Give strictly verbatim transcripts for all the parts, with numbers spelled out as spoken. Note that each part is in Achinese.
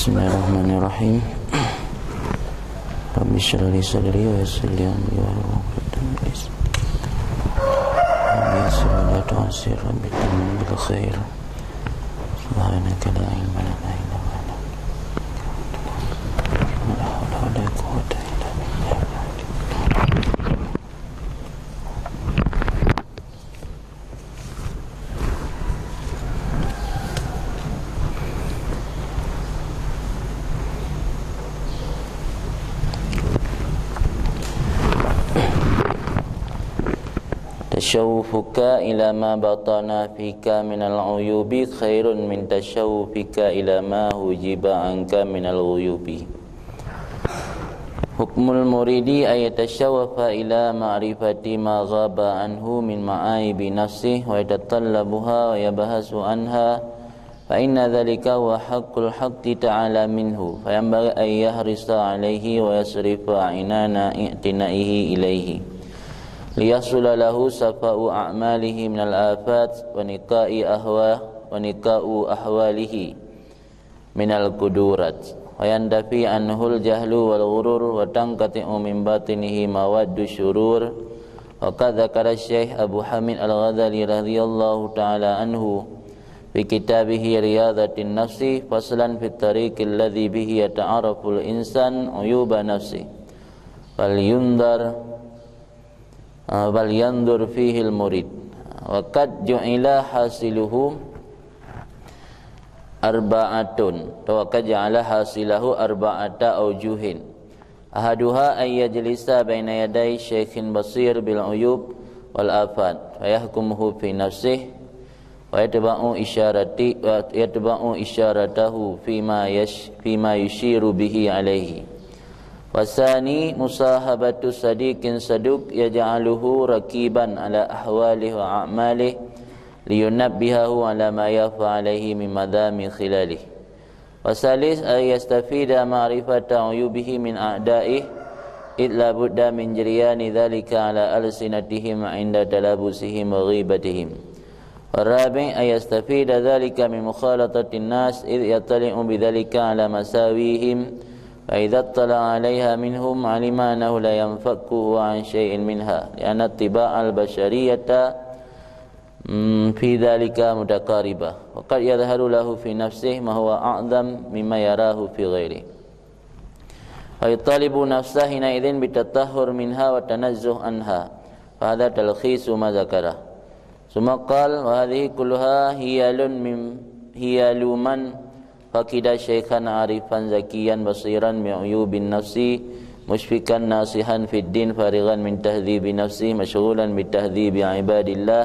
Bismillahirrahmanirrahim. Rabbi syrah li sadri wa yassir li amri wahlul 'uqdatam min lisani. Rabbi yassir wa la tu'assir, Rabbi tammim bil khair. Subhanaka la ilma lana illa ma 'allamtana. La haula wa la quwwata illa billah. تشوفك إلى ما بطن فيك من العيوب خير من تشوفك إلى ما حجب عنك من الغيوب. حكم المريد أن يتشوف إلى معرفة ما غاب عنه من معايب نفسه ويتطلبها ويبحث عنها، فإن ذلك هو حق الحق تعالى منه، فينبغي أن يحرص عليه ويصرف عنان اعتنائه إليه، ليحصل له صفاء أعماله من الآفات ونقاء أهواه، ونقاء أحواله من القدورات، وينتفي عنه الجهل والغرور، وتنقطع من باطنه مواد الشرور. وقد ذكر الشيخ أبو حامد الغزالي رضي الله تعالى عنه في كتابه رياضة النفس فصلا في الطريق الذي به يتعرف الإنسان عيوب نفسه، فلينظر، فلينظر فيه المريد. وقد جعل حاصله أربعة، وقد جعل حاصله أربعة أوجه. أحدها أن يجلس بين يدي شيخ بصير بالعيوب والآفات فيحكمه في نفسه، ويتبع إشارتي-، ويتبع إشارته فيما يش-، فيما يشير به عليه. والثاني مصاحبة صديق صدوق يجعله رقيبا على أحواله وأعماله لينبهه على ما يخفى عليه من مذام خلاله. والثالث أن يستفيد معرفة عيوبه من أعدائه، إذ لا بد من جريان ذلك على ألسنتهم عند تلابسهم وغيبتهم. والرابع أن يستفيد ذلك من مخالطة الناس، إذ يطلع بذلك على مساويهم، فإذا اطلع عليها منهم علم أنه لا ينفك هو عن شيء منها، لأن الطباع البشرية في ذلك متقاربة، وقد يظهر له في نفسه ما هو أعظم مما يراه في غيره، فيطالب نفسه حينئذ بالتطهر منها والتنزه عنها، فهذا تلخيص ما ذكره. ثم قال: وهذه كلها حيل من، حيل من فقد شيخا عارفا ذكيا بصيرا بعيوب النفس، مشفقا ناصحا في الدين، فارغا من تهذيب نفسه، مشغولا بتهذيب عباد الله،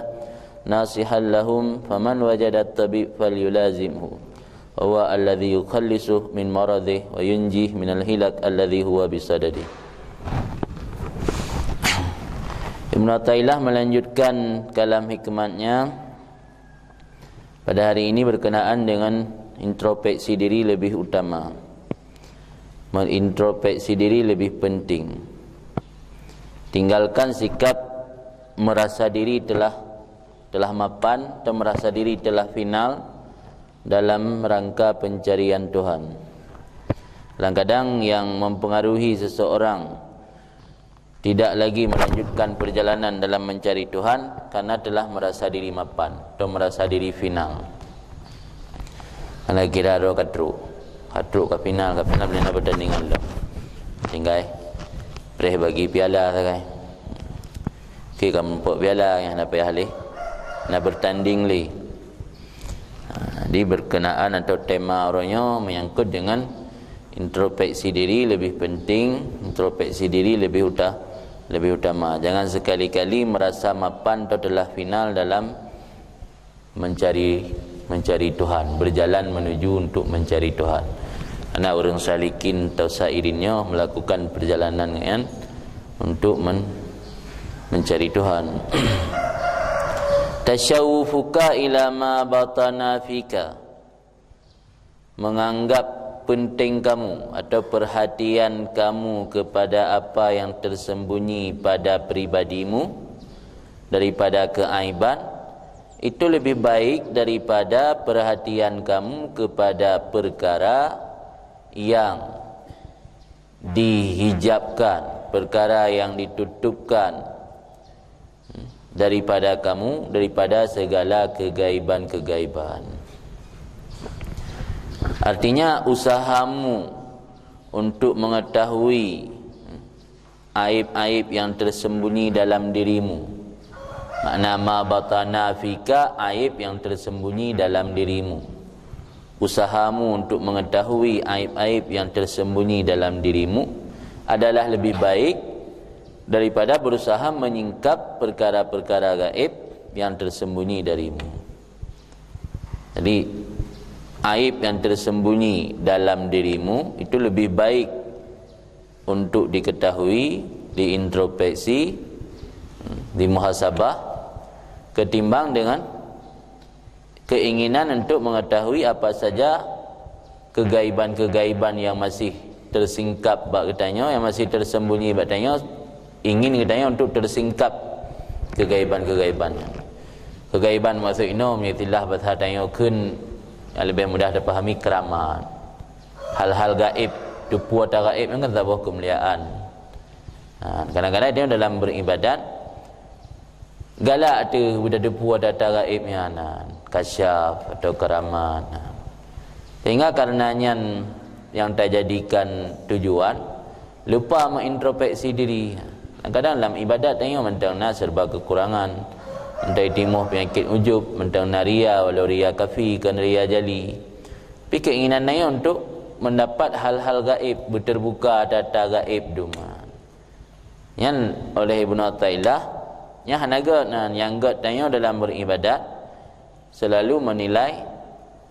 ناصحا لهم، فمن وجد الطبيب فليلازمه، وهو الذي يخلصه من مرضه وينجيه من الهلاك الذي هو بصدده. Ibnu Athaillah melanjutkan kalam hikmatnya pada hari ini berkenaan dengan introspeksi diri lebih utama. Mengintrospeksi diri lebih penting. Tinggalkan sikap merasa diri telah, telah mapan atau merasa diri telah final dalam rangka pencarian Tuhan. Kadang-kadang yang mempengaruhi seseorang tidak lagi melanjutkan perjalanan dalam mencari Tuhan karena telah merasa diri mapan atau merasa diri final. Karena kira roh ka trok. Ka trok, ka final, ka final, boleh na pertandingan dah. Tinggai preh bagi piala sagai. Okey, ka meurumpok piala nyang na payah leh. Na bertanding leh. Ha, jadi berkenaan atau tema uroe nyoe menyangkut dengan introspeksi diri lebih penting, introspeksi diri lebih uta-, lebih utama. Jangan sekali-kali merasa mapan atau telah final dalam mencari, mencari Tuhan, berjalan menuju untuk mencari Tuhan. Anak ureuëng salikin atau sairin nyoe melakukan perjalanan kan untuk men-, mencari Tuhan. Tasyawufuka ila ma batana fika. Menganggap penting kamu atau perhatian kamu kepada apa yang tersembunyi pada pribadimu daripada keaiban, itu lebih baik daripada perhatian kamu kepada perkara yang dihijabkan, perkara yang ditutupkan daripada kamu, daripada segala kegaiban-kegaiban. Artinya, usahamu untuk mengetahui aib-aib yang tersembunyi dalam dirimu. Makna ma batana fika, aib yang tersembunyi dalam dirimu. Usahamu untuk mengetahui aib-aib yang tersembunyi dalam dirimu adalah lebih baik daripada berusaha menyingkap perkara-perkara gaib yang tersembunyi darimu. Jadi, aib yang tersembunyi dalam dirimu itu lebih baik untuk diketahui, diintrospeksi, dimuhasabah, ketimbang dengan keinginan untuk mengetahui apa saja kegaiban-kegaiban yang masih tersingkap bak geutanyoe, yang masih tersembunyi bak tanyoe, ingin geutanyoe untuk tersingkap kegaiban-kegaiban nyan. Kegaiban maksud inoe, meunyoe istilah bahasa tanyoe kheun nyang leubeh mudah tapahami, keramat. Hal-hal gaib, teupeue ata gaib nyan kan saboh keumuliaan. Ha, kadang-kadang dia dalam beribadat, galak teuh beutateupeue ata-ata gaib nyan, kasyaf atau keramat. Sehingga karena nyan nyang tajadikan tujuan, lupa meuintrospeksi diri. Kadang-kadang lam ibadat tanyoe mantong na serba kekurangan, mantong timoh peunyakét ujub, mantong na ria, walau ria kafi kon ria jali. Tapi keinginan tanyoe untuk mendapat hal-hal gaib, beuteubuka ata-ata gaib dum. Nyan oleh Ibnu Athaillah, nyan hana gét, nah, nyang gét tanyoe dalam beribadat, selalu menilai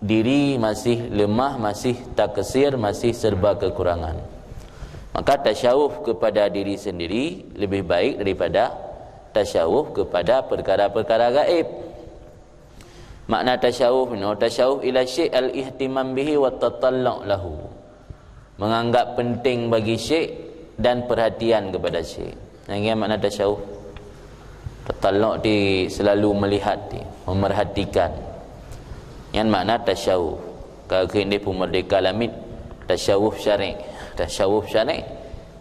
diri masih lemah, masih taksir, masih serba kekurangan. Maka tasyawuf kepada diri sendiri lebih baik daripada tasyawuf kepada perkara-perkara gaib. Makna tasyawuf nyoe, tasyawuf ila syai' al-ihtimam bihi wa tatallu' lahu. Menganggap penting bagi syai' dan perhatian kepada syai'. Nyan makna tasyawuf. Tatallu' di selalu melihat, di memerhatikan. Nyan makna tasyawuf. Ka kheun di peumerdeka lamiet, tasyawuf syar'i. Tasyawuf syar'i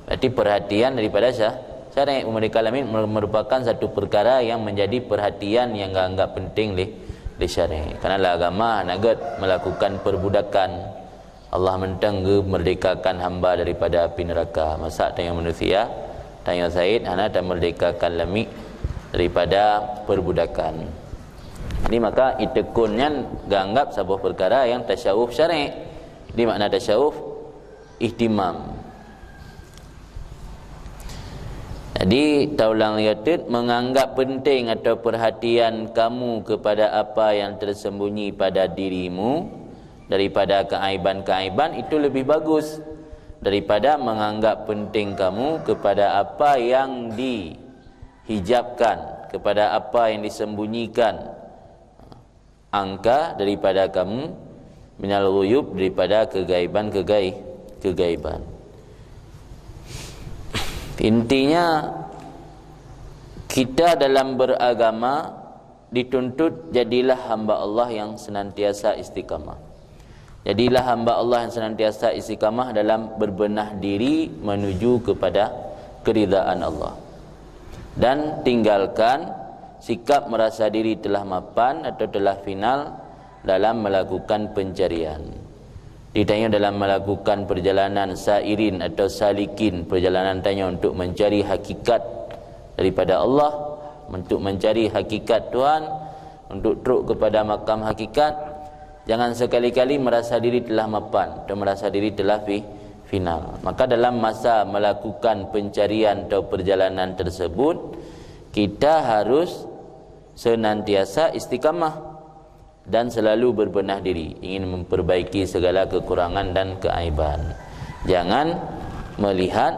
berarti perhatian daripada sya-, syar'i. Peumerdeka lamiet mer-, merupakan satu perkara yang menjadi perhatian yang anggap penting lé, lé syar'i. Karena lam agama hana gét melakukan perbudakan. Allah mantong geumerdekakan hamba daripada api neraka. Masa tanyoe manusia, tanyoe said hana tamerdekakan lamiet daripada perbudakan. Jadi maka iteukon nyan geuanggap saboh perkara yang tasyawuf syar'i. Di makna tasyawuf, ihtimam. Jadi, taulang lagi teuk, menganggap penting atau perhatian kamu kepada apa yang tersembunyi pada dirimu daripada keaiban-keaiban itu lebih bagus daripada menganggap penting kamu kepada apa yang dihijabkan, kepada apa yang disembunyikan anka daripada kamu, minal ghuyub, daripada kegaiban, kegai-, kegaiban. Intinya, kita dalam beragama dituntut jadilah hamba Allah yang senantiasa istiqamah. Jadilah hamba Allah yang senantiasa istiqamah dalam berbenah diri menuju kepada keridaan Allah. Dan tinggalkan sikap merasa diri telah mapan atau telah final dalam melakukan pencarian. Di tanyoe dalam melakukan perjalanan sairin atau salikin, perjalanan tanyoe untuk mencari hakikat daripada Allah, untuk mencari hakikat Tuhan, untuk trok kepada makam hakikat, jangan sekali-kali merasa diri telah mapan atau merasa diri telah fi-, final. Maka dalam masa melakukan pencarian atau perjalanan tersebut, kita harus senantiasa istiqamah dan selalu berbenah diri, ingin memperbaiki segala kekurangan dan keaiban. Jangan melihat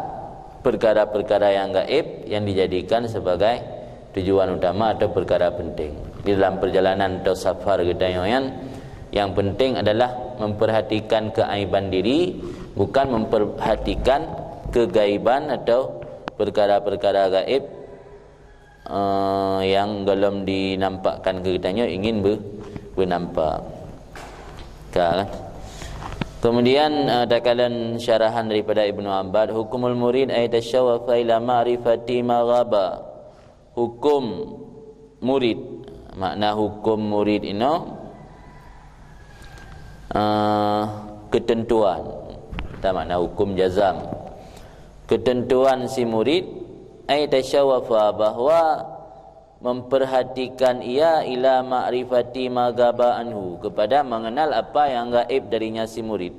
perkara-perkara yang gaib yang dijadikan sebagai tujuan utama atau perkara penting. Di dalam perjalanan atau safar geutanyoe nyan, yang penting adalah memperhatikan keaiban diri, bukan memperhatikan kegaiban atau perkara-perkara gaib, eh, yang golom dinampakkan keu geutanyoe ingin be-, beunampak. Ka, kan? Kemudian, eh, takalon syarahan daripada Ibnu Abbad, hukumul murid ay tashawwafa ila ma'rifati ma ghaba. Hukum murid, makna hukum murid inoe, eh, ketentuan. Atau makna hukum jazam. Ketentuan si murid, ay tashawwafa, bahwa memperhatikan ia ila ma'rifati ma ghaba anhu, kepada mengenal apa yang gaib darinya si murid.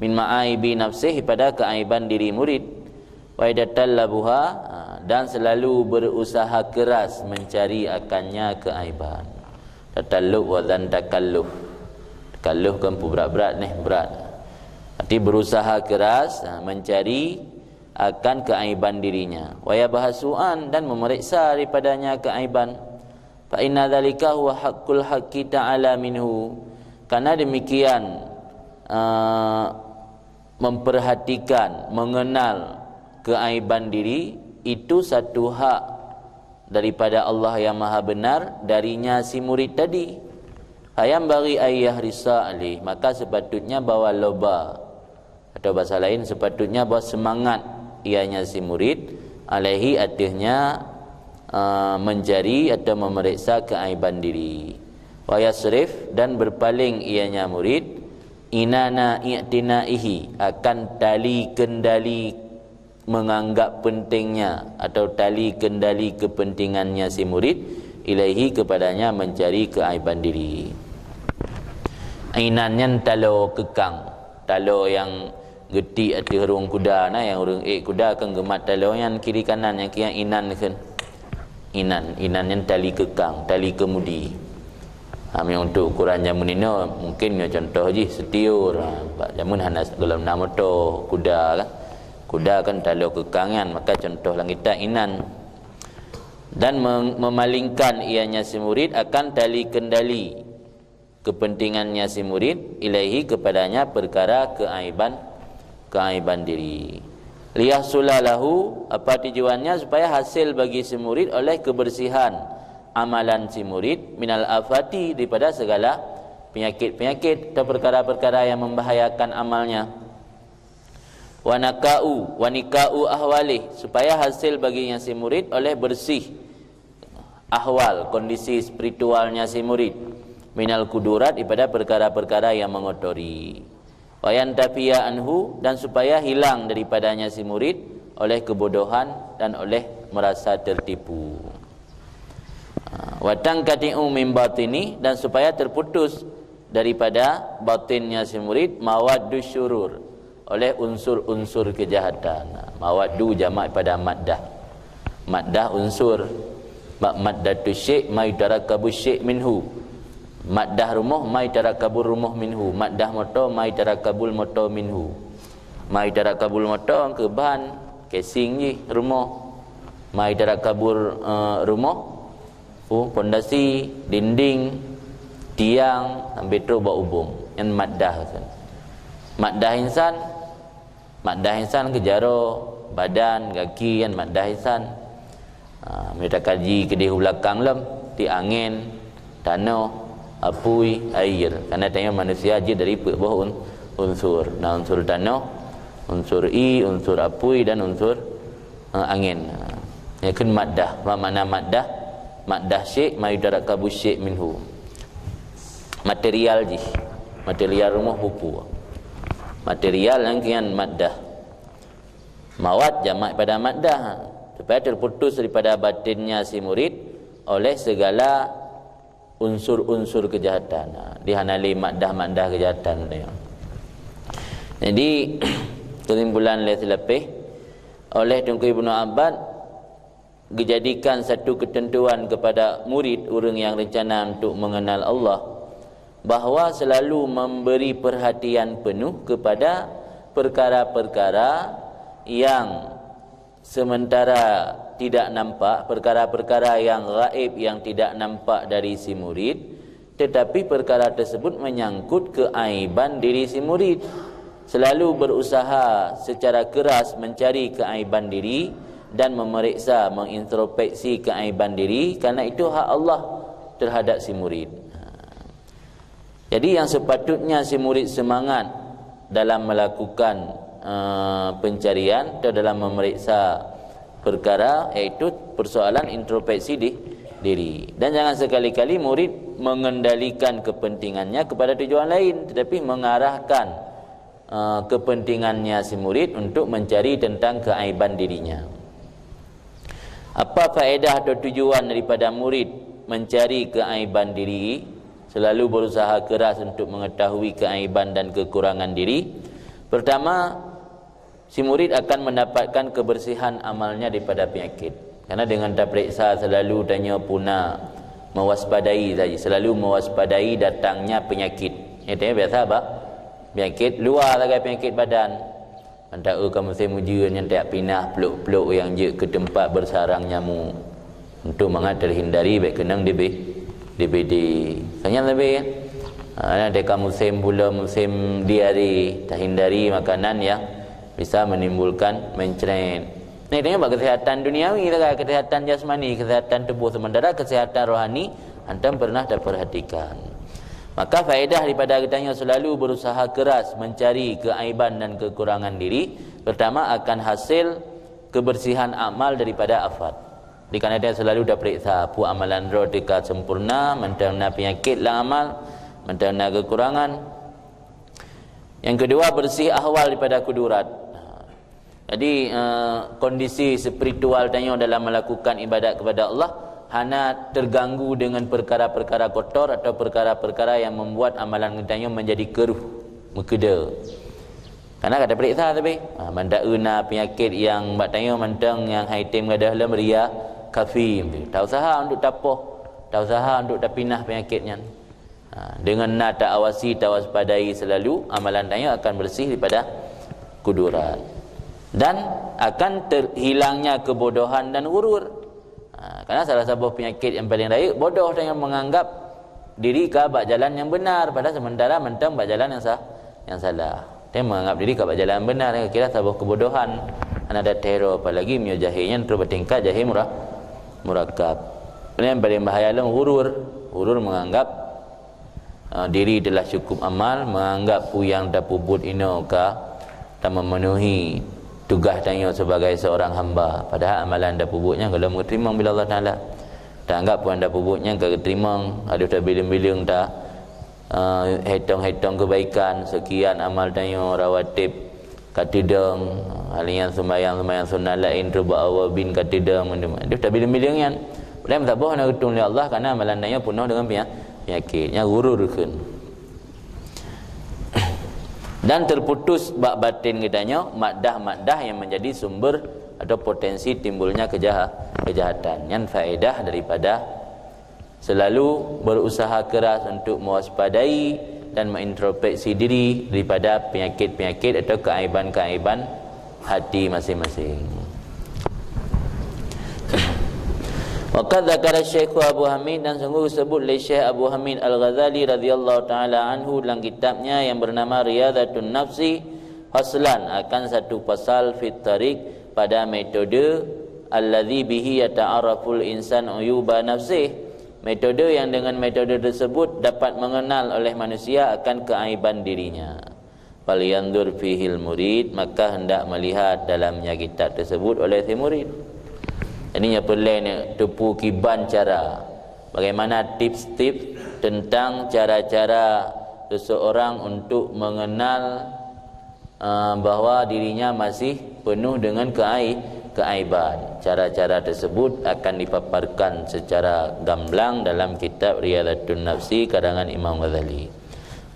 Min ma'aibi nafsih, pada keaiban diri murid. Wa yatatallabuha, ha, dan selalu berusaha keras mencari akannya keaiban. Tatallub wazan takalluf. Takalluf kan pun berat-berat nih, berat. Arti berusaha keras, ha, mencari akan keaiban dirinya. Wa yabhasu an, dan memeriksa daripadanya keaiban. Fa inna dzalika huwa haqqul haqqi ta'ala minhu. Karena demikian, eh, memperhatikan, mengenal keaiban diri, itu satu hak daripada Allah yang Maha Benar darinya si murid tadi. Fa yanbaghi ay yahrisa alaih, maka sepatutnya bahwa loba, atau bahasa lain, sepatutnya bahwa semangat ianya si murid, alaihi, ateuhnya, eh, mencari atau memeriksa keaiban diri. Wa yasrif, dan berpaling ianya murid, inana i'tinaihi, akan tali kendali menganggap pentingnya atau tali kendali kepentingannya si murid, ilaihi, kepadanya, mencari keaiban diri. Inan nyan taloe keukang, taloe nyang geutik ateueh rueng kuda na, nyang ureuëng ék kuda kan geumat taloe nyan kiri kanan, nyang kian inan kheun. Inan, inan nyan tali keukang, tali keumudi. Ha, meunyoe untuk ukuran jameun inoe, mungkin nyoe contoh jih setiur. Ha, bak jameun hana, gohlom na moto, kuda kan. Kuda kan taloe keukang nyan, maka contoh lam kitab inan. Dan mem-, memalingkan ianya si murid akan tali kendali kepentingannya si murid, ilaihi, kepadanya, perkara keaiban, keaiban diri. Liyahsula lahu, apa tujuannya? Supaya hasil bagi si murid oleh kebersihan amalan si murid, minal afati, daripada segala penyakit-penyakit atau perkara-perkara yang membahayakan amalnya. Wa nakau, wa nikau ahwalih, supaya hasil baginya si murid oleh bersih ahwal, kondisi spiritualnya si murid, minal kudurat, daripada perkara-perkara yang mengotori. Wa yantafiya anhu, dan supaya hilang daripadanya si murid oleh kebodohan dan oleh merasa tertipu. Ha, wa tanqati'u min batini, dan supaya terputus daripada batinnya si murid, mawaddu syurur, oleh unsur-unsur kejahatan. Mawaddu jamak pada maddah. Maddah unsur. Bak maddatu syai' ma yutarakkabu syai' minhu. Maddah rumoh ma yutarakkabur rumoh minhu. Maddah moto ma yutarakkabul moto minhu. Ma yutarakkabul moto keu ban, casing jih rumoh. Ma yutarakkabur, eh, rumoh, oh, pondasi, dinding, tiang, sampai trok bak ubung. Nyan maddah kan. Maddah insan, maddah insan keu jaroe, badan, gaki, nyan maddah insan. Ha, meunyoe takaji keudeh u beulakang lom, tiek angén, tanoh, apui, air. Karena tanyoe manusia jeuet dari peuet boh un-, unsur. Na unsur tanoh, unsur ie, unsur apui dan unsur, eh, angén. Ha, nyan kheun maddah. Apa makna maddah? Maddah syai' ma yutarakkabu syai' minhu. Material jih. Material rumoh peue-peue. Material nyang kian maddah. Mawad jamak pada maddah. Supaya terputus daripada batinnya si murid oleh segala unsur-unsur kejahatan. Ha, di hana lé maddah-maddah kejahatan tu. Jadi, kesimpulan lé seulapeh, oleh Teungku Ibnu Abbad, geujadikan satu keuteuntuan keupada murid ureuëng nyang reuncana untuk meungeunal Allah, bahwa seulalu memberi peurhatian peunoh keupada peukara-peukara nyang seumeuntara tidak nampak, peukara-peukara nyang gaéb nyang tidak nampak dari si murid, teutapi peukara teuseubut meunyangkot keuaiban diri si murid. Seulalu beurusaha seucara keuras meuncari keuaiban diri dan meumeuriksa, meuintrospeksi keuaiban diri, kareuna itu hak Allah teuhadap si murid. Jadi, yang sepatutnya si murid semangat dalam melakukan, eh, pencarian atau dalam memeriksa perkara, yaitu persoalan introspeksi di diri. Dan jangan sekali-kali murid mengendalikan kepentingannya kepada tujuan lain, tetapi mengarahkan, eh, kepentingannya si murid untuk mencari tentang keaiban dirinya. Apa faedah atau tujuan daripada murid mencari keaiban diri, selalu berusaha keras untuk mengetahui keaiban dan kekurangan diri? Pertama, si murid akan mendapatkan kebersihan amalnya daripada penyakit. Karena dengan taperiksa selalu, tanyoe puna mewaspadai saja, selalu mewaspadai datangnya penyakit. Nyatanya biasa bah, penyakit luar sagai penyakit badan. Mantap ka musim ujeuen nyan, tajak pinah plôk-plôk nyang jeuet keu teumpat beusarang nyamuk. Untuk mangat terhindari bék keunong D B, D B D. Kan nyan leubeh, kan? Ha, dan teuka musim pula, musim diare, tahindari makanan yang bisa menimbulkan mencret. Nah, itu bak kesehatan duniawi sagai, kesehatan jasmani, kesehatan tubuh, sementara kesehatan rohani hántom pernah taperhatikan. Maka faedah daripada geutanyoe selalu berusaha keras mencari keaiban dan kekurangan diri, pertama akan hasil kebersihan amal daripada afat. Di kareuna selalu taperiksa, peue amalan droe teuka sempurna, mantong na penyakit lam amal, mantong na kekurangan. Yang kedua, bersih ahwal daripada kudurat. Jadi, eh, kondisi spiritual tanyoe dalam melakukan ibadat kepada Allah hana terganggu dengan perkara-perkara kotor atau perkara-perkara yang membuat amalan geutanyoe menjadi keruh, meukeudeu. Karena ka taperiksa tapi, ha, mantong na penyakit nyang bak tanyoe mantong nyang hai tem gadôh lom, ria, khafi. Tausaha untuk tapoh, tausaha untuk tapinah penyakit nyan. Ha, dengan na taawasi, tawaspadai selalu, amalan tanyoe akan bersih daripada kudurat. Dan akan terhilangnya kebodohan dan ghurur. Ha, karena salah saboh penyakit yang paling rayeuk, bodoh, tanyoe menganggap diri ka bak jalan yang benar, padahal sementara mantong bak jalan yang sa-, yang salah. Dia menganggap diri ka bak jalan benar, kira saboh kebodohan. Hana ada teror, apalagi meunyoe jahé nyan terus bertingkat jahé mura-, murakab. Yang paling bahaya lom ghurur. Ghurur menganggap, eh, diri telah cukup amal, menganggap peue nyang tapeubuet inoe ka tamemenuhi tugaih tanyoe sebagai seorang hamba. Padahal amalan tapeubuet nyan gohlom geuteurimong bila Allah Taala. Taanggap peue nyang tapeubuet nyan ka geuteurimong, adoh tabileng-bileng ta, eh, hitong-hitong kebaikan, sekian amal tanyoe, rawatib ka teudong, hal nyan sumbayang-sumbayang sunat laén, reubah awabin ka teudong, mandum. Adoh tabileng-bileng nyan. Padahai meusaboh hana geutueng lé Allah, karena amalan tanyoe peunoh dengan penya-, penyakit. Nyan ghurur kheun. Dan terputus bak batin geutanyoe maddah-maddah yang menjadi sumber atau potensi timbulnya kejaha-, kejahatan. Nyan faedah daripada selalu berusaha keras untuk mewaspadai dan mengintrospeksi diri daripada penyakit-penyakit atau keaiban-keaiban hati masing-masing. Wa qad dzakara Syekh Abu Hamid, dan sungguh disebut lé Syekh Abu Hamid Al-Ghazali radhiyallahu taala anhu dalam kitabnya yang bernama Riyadhatun Nafsi, faslan, akan satu pasal, fit thariq, pada metode, alladzi bihi yata'arraful insan uyuba nafsih, metode yang dengan metode tersebut dapat mengenal oleh manusia akan keaiban dirinya. Falyanzur fihil murid, maka hendak melihat dalamnya kitab tersebut oleh si murid. Jadi, nyan peureulée ni teupeu kiban cara, bagaimana tips-tips tentang cara-cara seseorang untuk mengenal, eh, bahwa dirinya masih penuh dengan keai-, keaiban. Cara-cara tersebut akan dipaparkan secara gamblang dalam kitab Riyadhatun Nafsi karangan Imam Ghazali.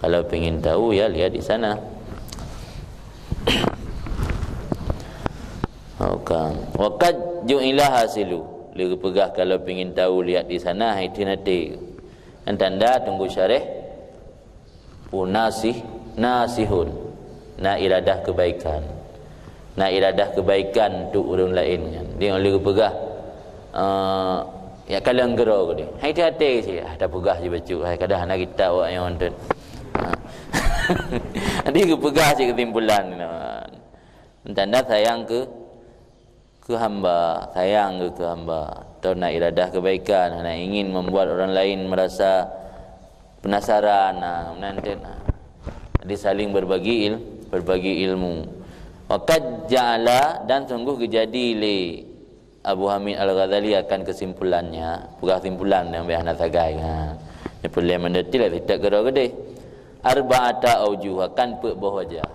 Kalau pingin tahu, ya, lihat di sana. Oke. Wa qad ju'ila hasilu. Lé geupeugah, kalau pingin tahu, lihat di sana, hai teunaté. Dan tanda tunggu syarah. Pu nasih, nasihun. Na iradah kebaikan. Na iradah kebaikan untuk ureuëng laén nyan. Dia lé geupeugah, eh, ya, kalon keudroe geude. Hai teunaté cit, ah, tapeugah cit bacut, hai kadang hana kitab awak nyang nonton. Ha. Jadi geupeugah cit kesimpulan. Tanda sayang ke, ke hamba, sayang ke, ke hamba. Atau na iradah kebaikan, hana ingin membuat orang lain merasa Penasaran, nah, meunan teuk, nah. Jadi saling berbagi il-, berbagi ilmu. Wa qad ja'ala, dan sungguh geujadi lé Abu Hamid Al-Ghazali akan kesimpulannya, peugah simpulan nyang biasa hana sagai. Ha. Nyan peureulée meudetil lah sitak keudroe geudeh. Arba'ata aujuh, akan peuet boh wajah.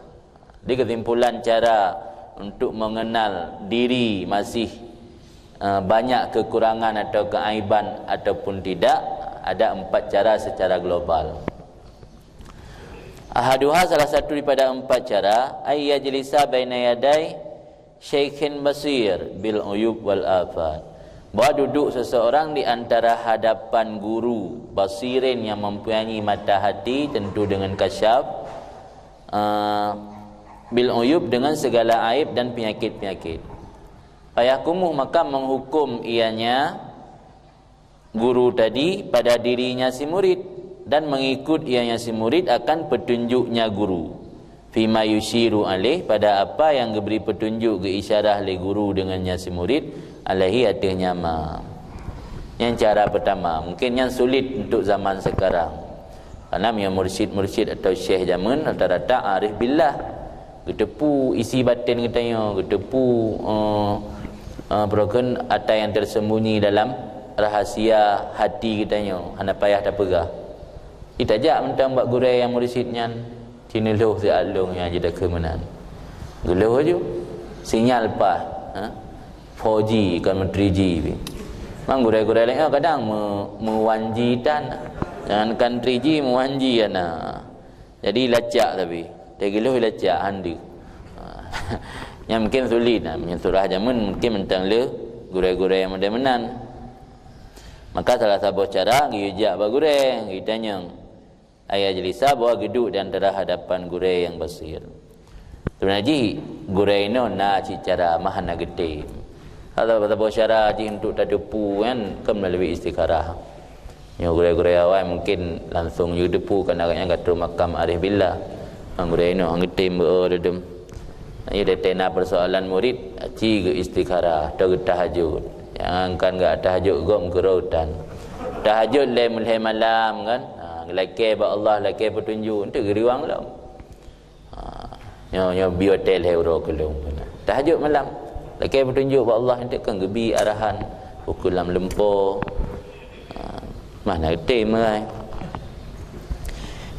Di kesimpulan cara untuk mengenal diri masih, eh, banyak kekurangan atau keaiban ataupun tidak, ada empat cara secara global. Ahaduha, salah satu daripada empat cara, ay yajlisa baina yadai syaikhin basir bil uyub wal afat. Bahwa duduk seseorang di antara hadapan guru basirin yang mempunyai mata hati, tentu dengan kasyaf, eh, bil uyub, dengan segala aib dan penyakit-penyakit. Fayahkumu, maka menghukum ianya guru tadi pada dirinya si murid dan mengikut ianya si murid akan petunjuknya guru. Fima yusyiru alaih, pada apa yang diberi petunjuk, geuisyarah lé guru dengannya si murid, alaihi, ateueh nyama. Nyan cara pertama, mungkin nyan sulit untuk zaman sekarang. Karena meunyoe mursyid-mursyid atau syekh jameun rata-rata arif billah. Geuteupeue isi baten geutanyoe, geuteupeue, eh, eh, peue kheun ata nyang tersembunyi dalam rahasia hati geutanyoe, hana payah tapeugah. Itajak mantong bak gurée nyang mursyid nyan, sineulhôh siat lôn nyang jidakeuh meunan. Geulhôh laju, sinyal paih, ha? Four G, kon three G pih. Memang gurée-gurée laén kadang meu-, meu one G tan. Jangankan three G, meu one G hana. Jadi lacak tapi. Teugeulhôh lacak, hana. Ha. Nyan mungkin sulit, nah. Meunyoe surah jameun mungkin mantong le gurée-gurée nyang model meunan. Maka salah saboh cara geuyue jak bak gurée, geuyue tanyong. Ay yajlisa, bahwa geuduek di antara hadapan gurée nyang basir. Sebenarnya jih gurée inoe na cit cara, mah hana geutem. Saboh-saboh cara jih untuk tateupeue nyan kon meulalu istikharah. Nyoe gurée-gurée awai mungkin langsung geuteupeue, karena awaknyan ka troh makam arif billah. Ngon gurée inoe han geutem beu dum. Nyoe teuh na persoalan murid, ci geu istikharah atau geutahajud. Jangankan geutahajud, gob meukeureutan. Tahajud lhée, lhée malam kan. Ha, geulakée bak Allah, lakée peutunjuk, enteuk geuriwang lom. Ha, nyoe, nyoe biotel hai uroe keulong. Tahajud malam. Lakée peutunjuk bak Allah, enteuk kan geubi arahan. Pukul lam lumpo. Ha, mah na geutem ai.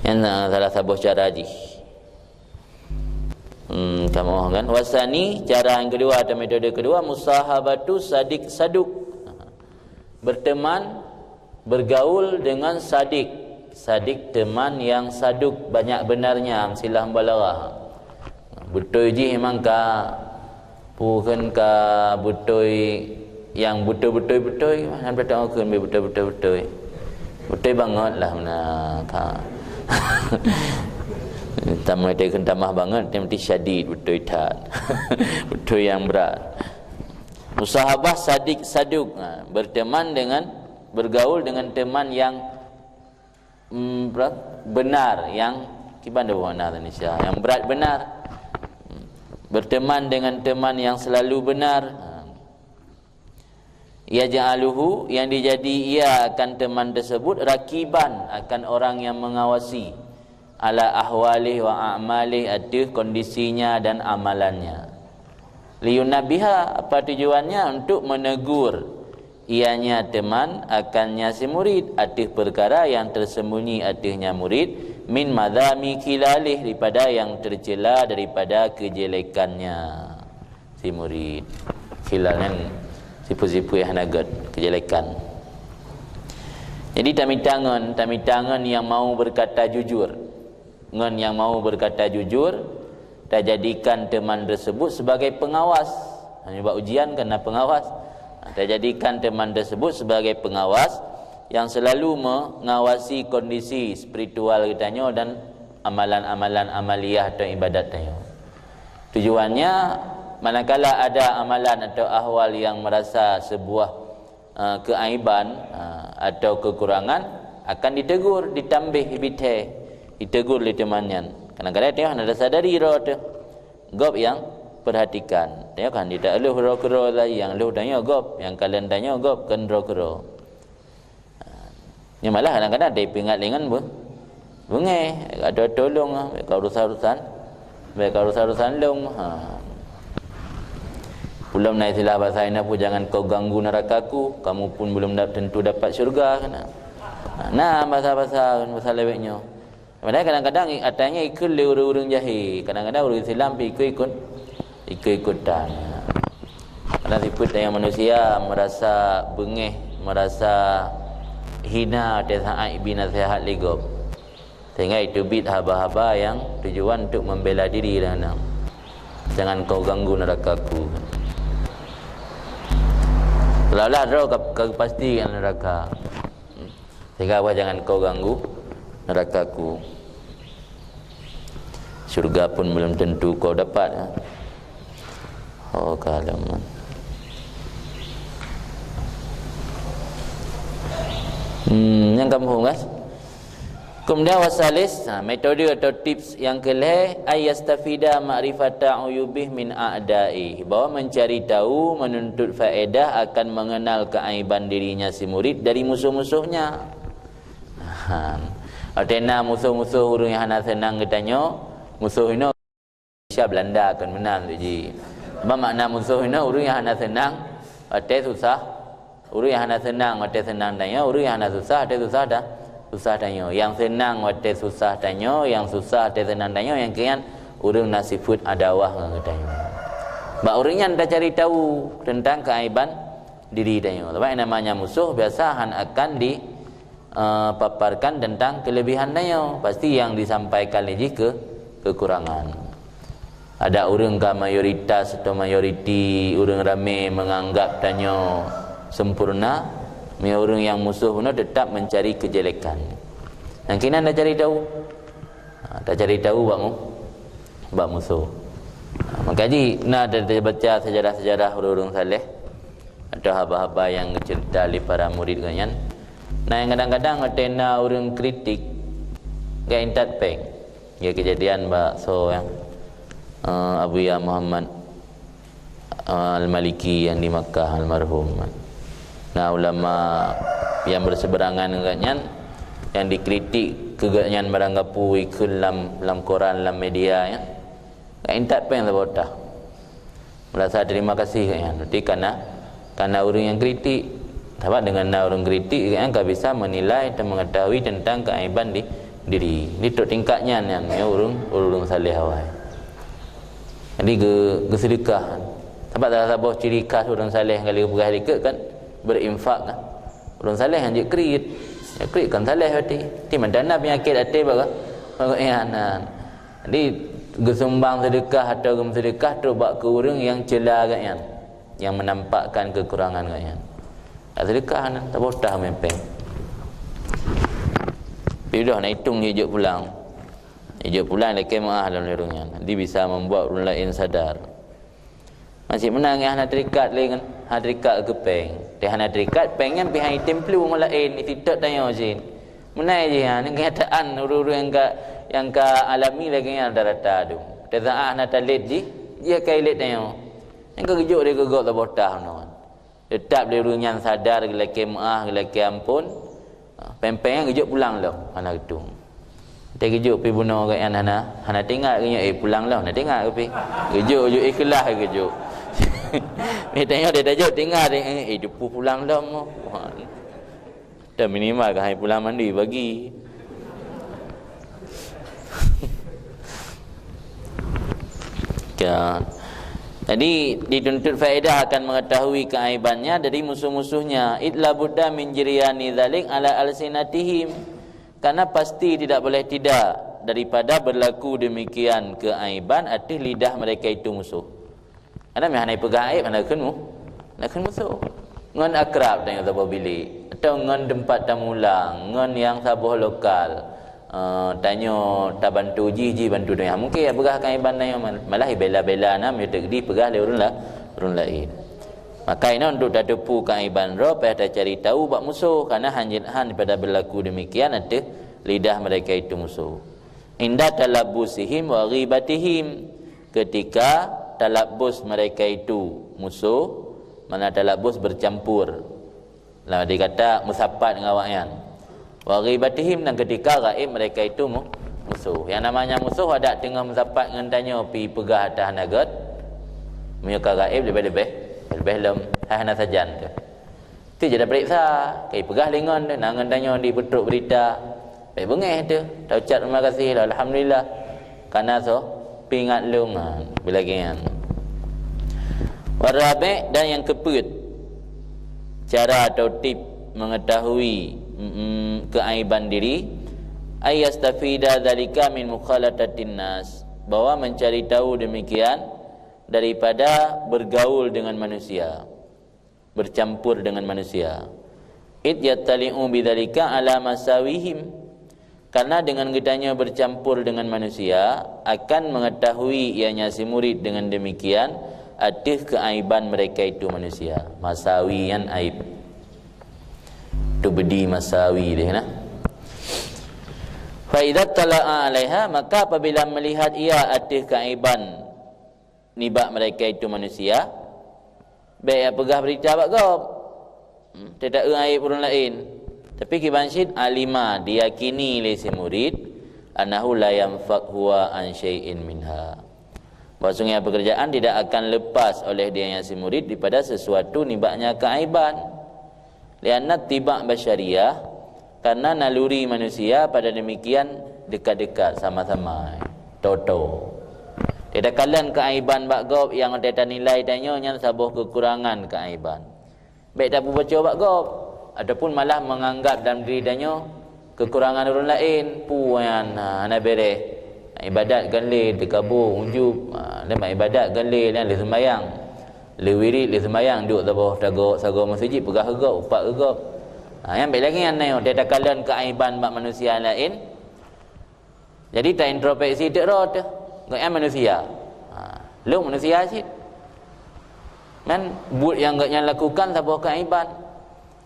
Nyan, ha, salah saboh cara jih. Hmm, kamoe kan. Wasani, cara yang kedua atau metode kedua, musahabatu sadik saduk. Berteman, bergaul dengan sadik. Sadik, teman yang saduk, banyak benarnya, silah mubalaghah. Beutôi jih memang ka, peue kheun, ka beutôi nyang beutôi-beutôi-beutôi, han beutôi kheun beutôi-beutôi-beutôi. Beutôi banget lah meunan ka. Tamah, beutôi kheun tamah banget, nyan meusti syadid, beutôi that. Beutôi nyang brat. Musahabah sadik saduk, ha, berteman dengan, bergaul dengan teman yang, mm, berat, benar, yang, kiban ada makna Indonesia, yang berat benar. Berteman dengan teman yang selalu benar. Ha. Yaj'aluhu, yang dijadi ia akan teman tersebut, rakiban, akan orang yang mengawasi, ala ahwalih wa a'malih, ateueh kondisinya dan amalannya. Liyunabbiha, apa tujuannya? Untuk menegur ianya teman akannya si murid ateueh perkara yang tersembunyi ateuehnya murid, min madhami khilalih, daripada yang tercela daripada kejelekannya. Si murid. Khilal nyan sipeue-sipeue nyang hana gét, kejelekan. Jadi tamita ngon, tamita ngon nyang mau berkata jujur. Ngon nyang mau berkata jujur, tajadikan teman tersebut sebagai pengawas. Hanya bak ujian kan na pengawas. Tajadikan teman tersebut sebagai pengawas yang selalu mengawasi kondisi spiritual geutanyoe dan amalan-amalan amaliyah atau ibadat tanyoe. Tujuannya, manakala ada amalan atau ahwal yang merasa sebuah, eh, keaiban, eh, atau kekurangan, akan ditegur, ditambih, ibithée, ditegur lé teman nyan. Kadang-kadang dia hana sadari droe teuh. Gob nyang perhatikan. Tanyoe kan tidak lheueh droe keudroe lagi, nyang lheueh tanyoe gob, nyang kalon tanyoe gob, kon droe keudroe. Nyan malah kadang-kadang dipeuingat lé ngon beu-, beungéh, "Adoe tulông ah, bèk ka urusan-urusan, bèk ka urusan-urusan lôn." Ha. Ulôn na istilah basa Indonesia, "Jangan kau ganggu nerakaku, kamu pun belum da-, tentu dapat syurga," kan. Nah, basa-basa, basa lewat nyoe. Padahai kadang-kadang i-, atra nyan ikheun lé ureueng-ureueng jahé. Kadang-kadang ureueng Islam pih ikut-ikut, ikut-ikutan. Karena sifeuet tanyoe manusia merasa beungéh, merasa hina watèe saát ibi naseuhat lé gob. Sehingga iteubiet haba-haba nyang tujuan untuk membela diri dan aneuk. "Jangan kau ganggu nerakaku." Seolah-olah droe ka, ka pasti neraka. Sehingga Allah, "Jangan kau ganggu nerakaku. Syurga pun belum tentu kau dapat." Oh, kalem. Hmm, nyang kamu kan? Kemudian wasalis, nah, metode atau tips yang kelhèe, ay yastafida ma'rifata uyubih min a'da'i, bahwa mencari tahu, menuntut faedah akan mengenal keaiban dirinya si murid dari musuh-musuhnya. Ha. Watèe na musoh-musoh ureueng nyang hana seunang geutanyoe, musoh inoe Indonesia Belanda kon meunan tu ji. Apa makna musoh inoe? Ureueng nyang hana seunang watèe susah, ureueng nyang hana seunang watèe seunang tanyoe, ureueng nyang hana susah watèe susah ta-, susah tanyoe. Nyang seunang watèe susah tanyoe, nyang susah watèe seunang tanyoe, nyang keu nyan ureueng na sifeuet adawah ngon geutanyoe. Bak ureueng nyan tacari tahu teuntang keaiban diri tanyoe. Sebab nyang namanya musoh biasa han akan di eh, paparkan tentang kelebihan tanyoe, pasti nyang disampaikan lé jih ke-, kekurangan. Ada ureueng ka mayoritas atau mayoriti ureueng ramé menganggap tanyoe sempurna, meunyoe ureueng nyang musoh bunoe tetap mencari kejelekan. Nyang keunan tacari tahu. Ha, tacari tahu bak mu-, bak musoh. Ha, maka jih na ta-, tabaca sejarah-sejarah ureueng-ureueng saleh atau haba-haba nyang geuceurita lé para murid geuh nyan. Na nyang kadang-kadang watèe na ureueng kritik, geuintat péng. Ya, kejadian bak soe nyang, eh, Abuya Muhammad, eh, Al-Maliki nyang di Makkah, almarhum. Na ulama nyang berseberangan ngon geuhnyan, nyang dikritik keu geuhnyan barangkapeue ikheun lam, lam koran, lam media, ya. Geuintat péng saboh tah. Merasa terima kasih kat nyan. Berarti kana, kana ureueng nyang kritik. Sabab dengan na ureueng kritik, kat nyan ka bisa menilai dan mengetahui tentang keaiban di diri. Di trok tingkat nyan, nyan, ya, ureueng, ureueng saleh awai. Jadi, ge-, geuseudeukah. Sabab salah saboh ciri khas ureueng saleh nyang ka lheueh geupeugah dikeue kan, berinfak kan. Ureueng saleh nyang jeuet kriet. Ya, kriet kan saleh berarti. Ti mantong na peunyakét até bak, bak nyan. Jadi, geusumbang seudeukah atau geumeuseudeukah trok bak keu ureueng nyang ceula geuhnyan, nyang menampakkan kekurangan geuhnyan. Tak seudeukah nyan, tabotah mepeng. Tapi udah na itong jijok pulang. Jijok pulang lakèe meu'ah lom lé ureueng nyan. Jadi bisa membuat ureueng laén sadar. Masih meunan nyang hana terikat lé ngon, hana terikat keu péng. Teuh hana terikat, péng nyan pih han item plueng ngon laén, isitot tanyoe cit. Meunan jih nyan, kenyataan ureueng-ureueng nyang ka, nyang ka alami lagèe nyan rata-rata dum. Teusaat hana talét jih, jih akai lét tanyoe. Nyang ka geujok lé keu gob saboh tah nyoe. Teutap lé ureueng nyan sadar, geulakèe meu'ah, geulakèe amphon. Ha, péng-péng nyan geujok pulang lom, hana geutueng. Watèe geujok pih bunoe geuhnyan hana, hana teuingat geuhnyan, eh, pulang lom, hana teuingat geuh pih. Geujok, geujok ikhlas geujok. Meutanyoe deh tajok teuingat deh, eh, eh, teupeu pulang lom. Dan minimal keuhai pulang mandum bagi. Ya. Jadi, dituntut faedah akan mengetahui keaibannya dari musuh-musuhnya. Id la budda min jiryani dzalik ala alsinatihim. Karena pasti tidak boleh tidak daripada berlaku demikian keaiban ateueh lidah mereka itu musuh. Karena meuhana ipeugah aib, hana kheun mu-, hana kheun musoh. Ngon akrab tanyoe saboh bilék, atau ngon teumpat tamulang, ngon nyang saboh lokal, eh, tanyoe tabantu jih, jih bantu tanyoe. Mungken ya peugah keaiban tanyoe, mal-, malah ibela-bela na, meuteuk di peugah lé ureueng la-, ureueng laén. Maka inoe untuk tateupeue keaiban droe, payah tacari tahu bak musoh, karena han jeuet han pada berlaku demikian ateueh lidah mereka itu musoh. Inda talabbusihim wa ghibatihim, ketika talabbus mereka itu musoh, makna talabbus bercampur. Lah dikata meusapat ngon awaknyan. Wa ghibatihim, dan ketika gaib mereka itu mu-, musuh. Yang namanya musuh adak teungoh meusapat ngon tanyoe pi peugah atas hana gét. Meunyoe ka gaib leubeh-leubeh, leubeh lom hai hana sajan tu. Tu je taperiksa, kai peugah lé ngon tu, na ngon tanyoe dipeutrok berita. Baik beungéh tu, taucap terima kasih lah, alhamdulillah. Kana soe pingat lôn, ha, bila lagée nyan. Warabi', dan yang keupeuet, cara atau tip mengetahui, mm, keaiban diri, ay yastafida dzalika min mukhalatatin nas, bahwa mencari tahu demikian daripada bergaul dengan manusia, bercampur dengan manusia. Id yattali'u bidzalika ala masawihim. Karena dengan geutanyoe bercampur dengan manusia, akan mengetahui ianya si murid dengan demikian ateueh keaiban mereka itu manusia. Masawi nyan aib. Tubdi masawi deh nah. Fa idza tala'a 'alaiha, maka apabila melihat ia ateueh keaiban nibak mereka itu manusia, bék ya peugah berita bak gob. Hmm, teuta eu aib ureuëng laén. Tapi kiban cit alima, diyakini lé si murid, annahu la yanfak huwa an syai'in minha. Bahwasanya pekerjaan tidak akan lepas oleh dianya si murid daripada sesuatu nibaknya keaiban. Lianna tibak basyariyah, karena naluri manusia pada demikian dekat-dekat sama-sama, toto. Teuta kalon keaiban bak gob nyang teuta nilai tanyoe nyan saboh kekurangan keaiban. Bék tapeubaco bak gob, ataupun malah menganggap dalam diri tanyoe kekurangan ureuëng laén, peue nyan hana bereh. Ibadat galé, teukabô, ujub, ha, leumah ibadat galé nyan lé sembayang. Lé wirit, lé sembayang, duek saboh sagoe, sagoe meuseujid peugah keu gob, upat keu gob. Ha, nyan bék lagée nyan nyoe, teuta kalon keaiban bak manusia laén. Jadi ta introspeksi teuk rot, gobnyan manusia. Ha, lôn manusia cit. Man buet nyang gobnyan lakukan saboh keaiban.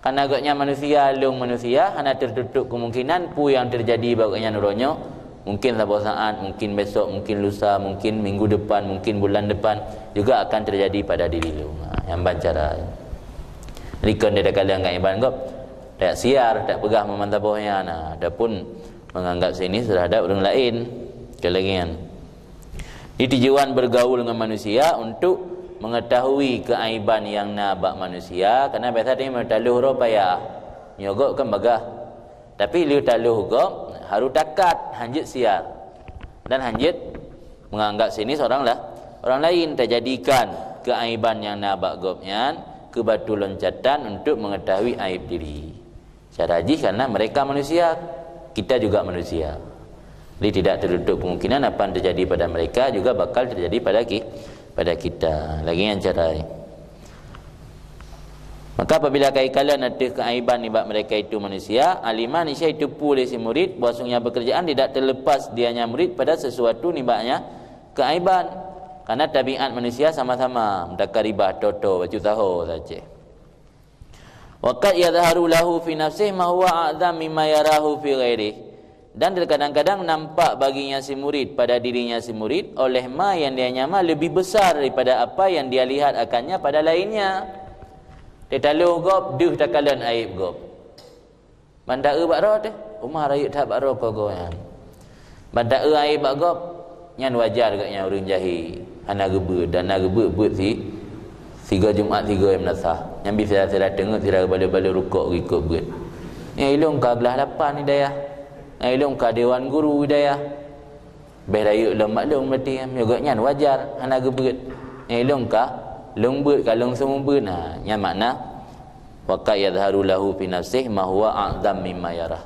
Karena gobnyan manusia, lôn manusia, hana tertutup kemungkinan peue nyang terjadi bak gobnyan uroe nyoe. Mungkin saboh saat, mungkin besok, mungkin lusa, mungkin minggu depan, mungkin bulan depan juga akan terjadi pada diri lôn. Ha, nyan ban cara. Likon dia takalon keaiban gob. Tak siar, tak peugah memang saboh nyan, ha, ataupun menganggap sinis terhadap ureuëng laén. Keu lagée nyan. Jadi tujuan bergaul dengan manusia untuk mengetahui keaiban yang na bak manusia, karena biasa dia meutaloh uroe payah. Nyoe gob kan bagah. Tapi lheueh taloh gob, harus takat, hanjeuet siar. Dan hanjeuet menganggap sinis orang lah, orang lain, tajadikan keaiban yang na bak gob nyan keu batu loncatan untuk mengetahui aib diri. Cara jih karena mereka manusia, kita juga manusia. Jadi tidak tertutup kemungkinan apa yang terjadi pada mereka juga bakal terjadi pada ki-, pada kita. Lagée nyan cara. Maka apabila ka ikalon ateueh keaiban nibak mereka itu manusia, alima niscaya itu pu lé si murid bahwasanya pekerjaan tidak terlepas dianya murid pada sesuatu nibaknya keaiban. Karena tabiat manusia sama-sama mutakaribah, toto, bacut saho saja. Wa qad yadhharu lahu fi nafsihi ma huwa a'zam mimma yarahu fi ghairihi. Dan terkadang-kadang nampak baginya si murid pada dirinya si murid oleh ma yang dia nyama lebih besar daripada apa yang dia lihat akannya pada lainnya. Teuta lheueh gob, deuh takalon aib gob. Ban ta-eu bak droe teuh, uma rayeuk that bak droe kogoe nyan. Ban ta-eu aib bak gob, nyan wajar gobnyan ureuëng jahé, hana geubeuet, dan na geubeuet beuet si, sigoe Jumat sigoe meunasah. Nyan bi sira-sira teungeut, sira balot-balot rukok geuikot beuet. Nyan ilong ka glah lapan di dayah. Nyan ilong ka dewan guru di dayah. Beh rayeuk lom maklum berarti, meunyoe gobnyan wajar hana geubeuet. Nyan ilong ka lôn beuet, ka lôn seumeubeuet. Nah, nyan makna, "Wa qad yadhharu lahu fi nafsihi ma huwa a'zam mimma yarah."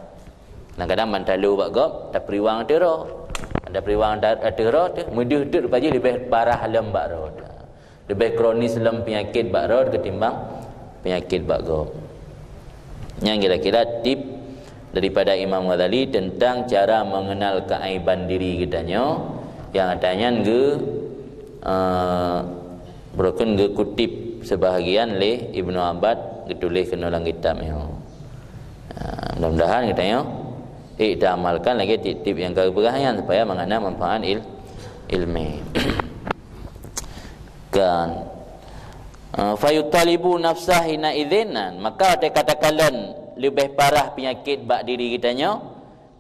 Kadang-kadang ban talo bak gob, taperiwang ateueh droe. Taperiwang ta-, ateueh droe teuh, meudeuh teuk rupa jih leubeh parah lom bak droe. Leubeh kronis lom peunyakét bak droe ketimbang peunyakét bak gob. Nyan kira-kira tip daripada Imam Ghazali tentang cara mengenal keaiban diri geutanyoe, nyang ata nyan geu, eh, broken geukutip sebahagian lé Ibnu Abbad geutuléh keunoe lam kitab nyoe. Ha, mudah-mudahan geutanyoe, eh, taamalkan lagée tip-tip nyang ka geupeugah nyan supaya mengena manfaat il-, ilmi. Kan. Eh, fayutalibu nafsah hina idzin, maka watée ka takalon leubeh parah peunyakét bak diri geutanyoe,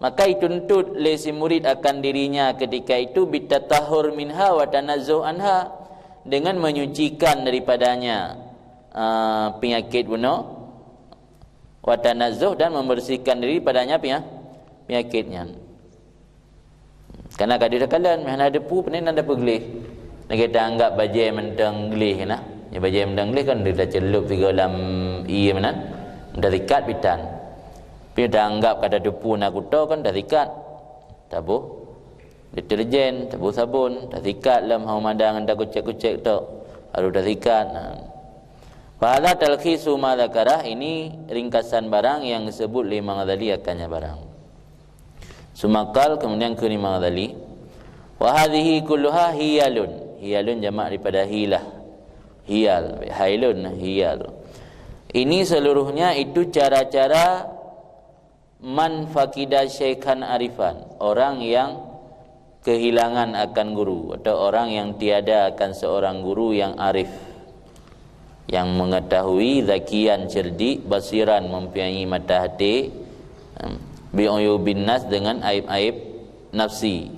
maka ituntut lé si murid akan dirinya ketika itu bitatahhur minha wa tanazzuh anha, dengan menyucikan daripadanya, ah, peunyakét bunoe, wa tanazzuh, dan membersihkan diri padanya penya-, peunyakét nyan. Karena ka ditakalon, meuhana depu, peue nan dapeugleh. Lagée taanggap bajée mantong gleh na. Ya, bajée mantong gleh kan tacelup sigoe lam ié meunan. Tasikat pitan. Pi taanggap ka tatupu na kuto kan tasikat. Taboh deterjen, taboh sabon, tasikat lam hawa mada ngon takucek-kucek tok. Baru tasikat. Nah. Fahadha talkhisu ma dzakarah, ini ringkasan barang yang disebut lé Imam Ghazali akannya barang. Sumakal, kemudian kheun Imam Ghazali, "Wa hadhihi kulluha hiyalun." Hiyalun jamak daripada hilah. Hiyal, hailun, hiyal. Ini seluruhnya itu cara-cara man faqida syaikhan arifan, orang yang kehilangan akan guru, atau orang yang tiada akan seorang guru yang arif, yang mengetahui, zakiyan, cerdik, basiran, mempunyai mata hati, em, bi'uyubin nas, dengan aib-aib nafsi.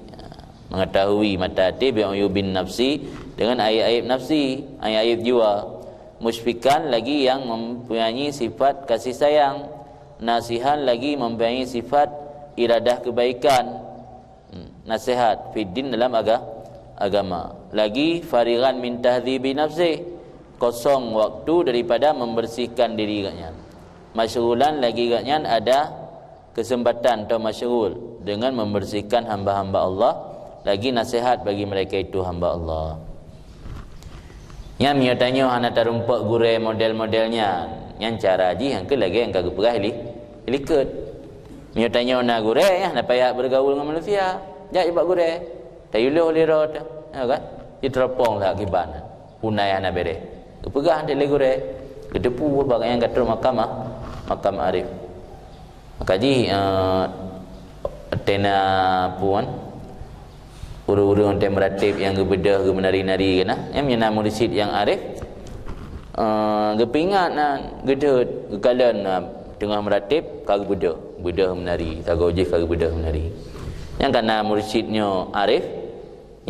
Mengetahui, mata hati, bi'uyubin nafsi, dengan aib-aib nafsi, aib-aib jiwa. Musyfiqan, lagi yang mempunyai sifat kasih sayang. Nasihan, lagi mempunyai sifat iradah kebaikan. Hmm, nasihat, fiddin, dalam aga-, agama. Lagi, farighan min tahdhibi nafsih, kosong waktu daripada membersihkan diri gobnyan. Masyghulan, lagi gobnyan ada kesempatan atau masyghul dengan membersihkan hamba-hamba Allah, lagi nasihat bagi mereka itu hamba Allah. Nyan meunyoe tanyoe hana tarumpok gurée model-model nyan, nyan cara jih nyang keu lagée nyang ka geupeugah li-, likot. Meunyoe tanyoe na gurée, nyan hana payah bergaul ngon manusia. Jak bak gurée. Tayuloh lé droe teuh, ya kan? Jiteuropong that kiban. Punai hana bereh. Geupeugah lé gurée. Geuteupeue bak nyang ka trok makam, ah, makam arif. Maka jih, eh, tena puan, ureuëng-ureuëng teuh meuratéb nyang geubeudôh geumeunari-nari keunan, nyan meunyoe na mursyid nyang arif, eh, geupeuingat na, geudeuet, geukalon na, teungoh meuratéb ka geubeudôh, beudôh meunari, sagoe jih ka geubeudôh meunari. Nyang kana mursyid nyoe arif,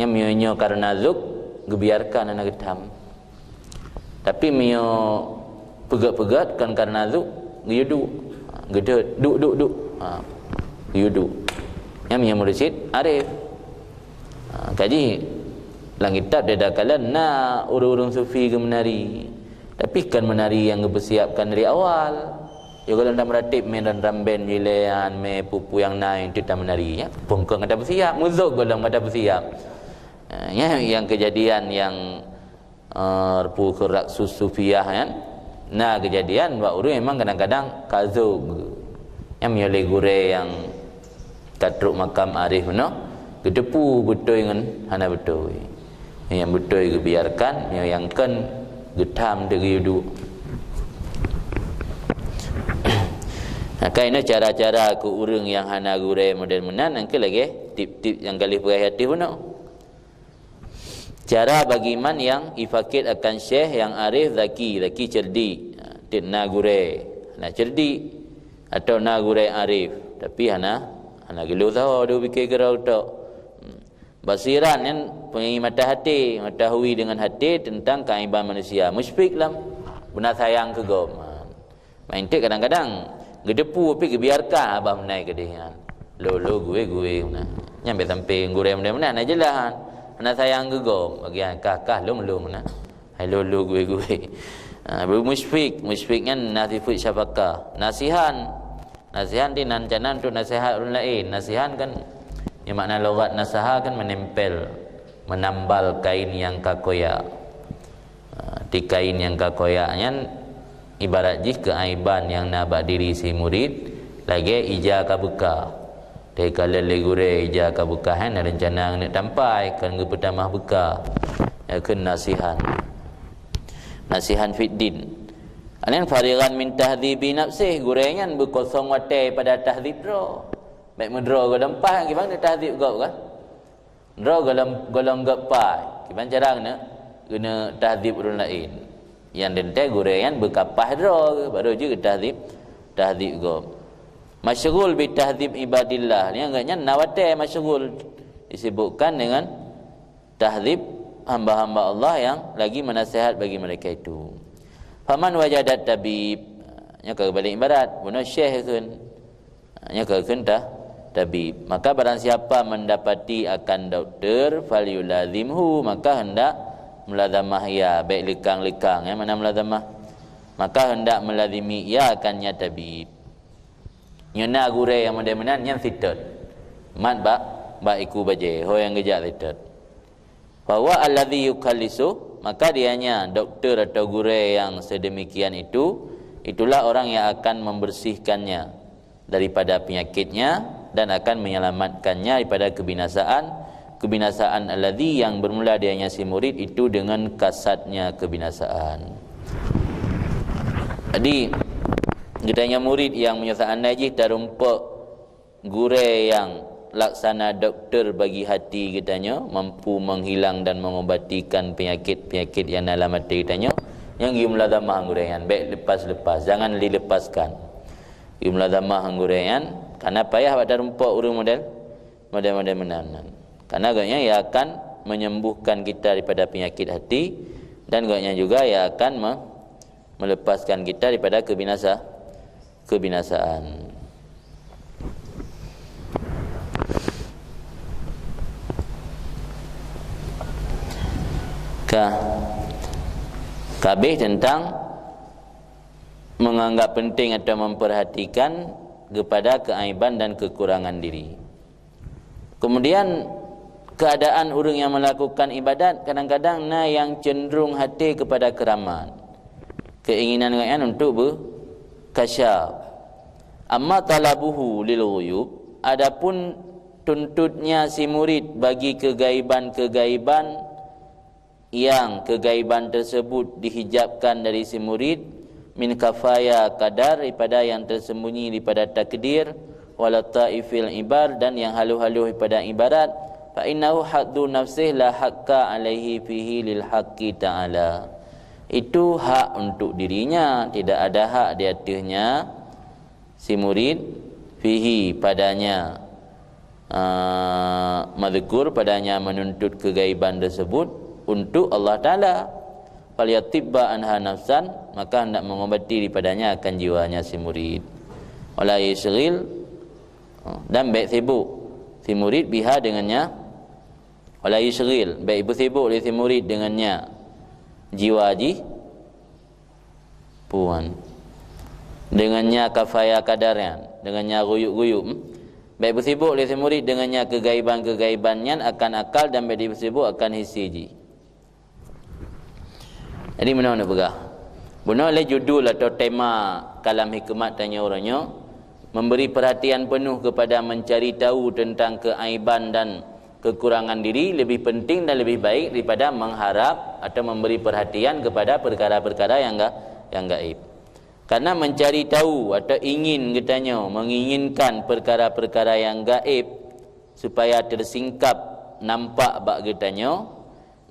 nyan meunyoe nyoe karena zuk, geubiarkan hana geutham. Tapi meunyoe peugét-peugét kon karena zuk, geuyue duek. Geudeuet, "Duek, duek, duek." Ha, geuyue duek. Nyan meunyoe mursyid arif. Ha, kaji lam kitab dia dah kalon na ureuëng-ureuëng sufi geumeunari. Tapi kon meunari nyang geupeusiapkan dari awal. Ya, gohlom tameuratéb mé dan ramben jilean, mé pupu nyang na, itu tameunari, ya. Pungkong ka tapeusiap, muzok gohlom ka tapeusiap. Ha, nyan nyang keujadian nyang eh, rupu keu raksus sufiah nyan, na keujadian bak ureuëng memang kadang-kadang ka zuk. Nyang meunyoe lé gurée nyang ka trok makam arif bunoe, geuteupeue beutôi ngon hana beutôi. Nyang beutôi geubiarkan, nyang, nyang kon geutham teuh geuyue duek. Nah, kainoe cara-cara keu ureuëng nyang hana gurée model meunan, nyang keu lagée tip-tip nyang ka lheueh peugah ateueh bunoe. Cara bagi man nyang ifakét akan syekh nyang arif zaki, zaki cerdik. Ha, tieb na gurée, na cerdik, atau na gurée arif, tapi hana, hana geuleuh saho deuh pike keudroe tok. Hmm. Basiran nyan peungieng mata hati, mengetahui dengan hati tentang keaiban manusia. Musyfiq lam, beuna sayang keu gob. Ha. Main teuk kadang-kadang geuteupeue pih geubiarkan abah meunai keudeh nyan. Lo-lo gue-gue meunan. Nyan bèk sampai gurèe meunai-meunai hana jeulaih. Hana sayang geugob, bagian kah-kah lom-lom meunan. Hai lo-lo gue-gue. Ha, musyfiq, musyfiq nyan na sifeuet syafaqah. Nasihan. Nasihan di nan canan untuk nasihat ureueng laén. Nasihan kan, ya, makna logat nasaha kan menempel, menambal kain yang ka koyak. Ha, di kain nyang ka koyak nyan ibarat jih keuaiban nyang na bak diri si murit, lagèe ija ka beuka. Teukalon lé gurèe ija ka beuka nyan na reuncana keuneuk tampai, kon geupeutamah beuka. Nyan kheun nasihan. Nasihan fid din. Nyan farighan min tahdhibi nafsih, gurèe nyan beukosong watèe pada tahdhib droe. Bèk meudroe goh lom paih, kiban keuneuk tahdhib gob kan? Droe goh lom, goh lom gob paih. Kiban cara keuneuk, keuneuk tahdhib ureueng laén. Nyang teuntèe gurèe nyan beuka paih droe, baru jeuet keu tahdhib, Tahdzib gob. Masyghul bi tahdzib ibadillah. Nyang geuh nyan na watée masyghul disibukkan dengan tahdzib hamba-hamba Allah yang lagi menasihat bagi mereka itu. Faman wajadat tabib. Nyoe ka balik ibarat, bunoe syekh kheun. Nyoe ka kheun ta-, tabib. Maka barang siapa mendapati akan doktor, falyulazimhu, maka hendak mulazamah ia, baik lekang-lekang, ya, mana mulazamah. Maka hendak melazimi ia akan nya tabib. Nyoe na gurée nyang model meunan, nyan sitot. Mat bak, bak iku bajée, ho nyang geujak sitot. Fa huwa alladzi yukhallisu, maka dianya doktor atau gurée yang sedemikian itu, itulah orang yang akan membersihkannya daripada penyakitnya dan akan menyelamatkannya daripada kebinasaan, kebinasaan alladzi yang bermula dianya si murid itu dengan kasatnya kebinasaan. Jadi, geutanyoe murid yang meunyoe seandai jih tarumpok gurée yang laksana doktor bagi hati geutanyoe, mampu menghilang dan mengobatikan penyakit-penyakit yang dalam hati geutanyoe, nyang geumulazamah gurée nyan, bék lepas-lepas, jangan dilepaskan. Geumulazamah gurée nyan, karena payah bak tarumpok ureuëng model, model-model meunan. Karena gobnyan ia akan menyembuhkan kita daripada penyakit hati, dan gobnyan juga ia akan me-, melepaskan kita daripada kebinasa-, kebinasaan. Ka, kabeh tentang menganggap penting atau memperhatikan kepada keaiban dan kekurangan diri. Kemudian, keadaan ureuëng yang melakukan ibadat kadang-kadang na yang cenderung hati kepada keramat. Keinginan gobnyan untuk berkasyaf. Amma talabuhu lil ghuyub, adapun tuntutnya si murid bagi kegaiban-kegaiban yang kegaiban tersebut dihijabkan dari si murid, min khafaya qadar, daripada yang tersembunyi daripada takdir, wa lataifil ibar, dan yang halus-halus daripada ibarat, fa innahu haddu nafsih la haqqa alaihi fihi lil haqqi ta'ala. Itu hak untuk dirinya, tidak ada hak di atasnya si murid, fihi, padanya, ah, madzkur, padanya menuntut kegaiban tersebut untuk Allah Ta'ala. Falyatibba anha nafsan, maka hendak mengobati daripadanya akan jiwanya si murid. Wala yusyghil, oh, dan bék sibuk si murid biha dengannya. Wala yusyghil, bék ipeusibuk lé si murid dengannya jiwa jih. Puan. Dengannya khafaya qadar nyan, dengannya ghuyub-ghuyub, hmm? Bék beusibuk lé si murid dengannya kegaiban-kegaiban nyan akan akal dan bék beusibuk akan hisi jih. Jadi, meunoe neupeugah. Bunoe lé judul atau tema kalam hikmat tanyoe uroe nyoe, memberi perhatian penuh kepada mencari tahu tentang keaiban dan kekurangan diri lebih penting dan lebih baik daripada mengharap atau memberi perhatian kepada perkara-perkara yang ga-, yang gaib. Karena mencari tahu atau ingin geutanyoe, menginginkan perkara-perkara yang gaib supaya tersingkap nampak bak geutanyoe,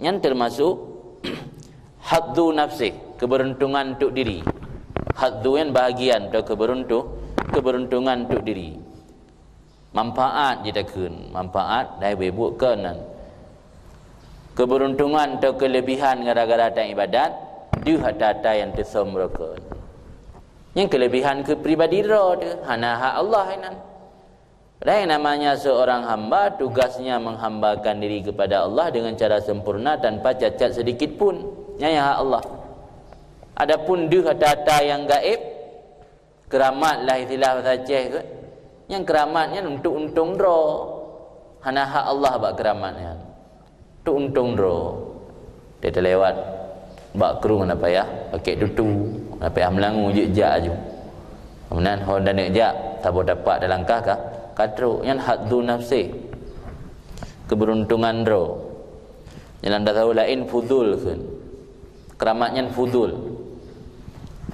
nyan termasuk hadzu nafsih, keberuntungan untuk diri. Hadzu nyan bahagian atau keberuntu-, keberuntungan untuk diri. Manfaat jitakheun, manfaat dai beubuet keunan. Keberuntungan atau kelebihan gara-gara tan ibadat, deuh ata-ata nyang teusöm rokon. Nyang kelebihan keu pribadi droe teuh, hana hak Allah inan. Padahai namanya seorang hamba, tugasnya menghambakan diri kepada Allah dengan cara sempurna tanpa cacat sedikit pun. Nyan nyang hak Allah. Adapun deuh ata-ata nyang gaib, keuramat lah istilah bahasa Aceh ke, nyang keuramat nyan untuk untông droe. Hana hak Allah bak keuramat nyan. Untuk untông droe. Dia terlewat bak krueng hana payah pakai tutu, hana payah meulangue, jeuet jak aju. Meunan ho dan jak, saboh tapak talangkah ka, ka trok. Nyan hadzu nafsih. Keberuntungan droe. Nyan lam tasawuf laén fudul kheun. Keuramat nyan fudul.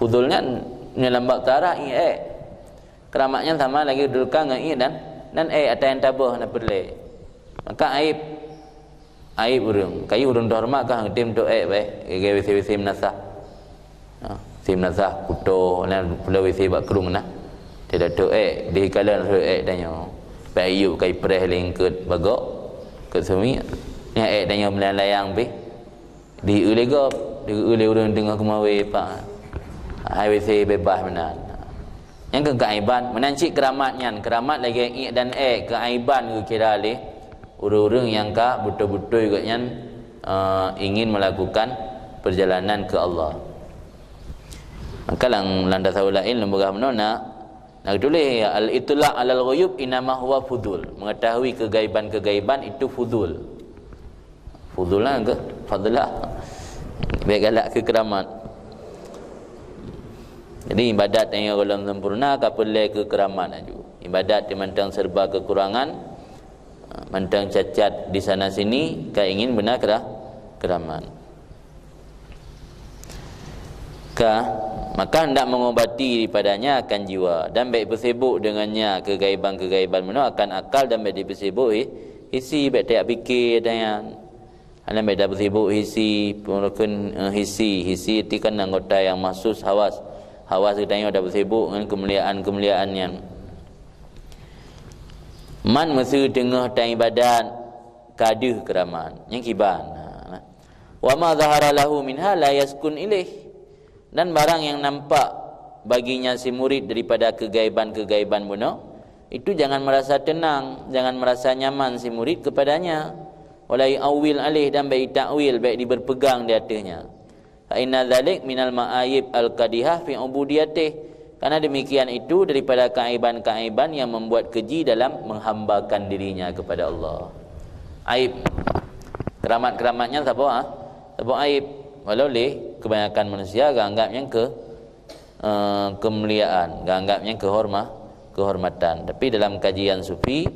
Fudul nyan, nyan lam bab tarah ié ék. Keuramat nyan sama lagée dulka ngon ié dan, dan ék ata nyang taböh na peureulée. Maka aéb, aéb ureuëng. Kayue ureuëng teuhoreumat ka hang tem tok ék baé, lagée W C-W C meunasah. Ha, W C meunasah, kuto, na pula W C bak krueng na. Teudoto ék, di kalon rhot ék tanyoe. Bak iyup kai preh lingkot bagok, keu sumiek. Nyan ék tanyoe meulayang-layang pih. Di eu lé gob, di eu lé ureuëng teungoh keumawe pak. Hai W C bebas meunan. Nyang keu keaiban, meunan cit keuramat nyan, keuramat lagée iek dan ék, keaiban geukira lé ureuëng-ureuëng nyang ka beutôi-beutôi gobnyan, eh, ingin melakukan perjalanan ke Allah. Maka lam, lam tasawuf laén lôn peugah meunoe na, na geutuléh, "Al-ittila' alal ghuyub innama huwa fudul." Mengetahui kegaiban-kegaiban itu fudul. Fudul lah ke? Fadlah. Baik galak ke keramat. Jadi ibadat nyang golom sempurna ka peureulée keu keuramat laju. Ibadat di mantong serba kekurangan, mantong cacat di sana sini, ka ingin beuna kera-, keuramat. Ka, maka hendak mengobati daripadanya akan jiwa, dan bék beusibuk dengannya kegaiban-kegaiban meunoe akan akal, dan bék dibeusibuk hi-, hisi, bék tajak pike tanyan. Hana bék tabeusibuk hisi, peureukon, eh, hisi. Hisi ti kan anggota nyang mahsus hawas. Hawas geutanyoe tabeusibuk ngon keumuliaan-keumuliaan nyan. Man meuseu teungoh taibadat ka deuh keuramat. Nyang kiban. Wa ma zahara lahu minha la yaskun ilaih. Dan barang yang nampak baginya si murid daripada kegaiban-kegaiban bunoe, itu jangan merasa tenang, jangan merasa nyaman si murid kepadanya. Wala yu'awwil alaih, dan bék takwil, bék diberpegang di ateuhnya. Fa inna dzalik minal ma'ayib al-qadihah fi ubudiyatih. Karena demikian itu daripada keaiban-keaiban yang membuat keji dalam menghambakan dirinya kepada Allah. Aib. Keramat-keramatnya saboh, ah? Saboh aib. Walau lé kebanyakan manusia geuanggap nyang ke, eh, keumuliaan, geuanggap nyang kehorma-, kehormatan. Tapi dalam kajian sufi,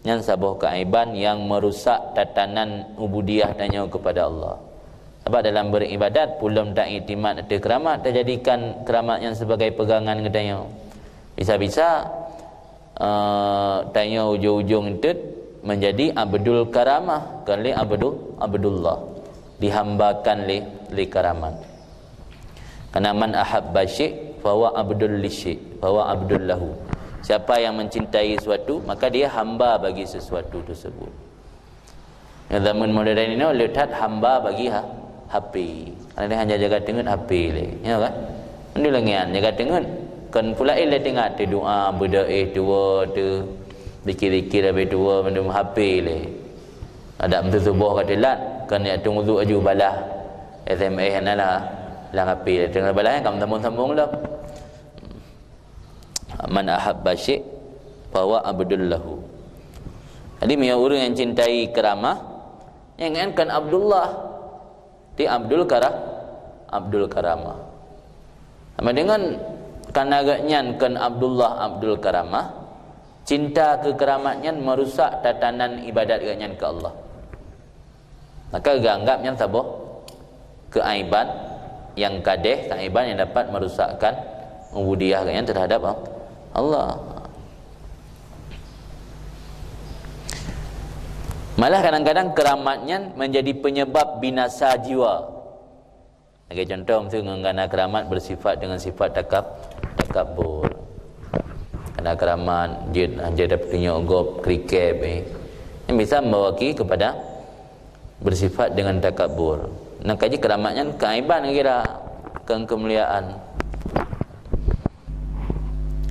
nyan saboh keaiban nyang merusak tatanan ubudiyah tanyoe kepada Allah. Sebab dalam beribadat, pulom taiktimat ateueh keramat, tajadikan keramat nyan sebagai pegangan geutanyoe. Bisa-bisa, eh, tanyoe ujong-ujong enteuk menjadi abdul karamah, bukan lé abdul, abdullah. Dihambakan lé, lé karamat. Karena man ahabba syai', fahuwa abdul li syai', fahuwa abdul lahu. Siapa yang mencintai sesuatu, maka dia hamba bagi sesuatu tersebut. Ngon zaman modern inoe, le that hamba bagi ha-, H P. Karena dia hanya jaga teungeut H P lé. Ya kan? Nyoe lagée nyan, jaga teungeut. Kon pula lé teuingat teudoa, beudoa tuwoe teu, zikir-zikir habéh tuwoe, mandum H P lé. Adak meuseuboh ka teulat, kon jak tueng uduk laju balah S M S na lah, lam H P. Teungoh balah nyan ka meusambong-sambong lom. Man ahabba syai', fahuwa abdul lahu. Jadi, meunyoe ureuëng nyang cintai keuramah, nyang nyan kon Abdullah. Di Abdul Kara-, Abdul Karamah. Sama dengan karena gobnyan kon Abdullah Abdul Karamah, cinta keu keramat nyan merusak tatanan ibadat gobnyan keu Allah. Maka geuanggap nyan saboh keaiban nyang kadeh, keaiban nyang dapat merusakkan ubudiyah gobnyan terhadap Allah. Malah kadang-kadang keramat nyan menjadi penyebab binasa jiwa. Lagée contoh, miseue ngon gana keuramat bersifat dengan sifat takab-, takabur. Gana keuramat jeuet, jeuet dapeutunyok gob, krikeb, eh. Nyan bisa membawaki kepada bersifat dengan takabur. Nah, kaji keuramat nyan keaiban kira, kon keumuliaan.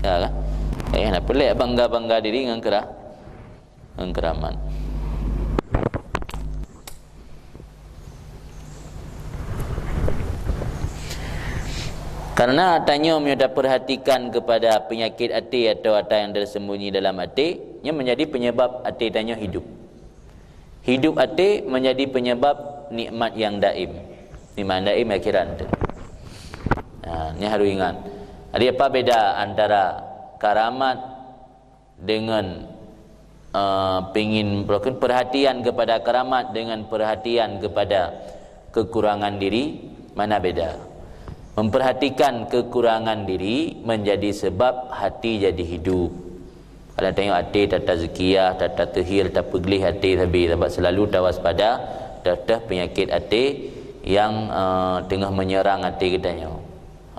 Ya kan? Eh, hana peulek bangga-bangga diri ngon keura-, ngon keuramat. Karena tanyoe meunyoe tapeurhatikan kepada penyakit até atau ata nyang tersembunyi dalam até, nyan menjadi penyebab até tanyoe hidup. Hidup até menjadi penyebab nikmat yang daim. Nikmat daim akhirat tu. Ha, ni harus ingat. Jadi apa beda antara karamat dengan, eh, pingin, perhatian kepada keramat dengan perhatian kepada kekurangan diri, mana beda? Memperhatikan kekurangan diri menjadi sebab hati jadi hidup. Kalau tengok hati, tata tazkiyah, tata tahir, tata peugleh hati sabe, sebab selalu tawaspada terhadap penyakit hati yang, eh, tengah menyerang hati kita nyoe.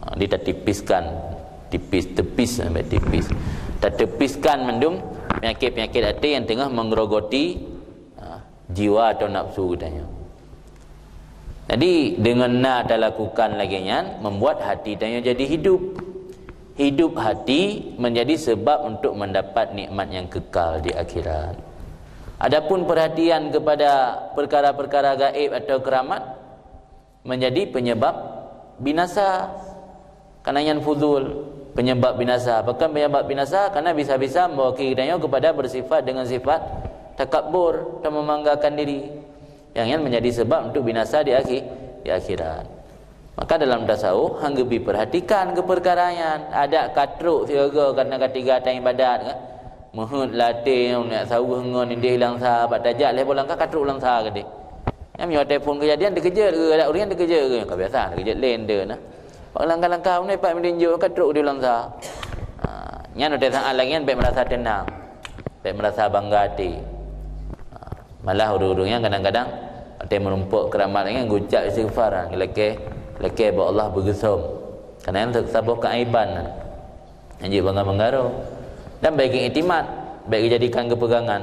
Ha, di tatipiskan. Tipis, tepis sampai tipis. Tatepiskan mandum penyakit-penyakit até nyang teungoh menggerogoti, ha, jiwa atau nafsu geutanyoe. Jadi, dengan na talakukan lagée nyan, membuat hati tanyoe jadi hidup. Hidup hati menjadi sebab untuk mendapat nikmat yang kekal di akhirat. Adapun perhatian kepada perkara-perkara gaib atau keramat, menjadi penyebab binasa. Karena nyan fudul, penyebab binasa. Pakon penyebab binasa? Karena bisa-bisa membawa geutanyoe kepada bersifat dengan sifat takabur dan membanggakan diri. Yang nyan menjadi sebab untuk binasa di akhi-, di akhirat. Maka dalam tasawuf, hang geubi perhatikan keu peukara nyan. Adak ka trok sigoe-goe karena ka tiga tan ibadat, kan? Meuheuet latée nyoe, nak saweuh ngon indeh lam sa, bak tajak lhée boh langkah ka trok lam sa keudeh. Nyan meunyoe telepon kejadian, teukeujot keu adak ureuëng, teukeujot keu, ka biasa teukeujot lé nyan na. Bak langkah-langkah uneuk pat meudinjok ka trok di lam sa. Ha, nyan watée saát lagée nyan bék meurasa teunang. Bék meurasa bangga até. Ha, malah ureuëng-ureuëng nyan kadang-kadang watée meurumpok keuramat nyan geucap istighfar, lakée, lakée bak Allah beugeusom. Karena nyan saboh keaiban. Nyang jeuet bangga-bangga droe. Dan bék geuiktimat, bék geujadikan keupeugangan.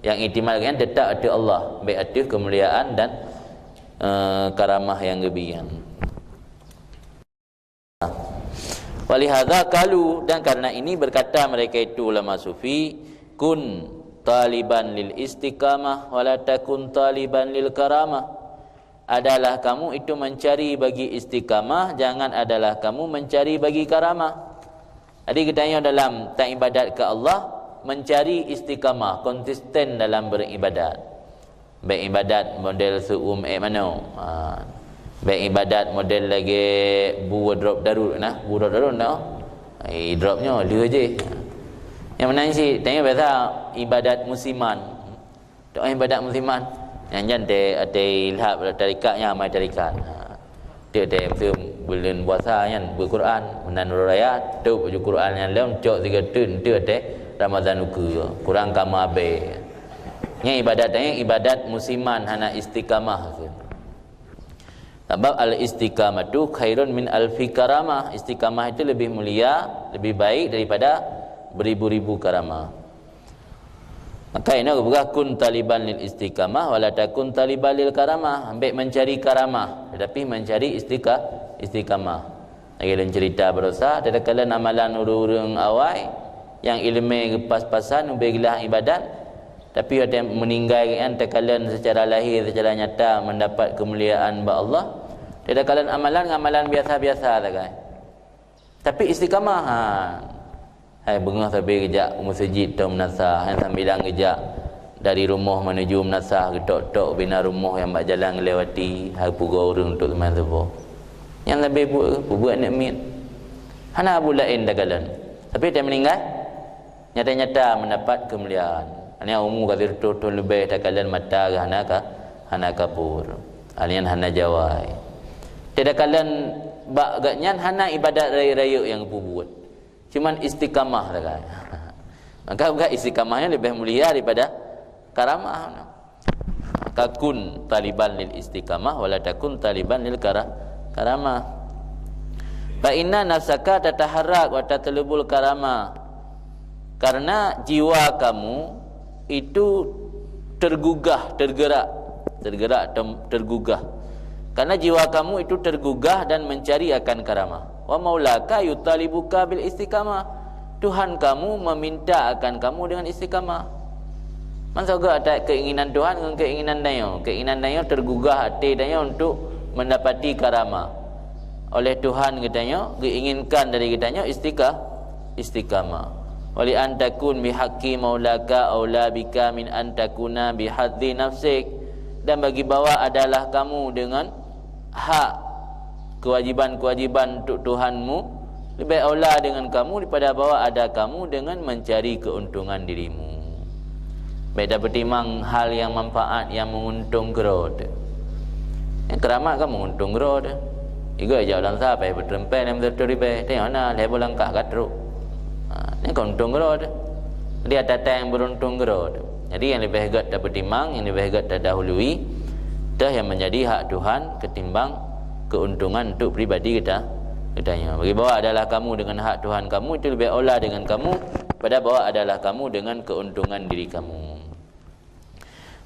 Nyang iktimat geuh nyan teutap ateueh Allah, bék ateueh keumuliaan dan, eh, karamah nyang geubi nyan. Walihadza qalu, dan karena ini berkata mereka itu ulama sufi, "Kun taliban lil istiqamah, wa la takun taliban lil karamah." Adalah kamu itu mencari bagi istiqamah, jangan adalah kamu mencari bagi karamah. Jadi, geutanyoe dalam taibadat keu Allah, mencari istiqamah, konsisten dalam beribadat. Bék ibadat model seuuem ék manoe. Ha. Bék ibadat model lagée bu drop darut nah, bu drop darut noh. Ai drop nyoe lheueh jih. Nyang meunan cit, tanyoe biasa ibadat musiman. Doa ibadat musiman. Nyang jan tée, tée ilhab tarikat nyan amai tarikat. Ha. Teuk tée musim buleuen puasa nyan beuquran, meunan uroe raya, tôb baju Quran nyan lom, cok sigoe teuk, enteuk tée Ramadan ukeue. Quran ka meuabée. Nyan ibadat nyan ibadat musiman, hana istiqamah. Sabab al-istiqamatu khairun min alfi karamah. Istiqamah itu lebih mulia, lebih baik daripada beribu-ribu karamah. Maka inoe geupeugah, "Kun taliban lil istiqamah, wa la takun taliban lil karamah." Bék mencari karamah, tetapi mencari istiqa-, istiqamah. Lagée lôn cerita barosa, takalon amalan ureuëng-ureuëng awai nyang iéleumé geupas-pasan ubé geulah ibadat, tapi watée meuninggai geuhnyan takalon secara lahé, secara nyata mendapat keumuliaan bak Allah. Takalon amalan ngon amalan biasa-biasa sagai. Tapi istiqamah, ha. Hai beungoh sabe geujak u meuseujid atau meunasah, hai sambilan geujak dari rumoh menuju meunasah, geutok-tok bina rumoh nyang bak jalan geulewati, hai pugoe ureuëng untuk seumayang suboh. Nyan sabe buet, peubuet aneuk miet. Hana buet laén takalon. Tapi watée meuninggai, nyata-nyata mendapat keumuliaan. Nyan umu ka sireutôh thon leubeh takalon mata geuh hana ka, hana kabur. Nyan hana jawai. Takalon bak geuhnyan hana ibadat rayeuk-rayeuk nyang geupeubeuet. Cuman istiqamah sagai. Maka bukan istiqamah nyan leubeh mulia daripada karamah. Maka kun taliban lil istiqamah, wa la takun taliban lil kara-, karamah. Fa inna nafsaka tataharrak wa tatlubul karamah. Karena jiwa kamu itu tergugah, tergerak, tergerak, tem-, tergugah. Karena jiwa kamu itu tergugah dan mencari akan karamah. Wa maulaka yutalibuka bil istiqamah. Tuhan kamu meminta akan kamu dengan istiqamah. Mantong geuh atas keinginan Tuhan ngon keinginan tanyoe. Keinginan tanyoe tergugah até tanyoe untuk mendapati karamah. Oleh Tuhan geutanyoe geuinginkan dari geutanyoe istiqa-, istiqamah. Wa li an takun bihaqqi maulaka aula bika min an takuna bihadzi nafsik. Dan bagi bahwa adalah kamu dengan hak kewajiban-kewajiban untuk Tuhanmu, lebih aula dengan kamu daripada bahwa ada kamu dengan mencari keuntungan dirimu. Bék tapeutimang hal nyang manfaat nyang meunguntông keudroe teuh. Nyang keuramat kan meunguntông keudroe teuh. Igoe jak u lam sa paih beuteumpée lam siratoh ribée, teungoh na lhée boh langkah ka trok. Ha, nyan kan untông keudroe teuh. Jadi ata-ata nyang beuruntung keudroe teuh. Jadi nyang leubeh gét tapeutimang, nyang leubeh gét tadahului, teuh nyang meunjadi hak Tuhan ketimbang keuntungan untuk pribadi geuta, Katanya, bagi bahwa adalah kamu dengan hak Tuhan kamu itu lebih aula dengan kamu pada bahwa adalah kamu dengan keuntungan diri kamu.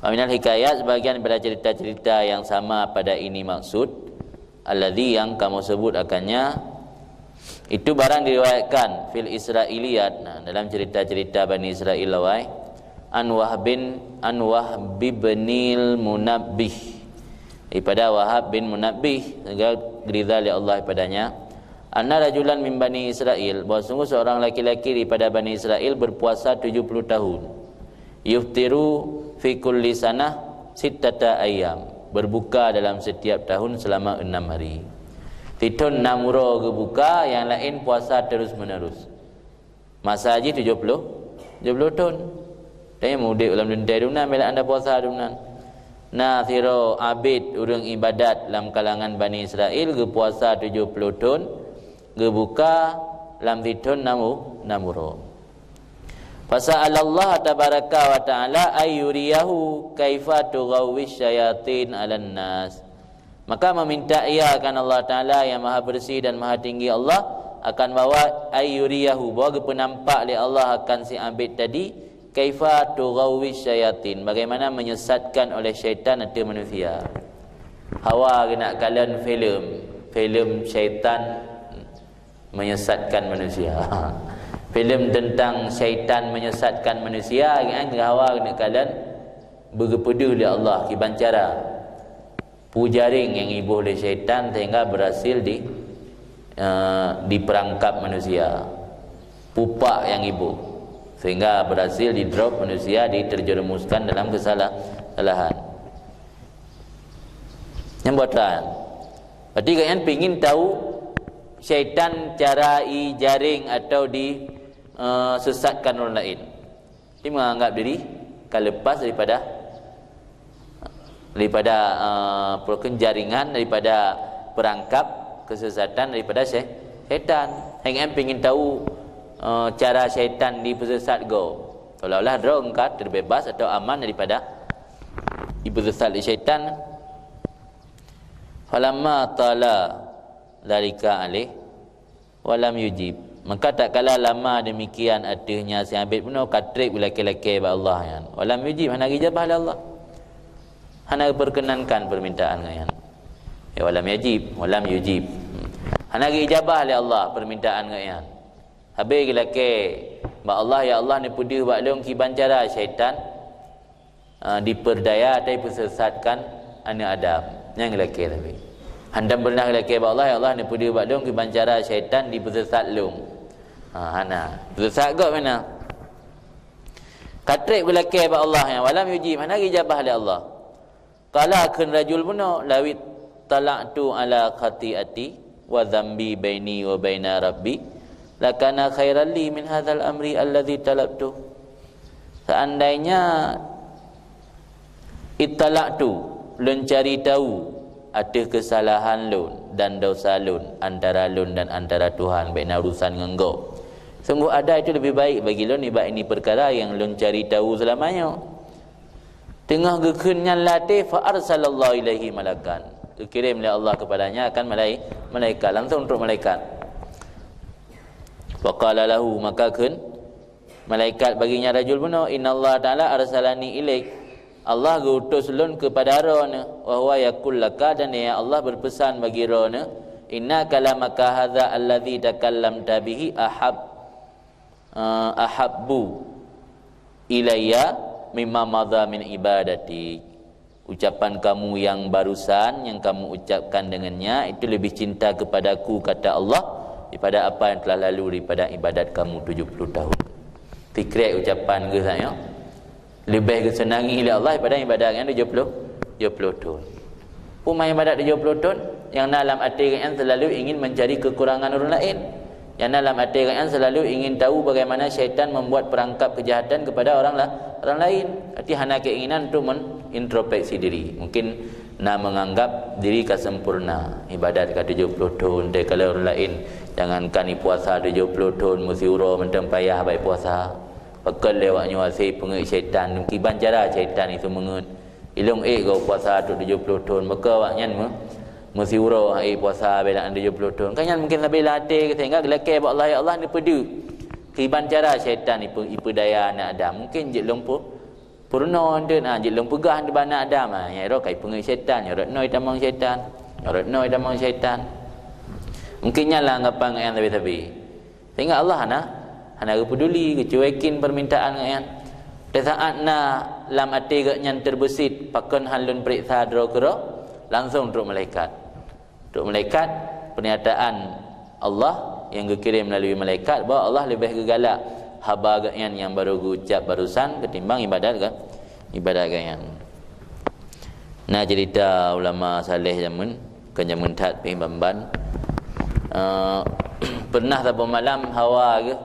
Wa minal hikayat, sebahagian pada cerita-cerita yang sama pada ini maksud, alladzi, yang kamu sebut akannya, itu barang diriwayatkan fil Israiliyat, nah, dalam cerita-cerita Bani Israel awai, an Wahbin, an Wahbibnil Munabbih, daripada Wahab bin Munabbih, segala geridha lé Allah padanya, anna rajulan min Bani Israel, bahwa sungguh seorang laki-laki daripada Bani Israel berpuasa tujuh puluh tahun, yuftiru fi kulli sanah sittata ayyam, berbuka dalam setiap tahun selama enam hari. Sithon nam uroe geubuka, nyang laén puasa terus-menerus. Masa jih tujoh ploh, tujoh ploh thon. Tanyoe udeb lam leuntée dumnan, meunan anda puasa dumnan. Na sidroe abét ureuëng ibadat lam kalangan Bani Israel geupuasa tujoh ploh thon, geubuka lam sithon nam u-, nam uroe. Fasa'alallaha tabaraka wa ta'ala ayyuriyahu kaifa tughawwi syayatin 'alan nas. Maka meminta ia akan Allah Ta'ala yang Maha Bersih dan Maha Tinggi Allah akan bahwa ayyuriyahu, bahwa geupeunampak lé Allah akan si abét tadi, kaifa tughawwi syayatin, bagaimana menyesatkan oleh syaitan ateueh manusia. Hawa geunak kalon filem, filem syaitan menyesatkan manusia. Filem tentang syaitan menyesatkan manusia, kan, hawa geunak kalon beugeupeudeuh lé Allah kiban cara. Peue jaréng nyang iboh lé syaitan sehingga berhasil di, eh, diperangkap manusia. Pupak nyang iboh sehingga berhasil didrop manusia, diterjerumuskan dalam kesala-, kesalahan. Nyang buat terang. Berarti kalian pingin tahu syaitan cara i jaréng atau di, eh, sesatkan orang lain. Jadi menganggap diri ka lepas daripada, daripada, eh, peukon jaringan, daripada perangkap kesesatan daripada syai-, syaitan. Hanya pingin tahu, eh, cara syaitan dipeusesat go. Seolah-olah droe ka terbebas atau aman daripada dipeusesat lé syaitan. Falamma tala dzalika alaih, walam yujib. Maka tatkala lama demikian ateueh nyan si abét bunoe, ka treb geulakée-lakée bak Allah nyan. Walam yujib, hana geujabah lé Allah. Hana geuperkenankan permintaan geuh nyan. Ya, walam yajib, walam yujib. Hana geujabah lé Allah permintaan geuh nyan. Habéh geulakée bak Allah, "Ya Allah, neupeudeuh bak lôn kiban cara syaitan ah, dipeurdaya atau dipeusesatkan aneuëk Adam. Nyang geulakée tapi. Hantom peureunah geulakée bak Allah, "Ya Allah, neupeudeuh bak lôn kiban cara syaitan dipeusesat lôn." Ha, hana. Peusesat gob meunan. Ka treb geulakée bak Allah nyan, walam yujib, hana geujabah lé Allah. Qala, kheun rajul bunoe, "Lawit tala'tu ala khati'ati wa dzambi baini wa baina rabbi, lakana khairan li min hadzal amri alladzi talabtu." Seandainya ittala'tu, lôn cari tahu ateueh keusalahan lôn dan dosa lôn antara lôn dan antara Tuhan, bék na urusan ngon gob. Sungguh ada itu lebih baik bagi lôn nibak ini perkara nyang lôn cari tahu seulama nyoe. Teungoh geukheun nyan lam até, fa arsalallahu ilaihi malakan. Geukirém lé Allah keupadanya akan malai-, malaikat, langsung trok malaikat. Wa qala lahu, maka kheun malaikat bagi nyan rajul bunoe, "Innallaha ta'ala arsalani ilaik." Allah geuutus lôn keupada droeneuh, wa huwa yaqul laka, dan ya Allah beupeusan bagi droeneuh, "Inna kalamaka hadza alladzi takallamta bihi ahab, eh, ahabbu ilayya mimma madha min ibadati." Ucapan kamu yang barusan, yang kamu ucapkan dengannya, itu lebih cinta kepadaku, kata Allah, daripada apa yang telah lalu daripada ibadat kamu tujuh puluh tahun. Sikrek ucapan geuh nyan, leubeh geuseunangi lé Allah daripada ibadat nyan tujuh puluh, tujuh puluh thon. Peue ibadat tujuh puluh thon, nyang na lam até geuhnyan selalu ingin mencari kekurangan orang lain. Nyang na lam até geuhnyan selalu ingin tahu bagaimana syaitan membuat perangkap kejahatan kepada orang la-, orang lain. Arti hana keinginan untuk men-, introspeksi diri. Mungkin na menganggap diri ka sempurna. Ibadat ka tujuh puluh thon, teuka lé orang lain. Jangankan i puasa tujuh puluh thon, meusiuroe mantong payah bak i puasa. Pakon lé awak nyoe aséh peungeuet syaitan, kiban cara syaitan itu meungeuet. Ilong ék gau puasa tu tujuh puluh thon, maka awak nyan me-, Meusiuroe hai puasa bela tujoh ploh thon. Kan nyan mungkin sabila até, sehingga geulakée bak Allah, "Ya Allah, neupeudeuh kiban cara syaitan ipe-, ipeudaya aneuk Adam. Mungkin jeuet lôn peu-, peurunoe deuet, ha, jeuet lôn peugah deuet bak aneuk Adam." Ha, nyang roh kai peungeuet syaitan, nyoe rot noe tamong syaitan, nyoe rot noe tamong syaitan. Mungkin nyan lah anggapan ngon nyang sabe-sabe. Sehingga Allah hana, hana geupeuduli, geucuekin permintaan geuh nyan. Di saat na lam até geuh nyan terbeusit, pakon han lôn peuriksa droe keudroe, langsong trok malaikat. Trok malaikat, pernyataan Allah yang geukirém melalui malaikat bahwa Allah leubeh geugalak haba geuh nyan nyang baru geucap barusan ketimbang ibadat geuh, ibadat geuh nyan. Na cerita ulama saleh zaman, bukan zaman that pih ban-ban. Eh, pernah saboh malam hawa geuh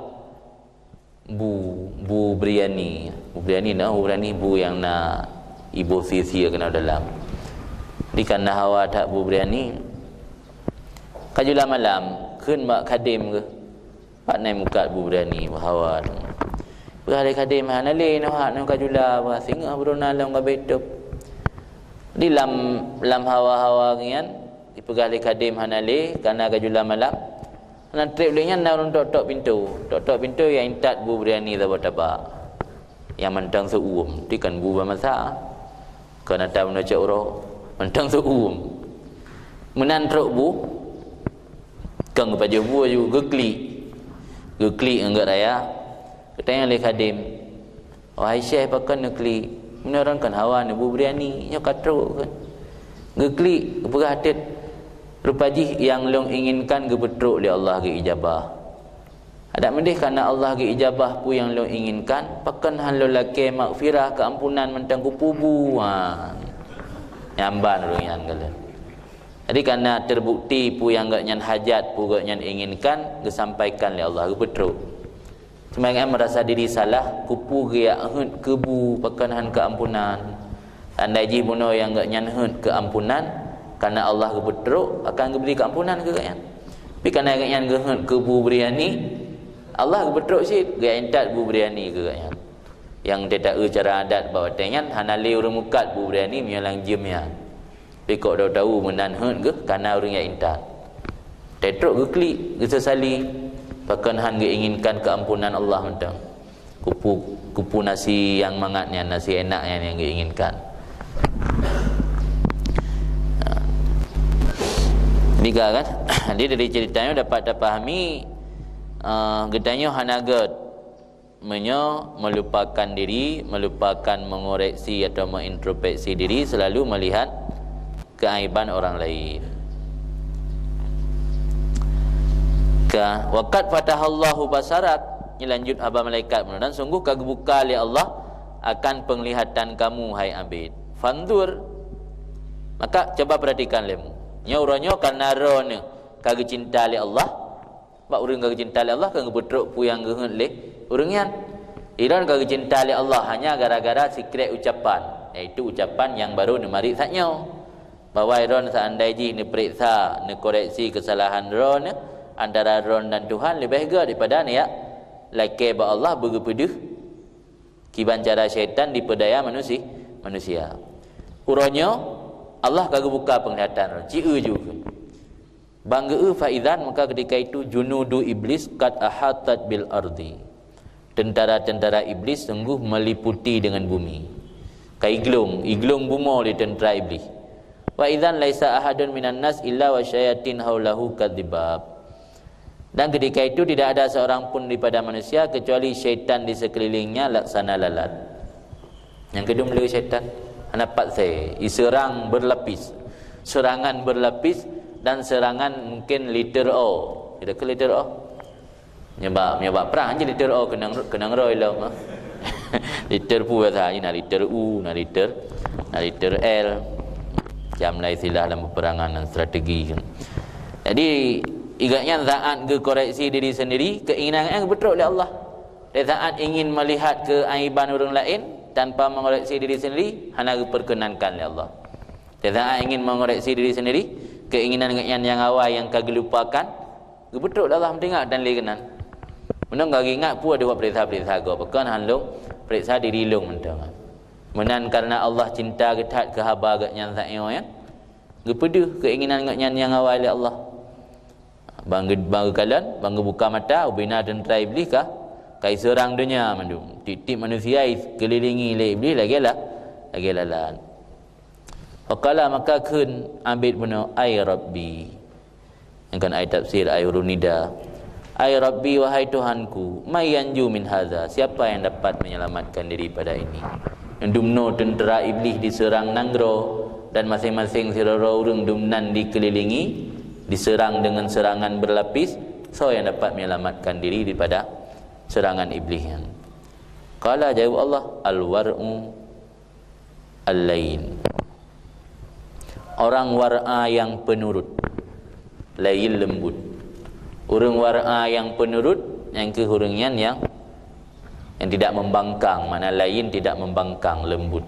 bu, bu biryani. Bu biryani na, bu biryani bu nyang na iboh sie-sie keunoe dalam. Di kana hawa that bu biryani. Ka jula malam, kheun bak khadem geuh. Pat nai mukat bu biryani, bu hawa. Peugah lé khadem, "Hana lé nyoe, hak nyoe ka jula, bah singoh beurona lom ka beutup." Di lam, lam hawa-hawa ngian, dipeugah lé khadem hana lé, kana ka jula malam. Hana treb lé nyan na ureuëng tok-tok pintoe. Tok-tok pintoe nyang intat bu biryani saboh tabak. Nyang mantong seu-uem, ti kon bu bamasa. Kon ata meunocok uroe, mantong seu-uem. Meunan trok bu, kon geupajoh bu aju, geuklik. Geuklik ngon gét raya. Geutanyong lé khadem, "Wahai syekh, pakon neuklik? Meunurun kon hawa neubu biryani, nyoe ka trok kon." Geuklik, geupeugah that, "Rupa jih nyang lôn inginkan geupeutrok lé Allah geuijabah. Adak meudeh kana Allah geuijabah peue nyang lôn inginkan, pakon han lôn lakée maghfirah, keuampunan mantong kupubu." Ha. Nyan ban ureuëng nyan galak. Jadi kana terbukti peue nyang geuh nyan hajat, peue geuh nyan inginkan, geusampaikan lé Allah, geupeutrok. Cuma geuh nyan meurasa diri salah, kupu geujak heuet keu bu, pakon han keuampunan. Andai jih bunoe nyang geuh nyan heuet keuampunan, kana Allah geupeutrok, akan geubri keuampunan keu geuh nyan. Tapi kana geuh nyan geuheuet keu bu biryani, Allah geupeutrok cit, geujak intat bu biryani keu geuh nyan. Nyang teuta-eu cara adat bak watée nyan, hana lé ureuëng mukat bu biryani meunyoe lam jeuem nyan. Tapi kok tahu-tahu meunan heuet geuh, kana ureuëng nyang intat. Tetrok geuklik, geusesali, pakon han geuinginkan keuampunan Allah mantong. Kupu, kupu nasi nyang mangat nyan, nasi enak nyan nyang geuinginkan. Ha. Tiga kan? Jadi dari cerita nyoe dapat tapahami, eh, geutanyoe hana gét meunyoe meulupakan diri, meulupakan mengoreksi atau mengintrospeksi diri, selalu melihat keaiban orang lain. Ka, "Wa qad fatahallahu basarak," nyoe lanjut haba malaikat bunoe, "dan sungguh ka geubuka lé Allah akan penglihatan kamu, hai Abid. Fanzur." Maka, cuba perhatikan lé mu. Nyoe uroe nyoe kana droeneuh ka geucinta lé Allah, bak ureuëng ka geucinta lé Allah, ka geupeutrok peue nyang geuheuet lé ureuëng nyan. Droeneuh ka geucinta lé Allah hanya gara-gara sikrek ucapan, yaitu ucapan nyang baru neumarit saat nyoe. Bahwa droeneuh seandai jih neupeuriksa, neukoreksi keusalahan droeneuh antara droeneuh dan Tuhan, leubeh gét daripada neujak lakée bak Allah beugeupeudeuh kiban cara syaitan dipeudaya manusi-, manusia. Uroe nyoe, Allah ka geubuka peunglihatan droeneuh, ci-eu ju keu. Ban geu-eu faizan, maka ketika itu junudu iblis qad ahatat bil ardi. Tentara-tentara iblis sungguh meliputi dengan bumi. Ka iglong, iglong bumoe lé tentara iblis. Wa idzan laisa ahadun minan nas illa wa syayatin haulahu kadzibab. Dan ketika itu tidak ada seorang pun daripada manusia kecuali syaitan di sekelilingnya laksana lalat. Nyang keudua meuleu syaitan. Hana pat se, iseurang berlapis. Serangan berlapis dan serangan mungkin liter o. Kita ke liter o? Nyoe bak, nyoe bak prang je liter o keunong, keunong roi lom. Liter peue biasa je, na liter U, na liter, na liter L. Macam lain istilah dalam peperangan dan strategi. Jadi, igat nyan saat geukoreksi diri sendiri, keinginan nyan geupeutreuk lé Allah. Di saat ingin melihat keaiban ureuëng laén tanpa mengoreksi diri sendiri, hana geuperkenankan lé Allah. Di saat ingin mengoreksi diri sendiri, keinginan geuhnyan nyang awai nyang ka geulupakan, geupeutreuk lé Allah, meutinggai dan lé keunan. Meunong ka geuingat peue deuh peuriksa-peuriksa gob, pakon han lôn peuriksa diri lôn mantong. Meunan kareuna Allah cinta geuthat keu haba geuhnyan saat nyoe, ya. Geupeudeuh keuinginan gobnyan nyang awai lé Allah. Ban geu-, ban geukalon, ban geubuka mata, ubena teuntra Iblih ka, ka iseurang donya mandum. Tieb-tieb manusia ikeulilingui lé Iblih lagée la-, lagée lalat. Faqala, maka kheun abet bunoe, "Ai Rabbi." Nyang kon ai tafsir, ai huruf nida. "Ai Rabbi, wahai Tuhanku, may yanju min hadza? Siapa yang dapat menyelamatkan diri pada ini?" Dumnoe teuntra Iblih diseurang nanggroe, dan maséng-maséng sidroe ureuëng dumnan dikeulilingi, diseurang dengan serangan berlapis, soe yang dapat menyelamatkan diri daripada serangan Iblih nyan? Qala, jaweueb Allah, "Al-war'u al-layin." Orang war'a yang penurut, layin lembut. Ureuëng war'a yang penurut, nyang kheueh ureuëng nyan yang, yang tidak membangkang, makna layin tidak membangkang, lembut.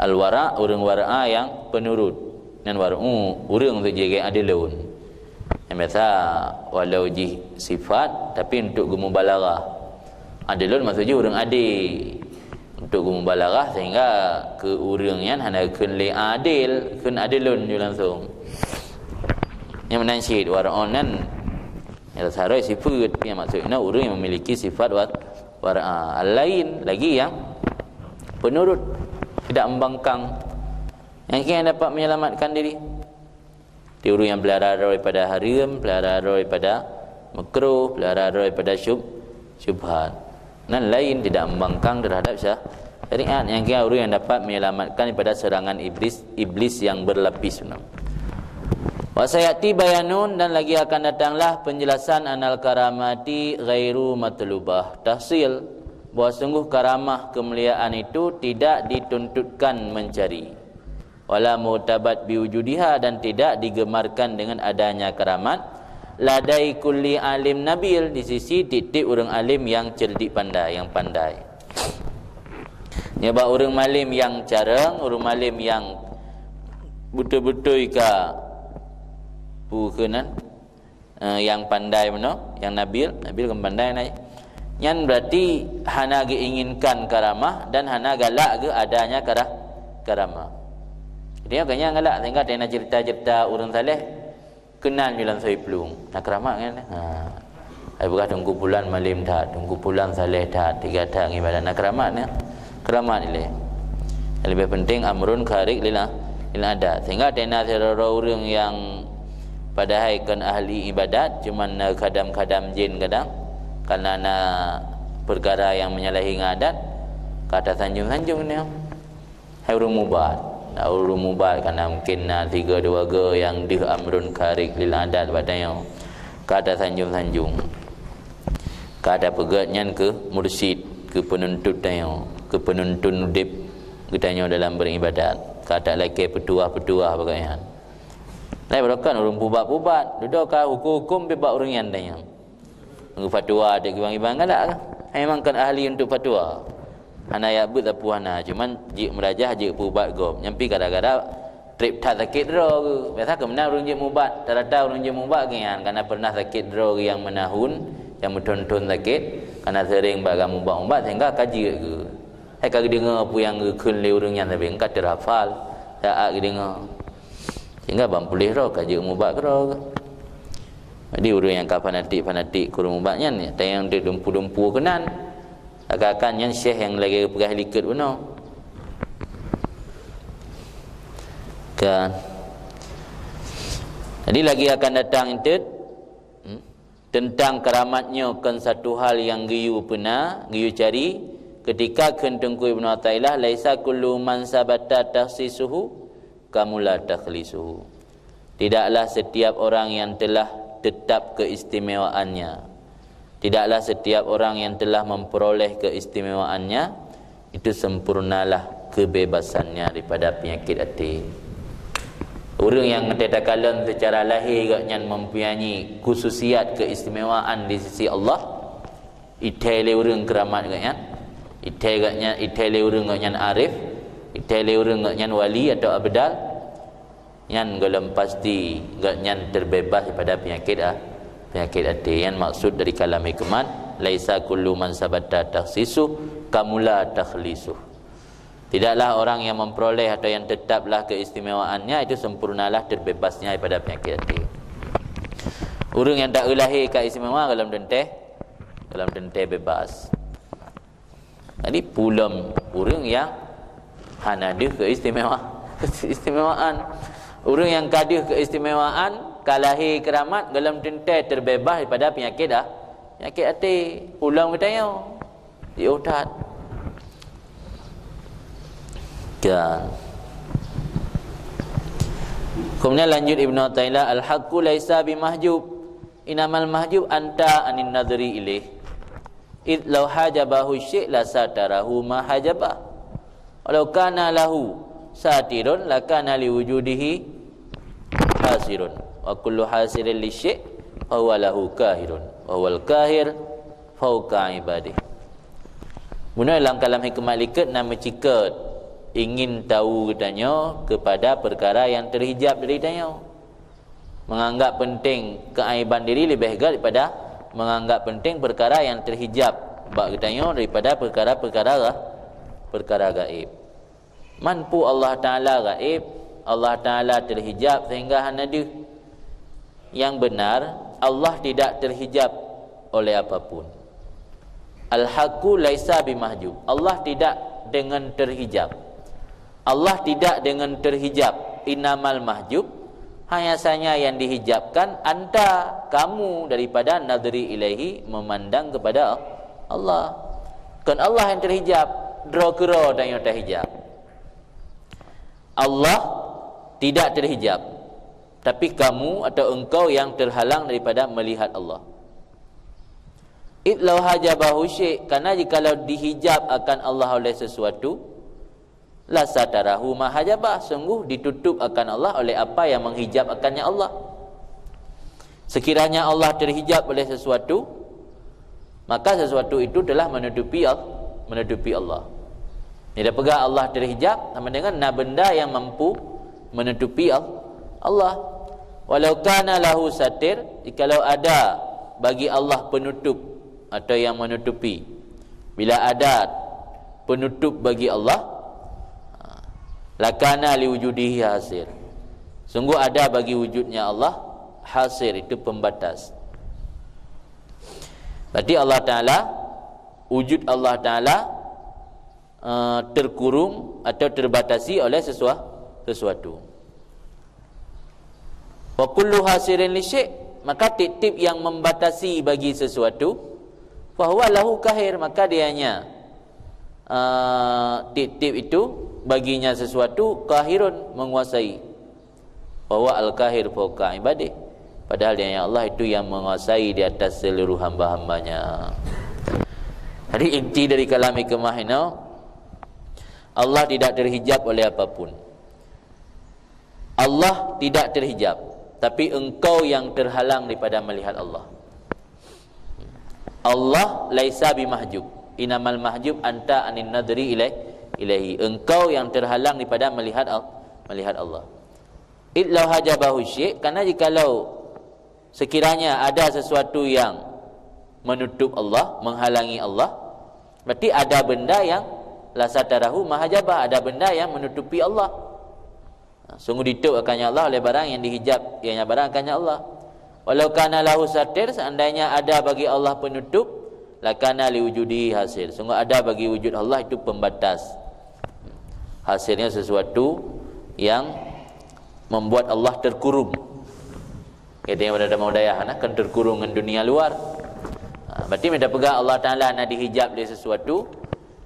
Al-wara', ureuëng war'a yang penurut. Nyan war'u, ureuëng tu jih gét adilon. Nyang biasa, walau jih sifat, tapi untuk geumubalaghah. Adilon maksud jih ureuëng adé. Untuk geumubalaghah, sehingga keu ureuëng nyan hana kheun lé adil, kheun adilon ju langsung. Nyang meunan cit, war'on nyan, nyata saroi sifeuet, nyang maksud inoe ureuëng yang memiliki sifat war-, war'a. Al-layin, lagi yang penurut, tidak membangkang. Nyang kira dapat menyelamatkan diri. Di ureuëng nyang peulara droe daripada hareuem, peulara droe daripada meukruh, peulara droe daripada syub-, syubhat. Nan layin tidak membangkang terhadap sya-, syariat, nyang kira ureuëng nyang dapat menyelamatkan daripada serangan iblis, iblis yang berlapis. Wa sayati bayanun, dan lagi akan datanglah penjelasan, anal karamati ghairu matlubah tahsil, bahwa sungguh karamah kemuliaan itu tidak dituntutkan mencari. Wala mu'tabat biwujudiha, dan tidak digemarkan dengan adanya karamat, ladai kulli alim nabil, di sisi tieb-tieb ureuëng alim yang cerdik pandai, yang pandai. Nyoe bak ureuëng malim yang carong, ureuëng malim yang beutôi-beutôi ka peue keunan, eh, nyang pandai meunoe, nyang nabil, nabil kan pandai nai. Nyan berarti hana geuinginkan karamah dan hana galak geu adanya kara-, karamah. Jadi, nyoe keu nyang galak, sehingga teuingat cerita-cerita ureuëng saleh, keunan ju lam soi plueng. Na karamah nyan, ha. Ai peugah Teungku Pulan malem that, Teungku Pulan saleh that, tiga that ngibadat. Na karamah nyan. Keramat ilée. Yang lebih penting amrun kharik lil, lil adat. Sehingga teuingat sidroe ureuëng nyang padahai kon ahli ibadat, cuman na khadam-khadam jén kadang, karena na perkara yang menyalahi ngon adat, ka tasanjong-sanjong nyan. Hai ureuëng mubat. Na ureuëng mubat karena mungkin na tiga dua go nyang deuh amrun kharik lil adat bak tanyoe. Ka tasanjong-sanjong. Ka tapeugét nyan keu mursyid, keu peununtut tanyoe, keu peununtun udeb geutanyoe dalam beribadat. Ka talakée peutuah-peutuah bak gobnyan. Laén barokan ureuëng pubat-pubat, dudoe ka huköm-huköm pih bak ureuëng nyan tanyoe. Geufatwa dek gibang-gibang galak ka. Memang kon ahli untuk fatwa. Hana jak beuet sapeue hana, cuman jeuet meurajah, jeuet peubat gob. Nyan pih gara-gara treb that sakét droe geuh. Biasa keu meunan ureuëng jeuet mubat, rata-rata ureuëng jeuet mubat geuh nyan karena pernah sakét droe geuh nyang meunahun, nyang meuthon-thon sakét, karena seuring bak gam mubat-mubat sehingga ka jeuet geuh. Hai ka geudeungoe peue nyang geukheun lé ureuëng nyan sabe, ka teuhafal, saát geudeungoe. Sehingga ban puléh droe ka jeuet mubat keudroe geuh. Jadi ureuëng nyang ka fanatik-fanatik keu ureuëng mubat nyan, ya, tayang deuek dumpu-dumpu keunan. Akan-akan nyan syekh nyang lagée geupeugah likot bunoe. Kan. Jadi lagi akan datang enteuk, hmm, teuntang karamat nyoe kon satu hal nyang geuyue peuna, geuyue cari, ketika kheun Teungku Ibnu Athaillah, "Laisa kullu man sabata takhsisuhu kamula takhlisuhu." Tidaklah setiap orang yang telah tetap keistimewaannya, tidaklah setiap orang yang telah memperoleh keistimewaannya, itu sempurnalah kebebasannya daripada penyakit hati. Ureuëng nyang teuka kalon secara lahé gobnyan mempunyai khususiat keistimewaan di sisi Allah, ithai lé ureuëng keuramat gobnyan, ithai gobnyan, ithai lé ureuëng gobnyan arif, ithai lé ureuëng gobnyan wali atau abdal, nyan gohlom pasti gobnyan teubeubaih daripada peunyakét, ah, peunyakét até. Nyan maksud dari kalam hikmat, "Laisa kullu man sabata takhsisuh kamula takhlisuh." Tidaklah orang yang memperoleh atau yang tetaplah keistimewaannya itu sempurnalah terbebasnya daripada penyakit hati. Ureuëng nyang taeu lahé ka istimewa golom teuntée, golom teuntée bebas. Jadi, peue lom ureuëng nyang hana deuh keistimewa-, keistimewaan. Ureuëng nyang ka deuh keistimewaan, ka lahé keuramat, golom teuntée terbebas daripada penyakit, ah, penyakit até. Peue lom geutanyoe. Jiôh that. Kan. Kemudian lanjut Ibnu Athaillah, "Al-haqqu laisa bimahjub, innamal mahjub anta anin nadhri ilaih. Id law hajabahu syai' la satarahu ma hajabah. Walau kana lahu satirun lakana liwujudihi hasirun. Wa kullu hasirin li syai' fa huwa lahu kahirun. Wa huwal kahir fauqa ibadih." Bunoe lam kalam hikmah likot na meucikot ingin tahu geutanyoe kepada perkara yang terhijab dari tanyoe. Menganggap penting keaiban diri lebih gét daripada menganggap penting perkara yang terhijab bak geutanyoe daripada perkara-perkara ga-, perkara gaib. Man peue Allah Taala gaib, Allah Taala terhijab sehingga hana deuh. Yang benar, Allah tidak terhijab oleh apapun. Al-haqqu laisa bimahjub. Allah tidak dengan terhijab. Allah tidak dengan terhijab. Innamal mahjub, hanya saja yang dihijabkan anta, kamu, daripada nadhri ilaihi, memandang kepada Allah. Kon Allah yang terhijab, droe keudroe tanyoe tahijab. Allah tidak terhijab, tapi kamu atau engkau yang terhalang daripada melihat Allah. Id law hajabahu syai', karena jikalau dihijab akan Allah oleh sesuatu, la satarahu ma hajabah, sungguh ditutup akan Allah oleh apa yang menghijab akannya Allah. Sekiranya Allah terhijab oleh sesuatu, maka sesuatu itu telah menutupi Al-, menutupi Allah. Jadi peugah Allah terhijab sama dengan na benda yang mampu menutupi Al-, Allah. Walau kana lahu satir, jikalau ada bagi Allah penutup atau yang menutupi. Bila ada penutup bagi Allah, lakana liwujudihi hasir. Sungguh ada bagi wujudnya Allah hasir, itu pembatas. Berarti Allah Taala, wujud Allah Taala, eh, terkurung atau terbatasi oleh sesua-, sesuatu. Wa kullu hasirin li syai', maka tiep-tiep yang membatasi bagi sesuatu, fahuwa lahu kahir, maka dianya, eh, tiep-tiep itu baginya sesuatu kahirun, menguasai. Wa huwa al-kahir fauqa ibadih. Padahal dianya Allah itu yang menguasai di atas seluruh hamba-hambanya. Jadi inti dari kalam hikmah ini, Allah tidak terhijab oleh apapun. Allah tidak terhijab, tapi engkau yang terhalang daripada melihat Allah. Allah laisa bimahjub. Innamal mahjub anta anin nadhri ilai-, ilaihi. Engkau yang terhalang daripada melihat Al-, melihat Allah. Id law hajabahu syai', karena jikalau sekiranya ada sesuatu yang menutup Allah, menghalangi Allah, berarti ada benda yang la satarahu ma hajabah, ada benda yang menutupi Allah. Sungguh ditutup akannya Allah oleh barang yang dihijab, ianya barang akannya Allah. Walau kana lahu satir, seandainya ada bagi Allah penutup, lakana liwujudi hasir. Sungguh ada bagi wujud Allah itu pembatas. Hasirnya sesuatu yang membuat Allah terkurung. Jadi yang pada mau dayah, nah, kan terkurung dengan dunia luar. Ha, berarti bila peugah Allah Taala na dihijab oleh sesuatu,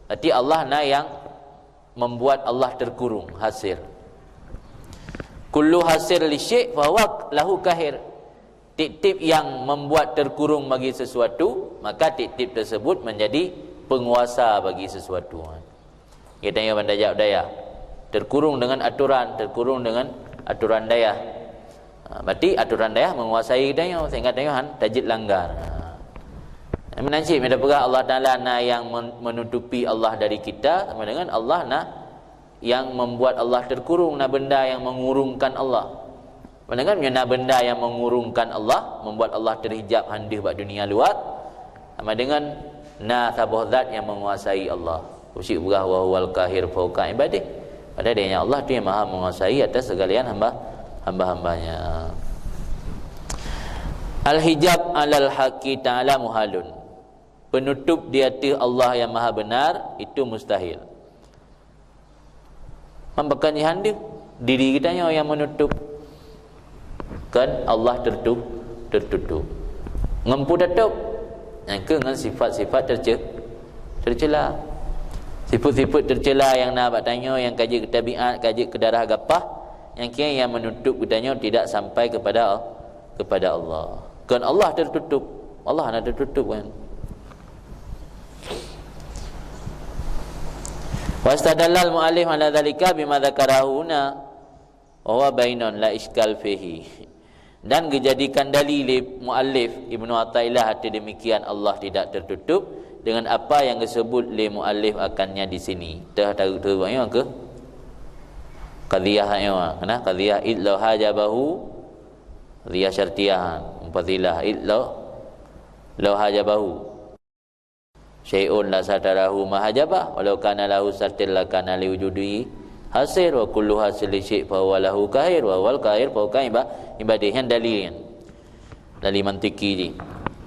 berarti Allah na yang membuat Allah terkurung, hasir. Kullu hasir li syai' fahuwa lahu kahir. Tiep-tiep yang membuat terkurung bagi sesuatu, maka tiep-tiep tersebut menjadi penguasa bagi sesuatu. Kita yang bandar jawab dayah terkurung dengan aturan, terkurung dengan aturan dayah. Ha, berarti aturan dayah menguasai tanyoe, sehingga tanyoe han tajeuet langgar. Ha, meunan cit, mita peugah Allah Taala na yang men-, menutupi Allah dari kita, sama dengan Allah na yang membuat Allah terkurung, na benda yang mengurungkan Allah. Sama dengan na benda yang mengurungkan Allah, membuat Allah terhijab han deuh bak dunia luar, sama dengan na saboh zat yang menguasai Allah. Usyik peugah, "Wa huwal qahir fauqa ibadih." Padahal Dia nyan Allah tu yang maha menguasai atas segalian hamba, hamba-hambanya. Al-hijab alal haqqi ta'ala muhalun. Penutup di ateueh Allah yang maha benar itu mustahil. Mambakkan jihan deuh, diri geutanyoe nyang meunutup. Kan Allah tertutup, tertutup. Ngon peue tatôp? Nyang keuh ngon sifat-sifat terce-, tercela. Sifat-sifat tercela nyang na bak tanyoe, nyang ka jeuet keu tabiat, ka jeuet keu darah gapah, nyang keuh nyang meunutup geutanyoe tidak sampai kepada, kepada Allah. Kon Allah tertutup. Allah hana tertutup kan. Wastadallal mu'allif ala dzalika bima dzakarahu huna wa huwa bainun la iskal fihi. Dan geujadikan dalil lé muallif Ibnu Athaillah ateueh demikian Allah tidak tertutup dengan apa yang geusebut lé muallif akannya di sini. Teuh tahu tu nyang ke qadhiyah nyoe. Kena qadhiyah id law hajabahu, qadhiyah syartiyah, mufassilah id law, law hajabahu syai'un la satarahu ma hajabah, walau kana lahu satir la kana li wujudi hasir, wa kullu hasili syai' fa huwa lahu qahir, wa huwal qahir fauqa iba-, ibadih. Nyan dalil nyan. Dalil mantiki ji.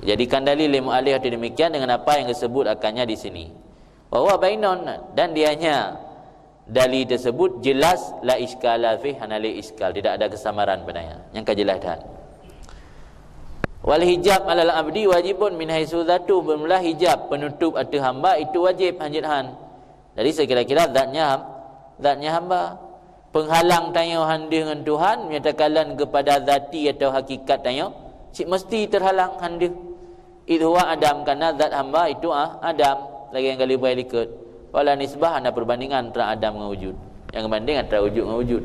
Jadikan dalil lé mu'allif ateueh demikian dengan apa yang disebut akannya di sini. Wa huwa bainun, dan dianya Dali teusebut jelas, la iskala fih, hana lé iskal, tidak ada kesamaran padanya. Nyang ka jelas that. Wal hijab alal abdi wajibun min haitsu dzatu, bermula hijab, penutup ateueh hamba itu wajib, hanjeuet han. Jadi sekira-kira zatnya ham-, zatnya hamba. Penghalang tanyoe han deuh ngon Tuhan, menyatakan kepada zati atau hakikat tanyoe, cit mesti terhalang han deuh. Id huwa Adam, karena zat hamba itu, ah, Adam, lagée nyang ka lheueh likot. Wala nisbah, hana perbandingan antara Adam ngon wujud. Nyang banding antara wujud ngon wujud.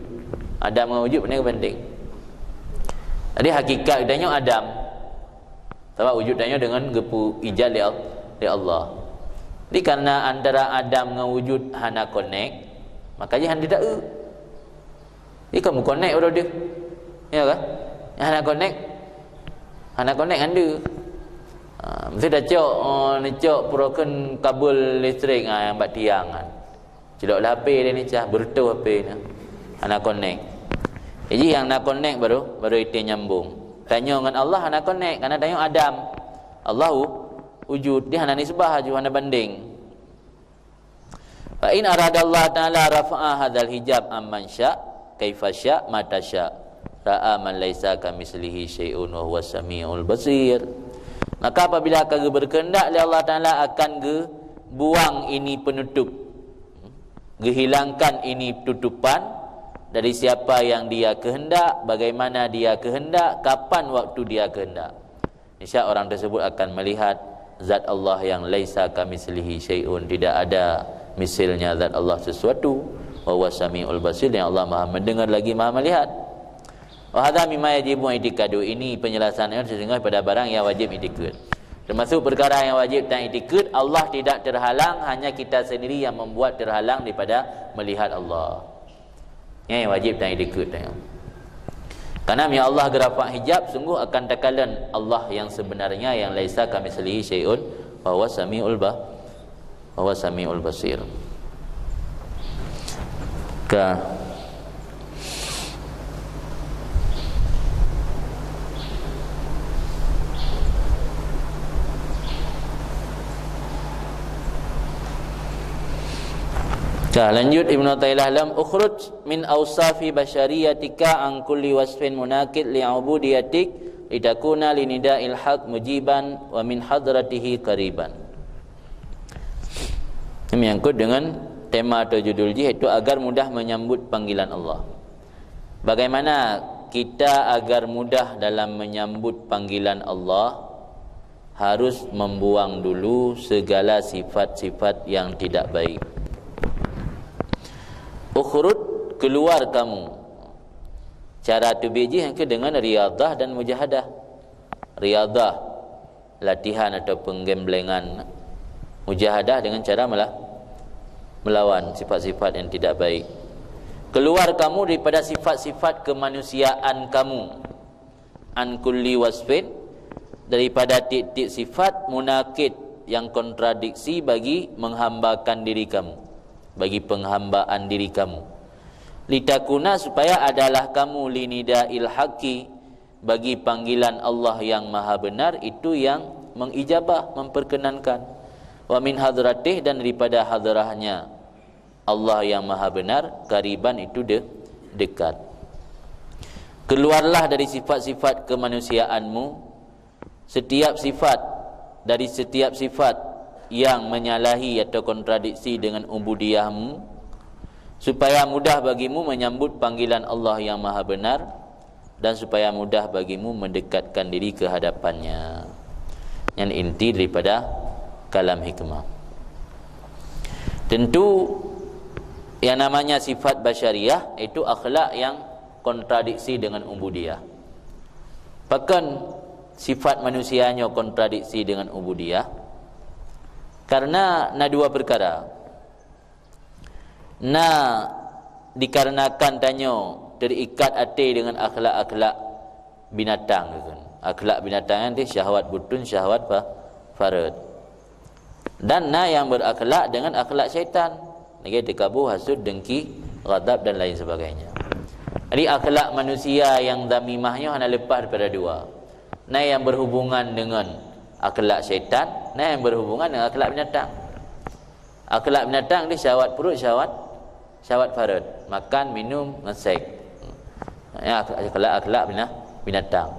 Adam ngon wujud, pane banding. Jadi hakikat geutanyoe Adam. Sabab wujud tanyoe deungon geupeu ijad lé Al-, lé Allah. Jadi karena antara Adam ngon wujud hana connect, maka jih hana taeu. Ih, ka meukonek baroe deuh. Ya kan? Hana konek. Hana konek ngon deuh. Ha, mesti dah cok, oh, neucok peuroken kabel listrik, ha, nyang bak tiang kan. Cilok lah H P dia ni cah, bertuh H P ni. Hana konek. Jadi yang na konek baru, baru itu nyambung. Tanyoe ngon Allah hana konek, karena tanyoe Adam. Allahu wujud, dia hana nisbah aju, hana banding. Fa in aradallahu ta'ala rafa'a hadzal hijab amman sya, kaifa sya, mata sya. Ra'a man laisa kamitslihi syai'un wa huwas samiul basir. Maka apabila ka geuberkehendak lé Allah Ta'ala akan geubuang ini penutup, geuhilangkan ini tutupan dari siapa yang Dia kehendak, bagaimana Dia kehendak, kapan waktu Dia kehendak. Niscaya orang tersebut akan melihat zat Allah yang laisa kamitslihi syai'un, tidak ada misilnya zat Allah sesuatu, wa huwa samiul basir, yang Allah Maha mendengar lagi Maha melihat. Wa hadza mimma yajibu i'tiqadu, ini penjelasannya sesungguhnya pada barang yang wajib i'tiqad. Termasuk perkara yang wajib dan i'tiqad, Allah tidak terhalang, hanya kita sendiri yang membuat terhalang daripada melihat Allah. Nyan wajib dan idikut tanya. Karena ya Allah geurapak hijab, sungguh akan takalon Allah yang sebenarnya yang laisa kamitslihi syai'un, wa huwa samiul ba-, wa huwa samiul basir. Ka. Ka, lanjut Ibnu Taimiyah lam, "Ukhruj min ausafi basyariyatika an kulli wasfin munaqid li ubudiyatik, litakuna li nida'il haq mujiban wa min hadratihi qariban." Ini menyangkut dengan tema atau judul jih, yaitu agar mudah menyambut panggilan Allah. Bagaimana kita agar mudah dalam menyambut panggilan Allah? Harus membuang dulu segala sifat-sifat yang tidak baik. Ukhruj, keluar kamu. Cara teubiet jih nyang keu dengan riadah dan mujahadah. Riadah, latihan atau penggamblingan. Mujahadah dengan cara mela-, melawan sifat-sifat yang tidak baik. Keluar kamu daripada sifat-sifat kemanusiaan kamu. An kulli wasfin, daripada tiep-tiep sifat, munaqid, yang kontradiksi bagi menghambakan diri kamu, bagi penghambaan diri kamu. Litakuna, supaya adalah kamu, linidail haqqi, bagi panggilan Allah yang maha benar itu yang mengijabah, memperkenankan. Wa min hadratih, dan daripada hadrahnya Allah yang maha benar, qariban, itu de-, dekat. Keluarlah dari sifat-sifat kemanusiaanmu, setiap sifat, dari setiap sifat yang menyalahi atau kontradiksi dengan ubudiyahmu, supaya mudah bagimu menyambut panggilan Allah yang maha benar, dan supaya mudah bagimu mendekatkan diri ke hadapan-Nya. Nyan inti daripada kalam hikmah. Tentu, yang namanya sifat basyariah itu akhlak yang kontradiksi dengan ubudiyah. Pakon sifat manusia nyoe kontradiksi dengan ubudiyah? Karena na dua perkara. Na dikarenakan tanyoe terikat até dengan akhlak-akhlak binatang, gitu. Akhlak binatang nyan teuh syahwat butun, syahwat fa-, farot. Dan na nyang berakhlak dengan akhlak syaitan, lagée teukabu, hasut, dengki, ghadab, dan lain sebagainya. Jadi, akhlak manusia nyang dhamimah nyoe hana leupah daripada dua. Na nyang berhubungan dengan akhlak syaitan, na nyang berhubungan dengan akhlak binatang. Akhlak binatang di syahwat perut, syahwat, syahwat farot. Makan, minum, ngon seks. Ya, akhlak, akhlak bina-, binatang.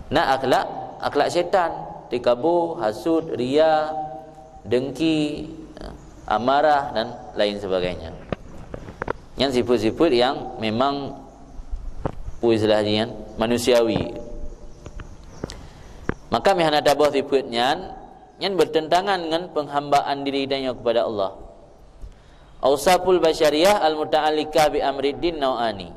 Na akhlak, akhlak syaitan. Teukabu, hasut, ria, dengki, amarah, dan lain sebagainya. Nyan sifat-sifat yang memang, peue istilah jih nyan, manusiawi. Maka meuhana taboh sifat nyan, nyan bertentangan ngon penghambaan diri tanyoe kepada Allah. Ausaful basyariyah al-muta'alliqah bi amriddin nau'ani.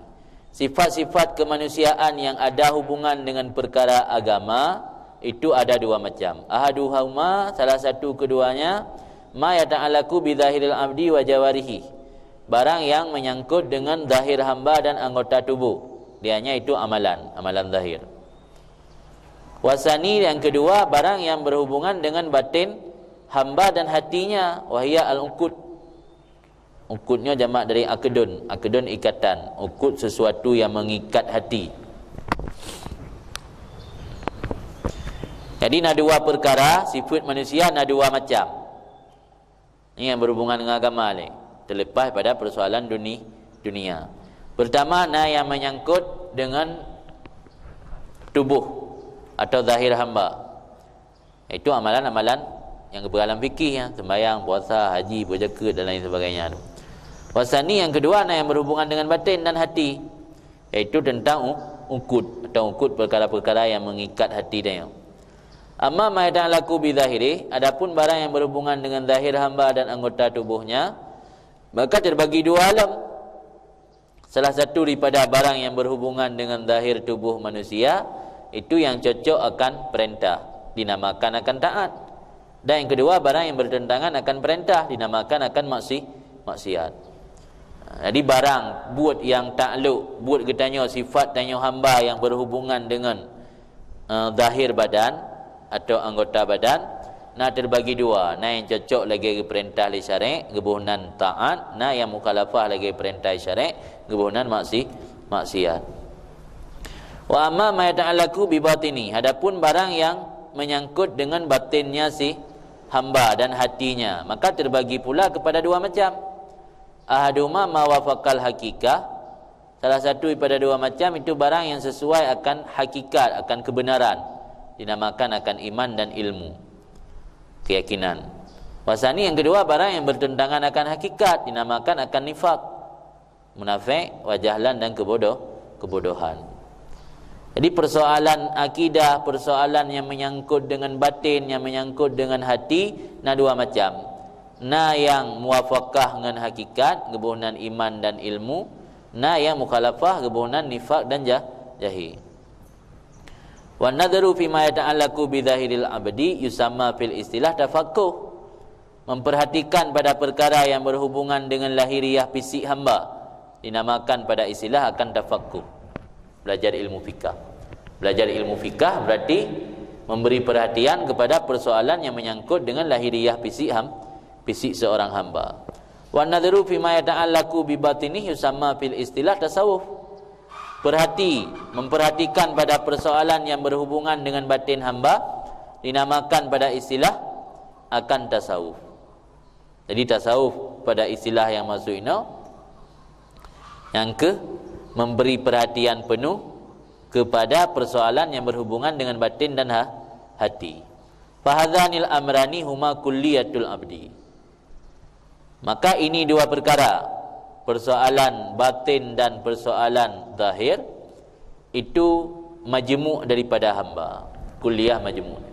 Sifat-sifat kemanusiaan yang ada hubungan dengan perkara agama itu ada dua macam. Ahaduhuma, salah satu keduanya, ma yata'allaqu bi zahiril abdi wa jawarihi. Barang yang menyangkut dengan zahir hamba dan anggota tubuh. Dianya itu amalan, amalan zahir. Wasani, yang kedua, barang yang berhubungan dengan batin hamba dan hatinya, wahia al-uqud. Uqud nyoe jamak dari akdun. Akdun ikatan. Uqud sesuatu yang mengikat hati. Jadi na dua perkara, sifat manusia na dua macam. Ini yang berhubungan dengan agama lé. Terlepas pada persoalan duni-, dunia. Pertama, na yang menyangkut dengan tubuh atau zahir hamba. Itu amalan-amalan yang berdalam fikih, ya, sembahyang, puasa, haji, berzakat, dan lain sebagainya tu. Wasani, yang kedua, na yang berhubungan dengan batin dan hati, yaitu tentang u-, uqud atau uqud perkara-perkara yang mengikat hati dia. Amma ma yata'allaqu bi zahirih, adapun barang yang berhubungan dengan zahir hamba dan anggota tubuhnya, maka terbagi dua alam. Salah satu daripada barang yang berhubungan dengan zahir tubuh manusia, itu yang cocok akan perintah, dinamakan akan taat. Dan yang kedua, barang yang bertentangan akan perintah, dinamakan akan maksi-, maksiat. Jadi, barang buet nyang taklok, buet geutanyoe, sifat tanyoe hamba yang berhubungan dengan, eh, zahir badan atau anggota badan, na terbagi dua. Na nyang cocok lagée geupeurintah lé syarek, geuboh nan taat, na nyang mukhalafah lagée peurintah syarek, geuboh nan maksi-, maksiat. Wa amma ma yata'allaqu bi batini, adapun barang yang menyangkut dengan batinnya si hamba dan hatinya, maka terbagi pula kepada dua macam. Ahaduhuma ma wafaqal haqiqah, salah satu daripada dua macam itu barang yang sesuai akan hakikat, akan kebenaran, dinamakan akan iman dan ilmu, keyakinan. Wasani, yang kedua, barang yang bertentangan akan hakikat, dinamakan akan nifak, munafik, wa jahlan, dan kebodoh-, kebodohan. Jadi, persoalan akidah, persoalan yang menyangkut dengan batin, yang menyangkut dengan hati, na dua macam. Na yang muwafaqah ngon hakikat, geuboh nan iman dan ilmu, na yang mukhalafah, geuboh nan nifak dan jah-, jahil. Wan nadharu fi ma yata'allaqu bi zahiril abdi yusamma fil istilah tafaqquh. Memperhatikan pada perkara yang berhubungan dengan lahiriah fisik hamba dinamakan pada istilah akan tafaqquh, belajar ilmu fikah. Belajar ilmu fikah berarti Memberi perhatian kepada persoalan yang menyangkut dengan lahiriah fisik ham-, fisik seorang hamba. Wa nadharu fima yata'allaqu bi batinihi yusamma fil istilah tasawuf. Perhati, memperhatikan pada persoalan yang berhubungan dengan batin hamba dinamakan pada istilah akan tasawuf. Jadi tasawuf pada istilah yang maksud inoe, nyang keuh memberi perhatian penuh kepada persoalan yang berhubungan dengan batin dan ha-, hati. Fahadzanil amrani huma kulliyatul abdi. Maka ini dua perkara, persoalan batin dan persoalan zahir, itu majemuk daripada hamba. Kulliyah majemuk.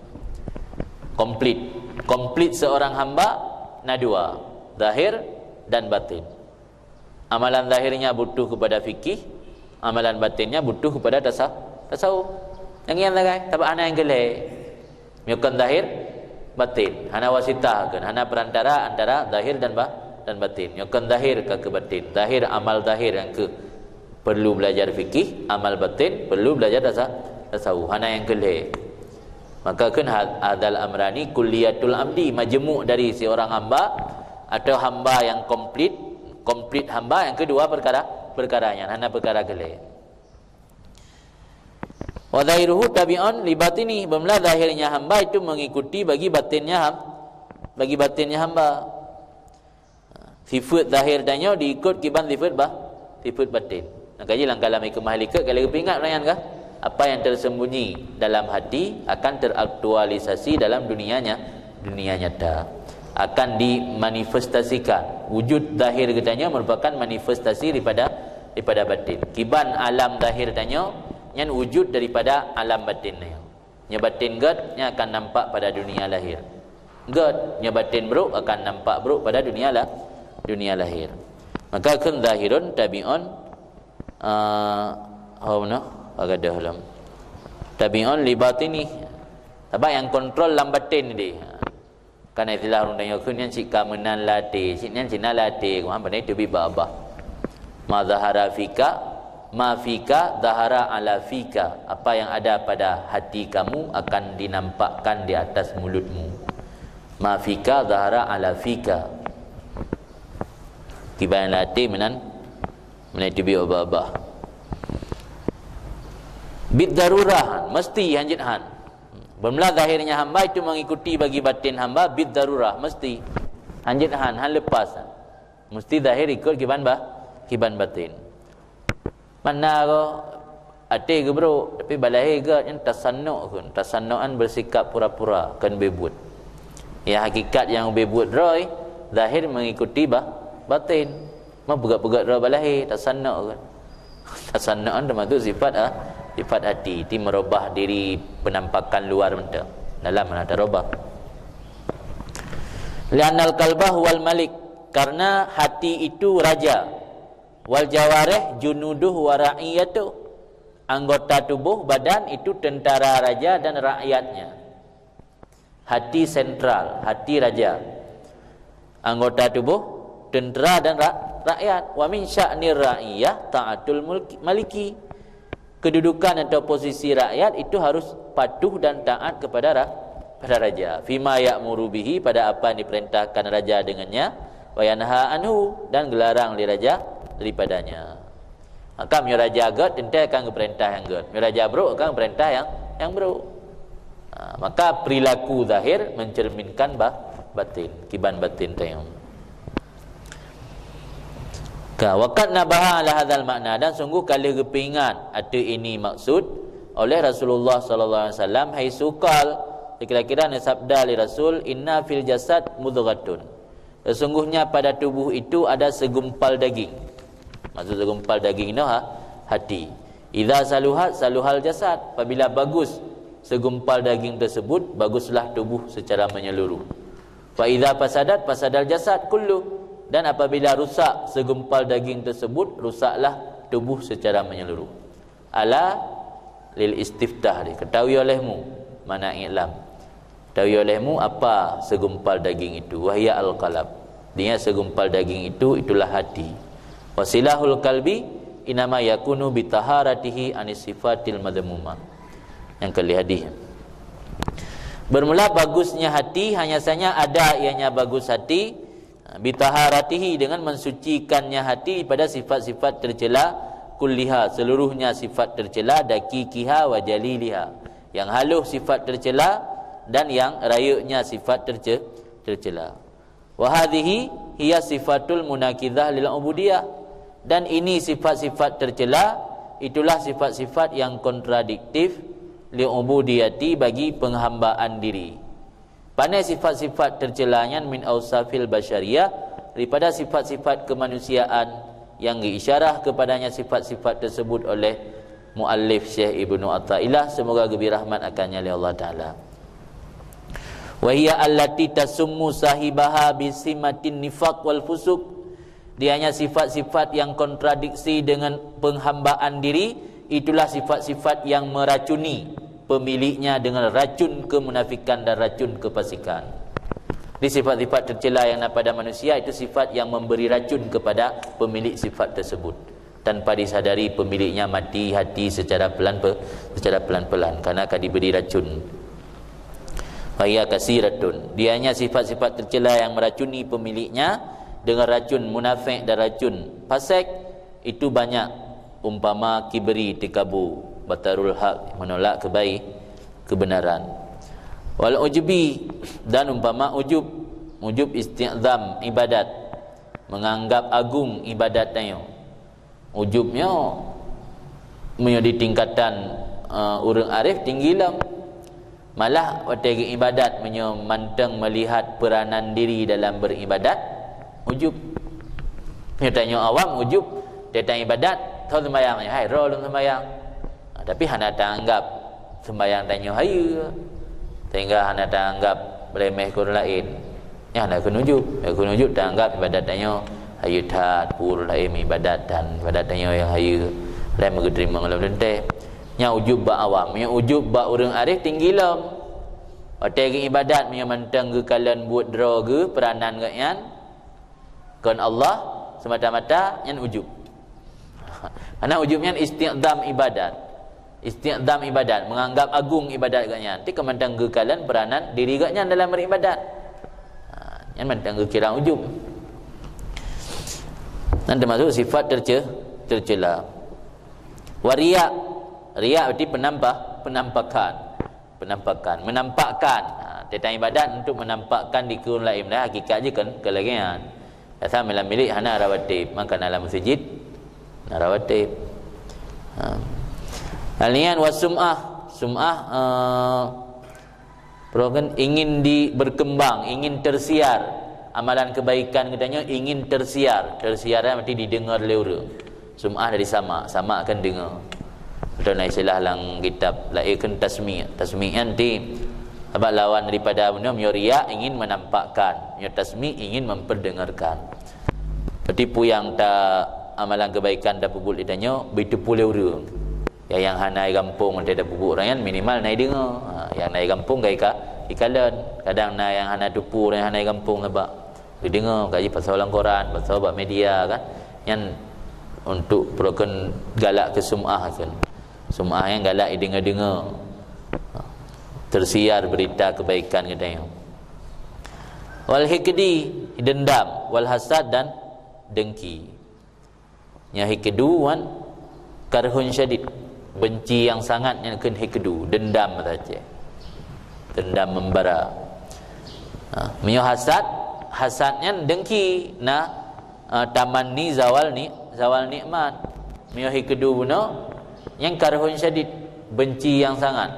Komplit. Komplit seorang hamba na dua, zahir dan batin. Amalan zahirnya butuh kepada fikih, amalan batinnya butuh kepada tasa-, tasawuf. Nyang nyan sagai, sabab hana nyang keu lhèe. Nyoe kon zahir, batin. Hana wasitah kon, hana perantara antara zahir dan ba-, dan batin. Nyoe kon zahir ka keu batin. Zahir, amal zahir nyang keu perlu belajar fikih, amal batin perlu belajar tasa-, tasawuf. Hana nyang keu lhèe. Maka kon ha-, hadzal amrani kulliyatul abdi, majemuk dari seorang hamba atau hamba yang komplit, komplit hamba nyang keu dua perkara, perkara nyan, hana perkara keu lhèe. Wa zahiruhu tabi'un li batini, bermula zahirnya hamba itu mengikuti bagi batinnya ham-, bagi batinnya hamba. Sifat zahir tanyoe diikut kiban sifat ba-, sifat batin. Maka jih lam kalam hikmah likot ka lheueh geupeuingat lagèe nyan kah? Apa yang tersembunyi dalam hati akan teraktualisasi dalam dunianya, dunia nyata. Akan dimanifestasikan. Wujud zahir geutanyoe merupakan manifestasi daripada, daripada batin. Kiban alam zahir tanyoe nyan wujud daripada alam batin nyoe. Nyoe batin gèt, nyan akan nampak pada dunia lahir. Gèt, nyoe batin brôk akan nampak brôk pada dunia la-, dunia lahir. Maka kon zahirun tabi'un, ah, oh, no, bagadoh lom. Tabi'un li batini. Sabab nyang kontrol lam batin deh. Kan istilah ureueng tanyoe kheun nyan cit ka meunan lam até, cit nyan cit na lam até, kuman pandai teubiet bak babah. Ma zahara fika, ma fika zahara ala fika. Apa yang ada pada hati kamu akan dinampakkan di atas mulutmu. Ma fika zahara ala fika. Kiban lam até meunan, meunan teubiet bak babah. Bid darurah, meusti hanjeuet han. Bermula zahirnya hamba itu mengikuti bagi batin hamba bid darurah, meusti. Hanjeuet han, han lepas. Meusti zahir ikut kiban ba-, kiban batin. Mana ko até geubrôk, tapi bak lahé gèt nyan tasannu' kheun. Tasannu'an bersikap pura-pura, kon beubuet. Ya, hakikat nyang beubuet droe, zahir mengikuti ba-, batin. Meupeugèt-peugèt droe bak lahé, tasannu' kheun. Tasannu'an teumasuk sifat, ah, sifat hati, ti meurubah diri penampakan luar mantong. Dalam hana tarubah. Li'annal qalba huwal malik, karena hati itu raja. Wal jawarih junuduh wa ra'iyatuh. Anggota tubuh, badan, itu tentara raja dan rakyatnya. Hati sentral, hati raja. Anggota tubuh, tentera dan ra-, rakyat. Wa min sya'nir ra'iyah ta'atul mulki, maliki. Kedudukan atau posisi rakyat itu harus patuh dan taat kepada ra-, pada raja. Fima ya'muru bihi, pada apa yang diperintahkan raja dengannya, wa yanha anhu, dan gelarang oleh raja daripadanya. Maka meunyoe raja gèt, teuntèe akan geupeurintah nyang gèt. Meunyoe raja brôk, akan geupeurintah nyang, nyang brôk. Ha, maka perilaku zahir mencerminkan ba-, batin, kiban batin tanyoe. Ka, wa qad nabaha ala hadzal ma'na, dan sungguh ka lheueh geupeuingat ateueh ini maksud oleh Rasulullah sallallahu alaihi wasallam, haitsu qal, kira-kira neusabda lé Rasul, "Inna fil jasad mudghatun." Sesungguhnya pada tubuh itu ada segumpal daging. Maksud segumpal daging nyoe ha-, hati. Idza saluhat, saluhal jasad. Apabila bagus segumpal daging tersebut, baguslah tubuh secara menyeluruh. Fa idza fasadat, fasadal jasad kullu. Dan apabila rusak segumpal daging tersebut, rusaklah tubuh secara menyeluruh. Ala lil istiftah, diketahui olehmu, makna i'lam. Ketahui olehmu apa segumpal daging itu, wahya al-qalb. Dia segumpal daging itu, itulah hati. Wasilahul qalbi inama yakunu bitaharatihi anis sifatil madhmumah. Nyang kali hadis. Bermula bagusnya hati, hanya saja ada ianya bagus hati, bitaharatihi, dengan mensucikannya hati daripada sifat-sifat tercela, kulliha, seluruhnya sifat tercela, daqiqiha wa jaliliha, yang halus sifat tercela dan yang rayeknya sifat terce-, tercela. Wa hadhihi hiya sifatul munaqidzah lil ubudiyah. Dan ini sifat-sifat tercela, itulah sifat-sifat yang kontradiktif li ubudiyati, bagi penghambaan diri. Pane sifat-sifat tercela nyan? Min ausafil basyariyah, daripada sifat-sifat kemanusiaan yang geuisyarah kepadanya sifat-sifat tersebut oleh muallif Syekh Ibnu Athaillah, semoga geubri rahmat akannya lé Allah Taala. Wa hiya allati tasummu sahibaha bisimatin nifaq wal fusuq. Dianya sifat-sifat yang kontradiksi dengan penghambaan diri, itulah sifat-sifat yang meracuni pemiliknya dengan racun kemunafikan dan racun kefasikan. Di sifat-sifat tercela yang ada pada manusia itu sifat yang memberi racun kepada pemilik sifat tersebut. Tanpa disadari, pemiliknya mati hati secara pelan pe-, secara pelan-pelan karena ka diberi racun. Wa hiya kasiratun. Dianya sifat-sifat tercela yang meracuni pemiliknya dengan racun munafik dan racun fasik itu banyak, umpama kibri, tikabu, batarul haq, menolak kebaik, kebenaran. Wal ujbi, dan umpama ujub, ujub isti'zam ibadat, menganggap agung ibadat tanyoe. Ujub nyoe meunyoe di tingkatan, eh, ureuëng arif tinggi lom. Malah watée geuibadat meunyoe mantong melihat peranan diri dalam beribadat, ujub. Meunyoe tanyoe awam, ujub, watée taibadat, tho seumbahyang, hai, droe lôn seumbahyang. Ha, tapi hana taanggap seumbahyang tanyoe hayeue, sehingga hana taanggap remeh keu ureuëng laén. Nyan hana kheun ujub. Nyan kheun ujub taanggap ibadat tanyoe hayeue that, peue ureuëng laén meuibadat dan ibadat tanyoe nyang hayeue, laén meugeuteurima lom teuntée. Nyan ujub bak awam. Meunyoe ujub bak ureuëng arif tinggi lom. Watée geuibadat meunyoe mantong geukalon buet droe geuh, peranan geuh nyan, kon Allah semata-mata, nyan ujub. Karena ujub nyan istiqdam ibadat. Istiqdam ibadat, menganggap agung ibadat geuh nyan. Ti keumantang geukalon peranan diri geuh nyan dalam beribadat. Ha, nyan mantang geukira ujub. Nyan termasuk sifat terce-, tercela. Wa riya. Riya berarti penampak, penampakan. Penampakan, menampakkan. Ha, tentang ibadat untuk menampakkan di ureuëng laén, dah hakikat jih kan, keu lagée nyan. Biasa lam bilik hana rawatib, maka na lam masjid na rawatib. Ha. Al-niyan wa sum'ah. Sum'ah, eh, program ingin di, berkembang, ingin tersiar. Amalan kebaikan geutanyoe ingin tersiar. Tersiar berarti didengar lé ureuëng. Sum'ah dari sama', sama' kan dengar. Atau na istilah lam kitab laén kan tasmi'. Tasmi' nyan ti, sabab lawan daripada bunoe, meunyoe riya ingin menampakkan, meunyoe tasmi' ingin memperdengarkan. Berarti peue nyang ta amalan kebaikan tapeubuet di tanyoe, beuteupeue lé ureuëng. Nyang, nyang hana i gampông watée tapeubuet ureuëng nyan minimal na ideungoe. Ha, nyang na i gampông ka ika-, ikalon. Kadang na nyang hana teupeue ureuëng nyang hana i gampông sabab geudeungoe, ka jipasoe lam koran, pasoe bak media kan. Nyan untuk program galak keu sum'ah kan. Sum'ah nyang galak ideungoe-deungoe. Tersiar berita kebaikan geutanyoe. Wal hikdi, dendam, wal hasad, dan dengki. Nyan hikdu wan karhun syadid, benci yang sangat, nyan kheun hikdu, dendam bahasa Aceh. Dendam membara. Ha, meunyoe hasad, hasad nyan dengki, na, ha, tamanni zawal ni, zawal nikmat. Meunyoe hikdu bunoe, nyan karhun syadid, benci yang sangat.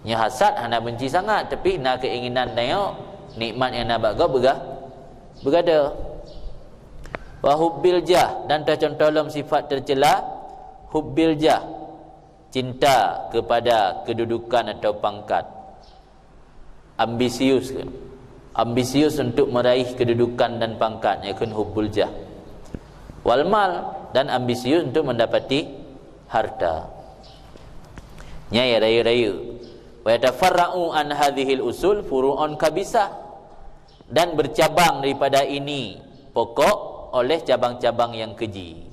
Nyoe hasad hana benci sangat, tapi na keinginan tanyoe nikmat nyang na bak gob beugah, beugada. Wa hubbil jah, dan teucontoh lom sifat tercela, hubbil jah, cinta kepada kedudukan atau pangkat. Ambisius, ambisius untuk meraih kedudukan dan pangkat, nyan kheun hubbul jah. Wal mal, dan ambisius untuk mendapati harta. Nyan ya rayeuk-rayeuk. Wa yatafarra'u an hadzihil usul furu'un kabisah. Dan bercabang daripada ini pokok oleh cabang-cabang yang keji.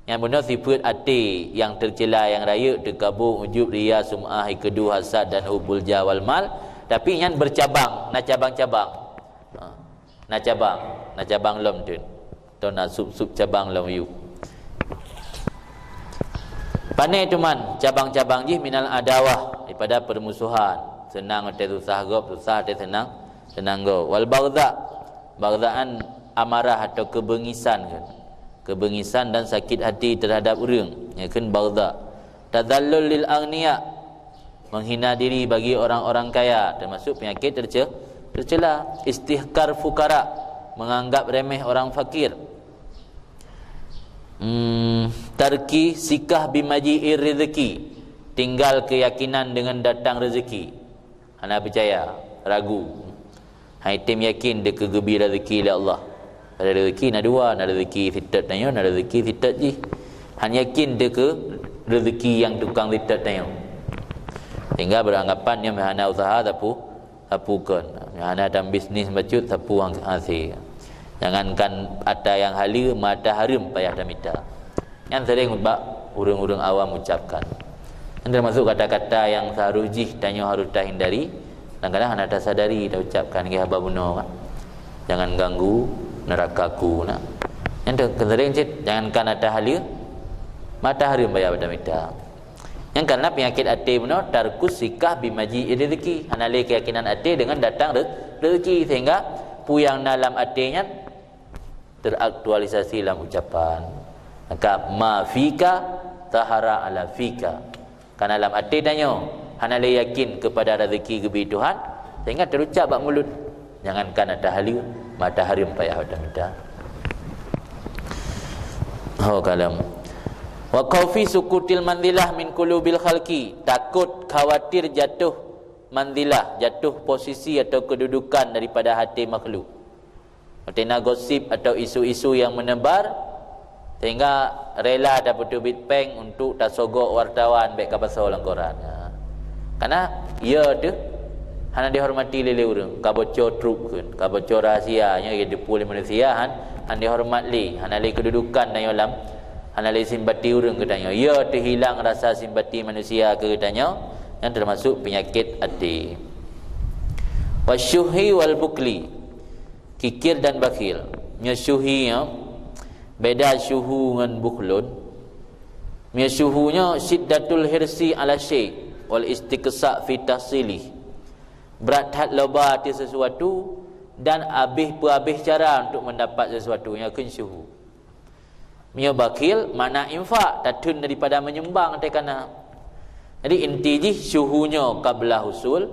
Nyang bunoe sifeuet até nyang teucela nyang rayeuk, teukabô, ujub, riya, sum'ah, hikdu, hasad, dan hubbul jah wal mal, Tapi nyan bercabang, na cabang-cabang. Ha. Na cabang, na cabang lom teun. Atau na sub-sub cabang lom yue. Pane teuma cabang-cabang jih minal adawah, daripada permusuhan. Seunang watée susah gob, susah watée seunang, seunang gob. Wal baghdha, baghdhaan amarah atau kebengisan kan. Kebengisan dan sakit hati terhadap ureuëng, nyan kheun baghdha. Tadhallul lil aghniya, menghina diri bagi orang-orang kaya, termasuk penyakit terce-, tercela. Istihkar fukara, menganggap remeh orang fakir. Hmm, tarki sikah bimaji'ir rizki, tinggal keyakinan dengan datang rezeki. Hana percaya, ragu. Hai tem yakin deuh keu geubi rezeki lé Allah. Ada rezeki na dua, na rezeki sitet tanyoe, na rezeki sitet jih. Han yakin deuh keu rezeki nyang tukang sitet tanyoe. Sehingga beranggapan nyoe meuhana usaha sapu, sapu kon. Meuhana tam bisnis bacut sapu hang hase. Jangankan ata nyang haleue, mata hareuem payah tamita. Nyan sering bak ureuëng-ureuëng awam ucapkan. Nyan termasuk kata-kata nyang seharus jih tanyoe harus tahindari, kadang-kadang hana tasadari taucapkan lagée haba bunoe kan. Jangan ganggu nerakaku nak. Nyan ter-, sering cit, jangankan ata haleue, mata hareuem payah tamita. Nyan karena penyakit até bunoe tarkus sikah bimaji'ir rezeki. Hana lé keyakinan até dengan datang re-, rezeki sehingga peue nyang na lam até nyan teraktualisasi lam ucapan. Maka ma fika zahara ala fika. Karena lam até tanyoe hana lé yakin kepada rezeki geubi Tuhan, sehingga terucap bak mulut. Jangankan ata haleue, mata hareuem payah tamita. Ho kalam. Wa khaufi sukutil manzilah min qulubil khalqi. Takut khawatir jatuh manzilah, jatuh posisi atau kedudukan daripada hati makhluk. Watée na gosip atau isu-isu nyang meunebar, sehingga rela tapeuteubiet péng untuk tasogok wartawan bék ka pasoe lam koran. Ha. Karena, ya teuh, hana dihormati lé, lé ureuëng. Ka bocor trup kheun, ka bocor rahasia, nyoe ya teupeu lé manusia, han, han dihormat lé, hana lé kedudukan tanyoe lam, hana lé simpati ureuëng keu tanyoe. Ya teuh hilang rasa simpati manusia keu tanyoe, nyan termasuk penyakit até. Wasyuhi wal bukli. Kikir dan bakhil. Nyoe syuhi nyoe, beda syuhu ngon bukhlun. Nyoe syuhu nyoe syiddatul hirsi ala syai' wal istiqsa fi tahsilih. Brat that loba até sesuatu dan abéh peuabéh cara untuk mendapat sesuatu, nyoe kheun syuhu. Meunyoe bakhil, makna infak, tatheun daripada menyumbang teuh kana. Jadi, inti jih syuhu nyoe qabla husul,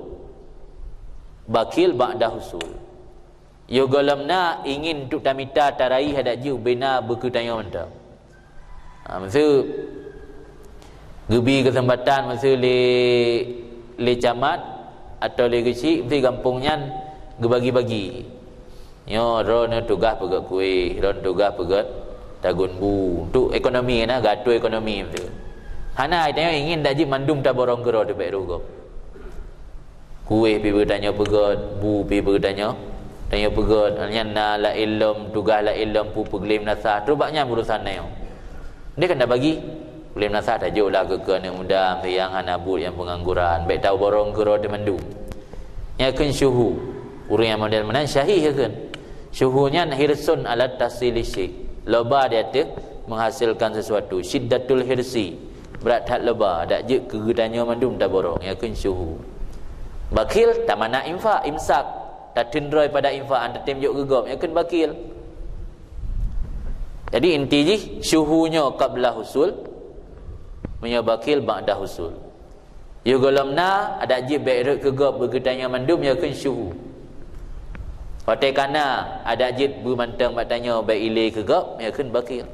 bakhil ba'da husul. Yoh gohlom na ingin untuk tamita tarai hadak jih ubena beu keu tanyoe mantong. Ha, maksud geubi keuseumpatan, maksud lé, lé camat atau lé geuchik, maksud gampông nyan geubagi-bagi. Nyoe droeneuh tugaih peugét kueh, droeneuh tugaih peugét tagun bu. Untuk ekonomi na, geuatô ekonomi beutôi. Hana, tanyoe ingin dak jeuet mandum taborong keudroe teuh bék rôh gob. Kueh pih beu tanyoe peugét, bu pih beu tanyoe, tanyoe peugét. Nyan na laén lom, tugaih laén lom, peue peugleh meunasah. Trok bak nyan urosan tanyoe. Deh kan dak bagi. Ulée meunasah tajok lah keu, keu aneuëk muda, nyang hana buet, nyang peungangguran. Bék taborong keudroe teuh mandum. Nyan kheun syuhu. Ureuëng nyang model meunan syahih kheun. Syuhu nyan hirsun ala tahsili syai'. Loba di ateueh menghasilkan sesuatu. Syiddatul hirsi. Brat that loba. Dak jeuet keu geutanyoe mandum taborong. Nyan kheun syuhu. Bakhil, tamana infak, imsak. Tateundroe pada infak, han tatem jok keu gob. Nyan kheun bakhil. Jadi, inti jih, syuhu nyoe qabla husul, meunyoe bakhil ba'da husul. Yoh gohlom na, adak jeuet bék rhot keu gob beu geutanyoe mandum, nyan kheun syuhu. Watée ka na, adak jeuet beu mantong bak tanyoe bék ilée keu gob, nyan kheun bakhil.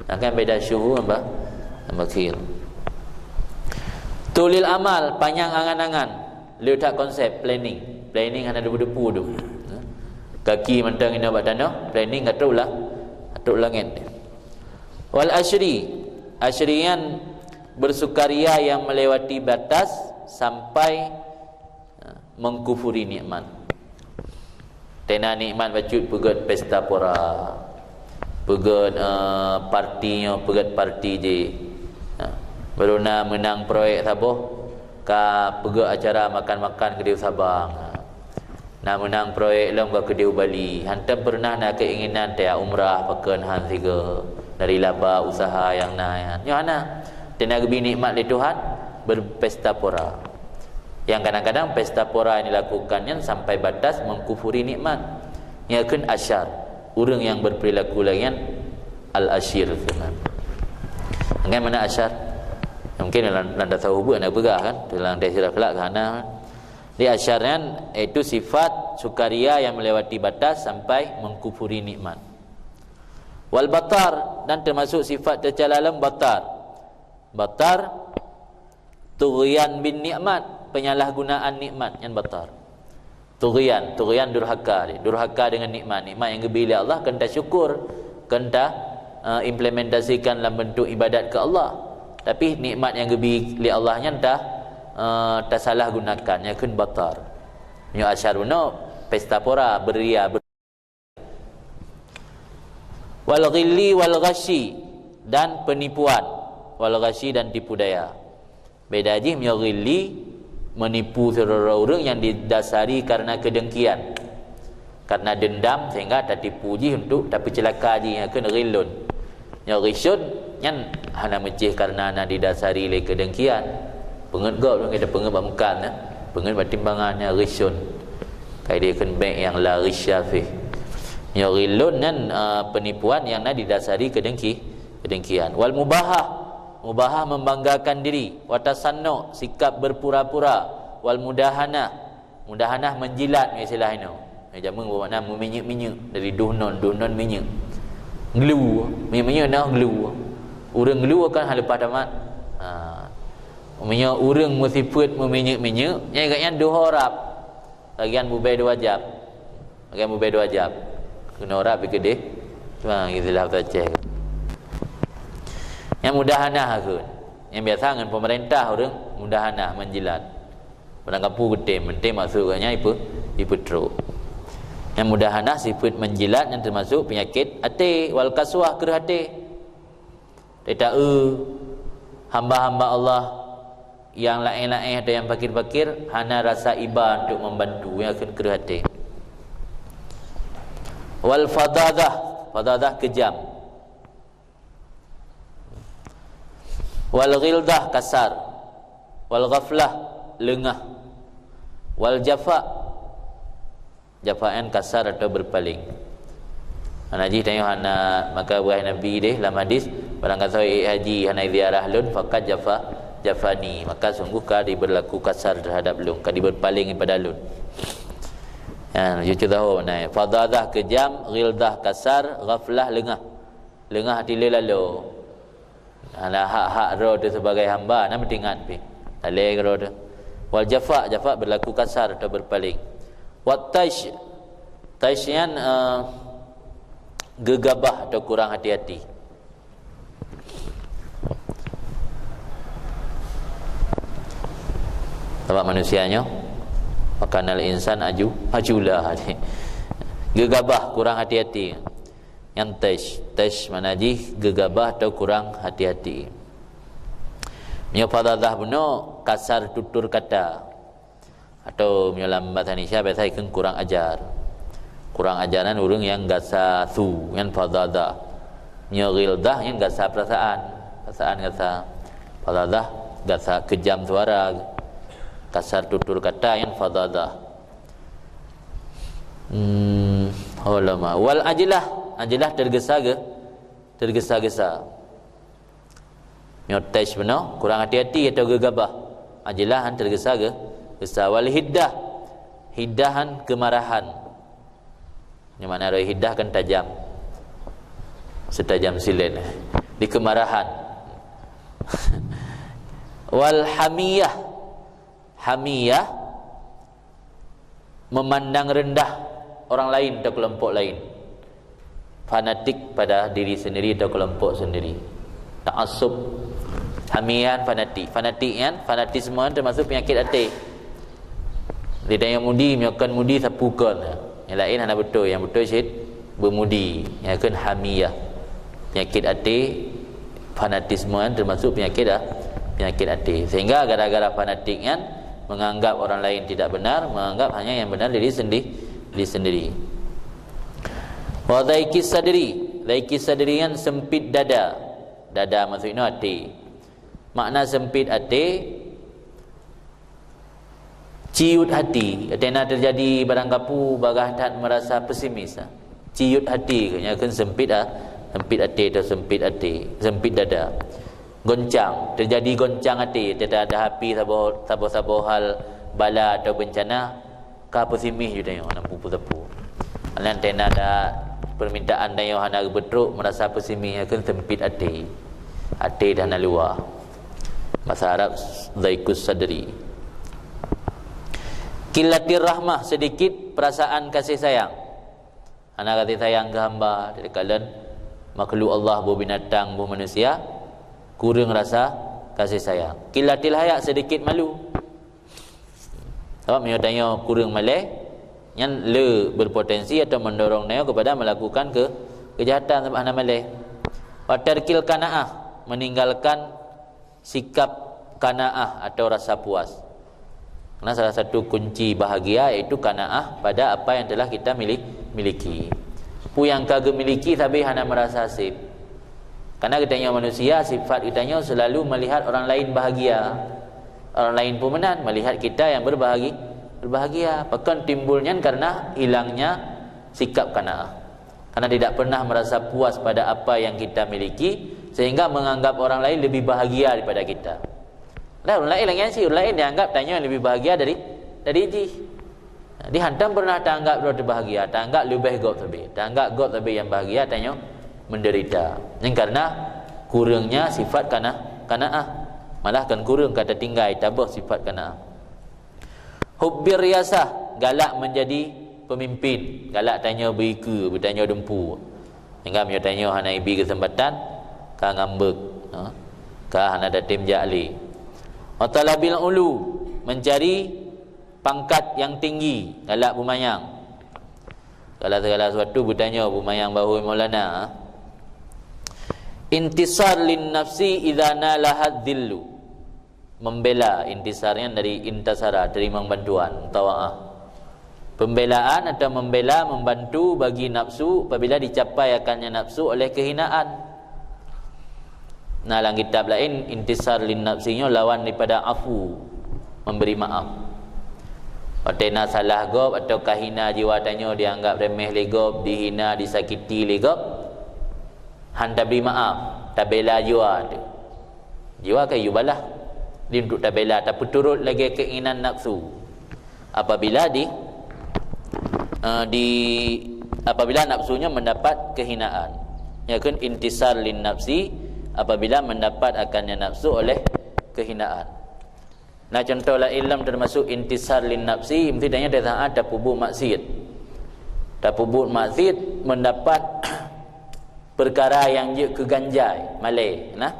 Nah, kan beda syuhu ngon ba-, ngon bakhil. Tulil amal, panyang angan-angan. Leueh that konsep planning. Planning hana debu-debu tu. Kaki mantong inoe bak tanoh, planning ka trok lah, ka trok langét. Wal asyri, asyri nyan bersukaria yang melewati batas sampai, ha, mengkufuri nikmat. Tena nikmat bacut peugét pesta pora, peugét, eh, parti nyoe, peugét parti jih. Ha, baru na meunang proyek saboh, Ka peugöt acara makan-makan keudéh u Sabang. Na meunang proyek lom ka keudéh u Bali. Hantom peureunah na keuinginan tajak umrah pakon han sigoe dari laba usaha nyang na nyan. Nyoe hana. Teuma geubri nikmat lé Tuhan, berpesta pora. Yang kadang-kadang pesta pora yang dilakukan nyan sampai batas mengkufuri nikmat. Nyan kheun asyar. Ureuëng yang berperilaku lagée nyan al-asyir. Kan mana asyar? Mungkin lam, lam tasawuf buet na peugah kan, dalam tafsir akhlak kan. Di asyar nyan, yaitu sifat sukaria yang melewati batas sampai mengkufuri nikmat. Wal batar, dan termasuk sifat teucalon batar. Batar, tughyan bin nikmat, penyalahgunaan nikmat, nyan batar. Tughyan, tughyan durhaka, durhaka dengan nikmat. Nikmat yang geubri lé Allah kheun tasyukur, kheun ta, eh, implementasikan lam bentuk ibadat ke Allah. Tapi nikmat yang geubri lé Allah nyan ta, eh, tasalah gunakan, nyan kheun batar. Nyoe asyar bunoe, pesta pora, beria, ber-, wal ghilli wal ghasyi, dan penipuan, wal ghasyi, dan tipu daya. Beda jih meunyoe ghilli, menipu sidroe ureuëng yang didasari karena kedengkian. Karena dendam sehingga tatipu jih untuk tapeuceulaka jih, nyan kheun ghillun. Nyoe ghisyun nyan hana meucéh karena na didasari lé kedengkian. Peungeut gob lôn kata peungeut bak meukat nyan. Peungeut bak timbangan nyan ghisyun. Ka idéh kheun bank yang la ghishya fih. Nyoe ghillun nyan, eh, penipuan yang na didasari kedengki, kedengkian. Wal mubahah, mubahah membanggakan diri. Wa tasannu, sikap berpura-pura. Wal mudahanah, mudahanah menjilat, istilah inoe. Jameun bermakna meuminyeuk-minyeuk, dari duhnon, duhnon minyeuk. Glue, minyeuk-minyeuk na glue. Ureuëng glue kan hana leupah tamat. Ha. Meunyoe ureuëng meusifeuet meuminyeuk-minyeuk, nyan gobnyan duho rab. Lagian bubé dua jab. Lagian bubé dua jab. Keunoe rab pih keudéh. Cuma istilah bahasa Aceh. Nyang mudahanah kheun. Nyang biasa ngon pemerintah ureuëng mudahanah menjilat. Padang kampung geutem, geutem maksud geuhnyan ipe-, ipeutrok. Nyang mudahanah sifeuet menjilat nyan termasuk penyakit até, wal kaswah, kreueh até. Teuta-eu hamba-hamba Allah nyang laén-laén atau nyang pakir-pakir hana rasa iba untuk membantu, nyan kheun kreueh até. Wal fadhadah, fadhadah keujam. Wal ghilzah kasar. Wal ghaflah leungah. Wal jafa, jafa nyan kasar atau berpaling. Hana jih tanyoe hana, maka wahai Nabi deh lam hadis, barang gasoe ék haji hana ziarah lôn, faqad jafa, jafani, maka sungguh ka diberlaku kasar terhadap lôn, ka diberpaling daripada lôn. Ya, cucu tahu makna. Fadhadah keujam, ghilzah kasar, ghaflah leungah. Leungah hati lé lalo. Alah hak-hak droe teuh sebagai hamba, na meutingat pih. Lalé droe teuh. Wal jafa, jafa berlaku kasar atau berpaling. Wat taish, taish nyan, eh, geugabah atau kurang hati-hati. Sabab manusia nyoe, wa kanal insan aju-, ajula. Geugabah, kurang hati-hati. Nyan taish. Taish makna jih geugabah atau kurang hati-hati. Meunyoe fadhadah bunoe kasar tutur kata. Atau meunyoe lam bahasa Indonesia biasa ikheun kurang ajar. Kurang ajar nyan ureuëng nyang gasa su, nyan fadhadah. Meunyoe ghilzah nyan gasa perasaan. Perasaan gasa. Fadhadah gasa keujam suara. Kasar tutur kata nyan fadhadah. Hmm, ulama. Wal ajlah, ajlah tergesa-ge-, tergesa-gesa. Nyoe taish bunoe, kurang hati-hati atau geugabah. Ajlah nyan tergesa-ge-, gesa. Wal hiddah, hiddah nyan kemarahan. Nyoe makna roh hiddah kan tajam. Setajam silet. Di kemarahan. Wal hamiyah, hamiyah, memandang rendah orang lain atau kelompok lain. Fanatik pada diri sendiri atau kelompok sendiri. Ta'assub. Hamiyah nyan fanatik. Fanatik nyan, fanatisme nyan termasuk penyakit até. Di tanyoe mudi, meunyoe kon mudi sapeue kon. Nyang laén hana beutôi, nyang beutôi cit beumudi. Nyan kheun hamiyah. Penyakit até, fanatisme nyan termasuk penyakit, ah, Penyakit até. Sehingga gara-gara fanatik nyan menganggap orang lain tidak benar, menganggap hanya yang benar diri sendi-, diri sendiri. Wa dhaiqis sadri. Dhaiqis sadri nyan sempit dada. Dada maksud inoe até. Makna sempit até, ciut hati. Watée na teujadi barang kapeue, bagaih that meurasa pesimis. Ciut hati, nyan kheun sempit, ah, sempit até atau sempit até, sempit dada. Goncang, teujadi goncang até, watée na teuhadapi saboh, saboh-saboh hal bala atau bencana, ka pesimis ju tanyoe, hana peue-peue. Nyan watée na permintaan tanyoe hana geubeutrok, meurasa pesimis, nyan kheun sempit até. Até dah na luwa. Bahasa Arab, dhaiqus sadri. Qillatir rahmah, sedikit perasaan kasih sayang. Hana kasih sayang keu hamba, takalon makhluk Allah, boh binatang, boh manusia, kureueng rasa kasih sayang. Qillatil haya, sedikit malu. Sabab meunyoe tanyoe kureueng malée, nyan le berpotensi atau mendorong tanyoe kepada melakukan ke-, kejahatan sabab hana malée. Wa tarkil qanaah, meninggalkan sikap qanaah atau rasa puas. Karena salah satu kunci bahagia yaitu qanaah pada apa yang telah kita milik-, miliki. Peue nyang ka geumiliki sabe hana meurasa seb. Karena geutanyoe manusia, sifat geutanyoe selalu melihat orang lain bahagia. Orang lain pun meunan melihat kita yang berbahagi-, berbahagia. Pakon timbul nyan? Karena hilangnya sikap qanaah. Karena tidak pernah merasa puas pada apa yang kita miliki, sehingga menganggap orang lain lebih bahagia daripada kita. Lah, ureuëng laén lagée nyan cit, ureuëng laén dianggap tanyoe lebih bahagia dari, dari jih. Jadi hantom pernah taanggap droe teubahagia, taanggap leubeh gob sabe, taanggap gob sabe nyang bahagia, tanyoe menderita. Nyan karena kureuengnya sifat kana-, qanaah. Malah kon kureueng, ka tatinggai, taboh sifat qanaah. Hubbir riasah, galak menjadi pemimpin, galak tanyoe beuikeue, beutanyoe dumpeue. Sehingga meunyoe tanyoe hana ibi keuseumpatan, ka ngambek, ha? Ka hana tatem jak lé. Wa talabil ulu, mencari pangkat yang tinggi, galak beumanyang. Galak segala sesuatu beutanyoe beumanyang bahôi Maulana, ha? Intisar lin nafsi idza nalaha dzillu. Membela, intisar nyan dari intasara, teurimong bantuan, mutawa'ah. Pembelaan atau membela, membantu bagi nafsu apabila dicapai akannya nafsu oleh kehinaan. Nah, lam kitab laén, intisar lin nafsi nyoe lawan daripada afu, memberi maaf. Watée na salah gob atau kahina jiwa tanyoe, dianggap remeh lé gob, dihina, disakiti lé gob, han tabri maaf, tabela jiwa teuh. Jiwa ka yue balah. Di untuk tabela, tapeuturot lagée keinginan nafsu. Apabila di, eh, di, apabila nafsunya mendapat kehinaan. Nyan kheun intisar lin nafsi, apabila mendapat akannya nafsu oleh kehinaan. Nah, contoh laén lom termasuk intisar lin nafsi, meusti tanyoe di saat tapeubuet maksiat. Tapeubuet maksiat mendapat perkara nyang jeuet keu ganjai, malée, nah.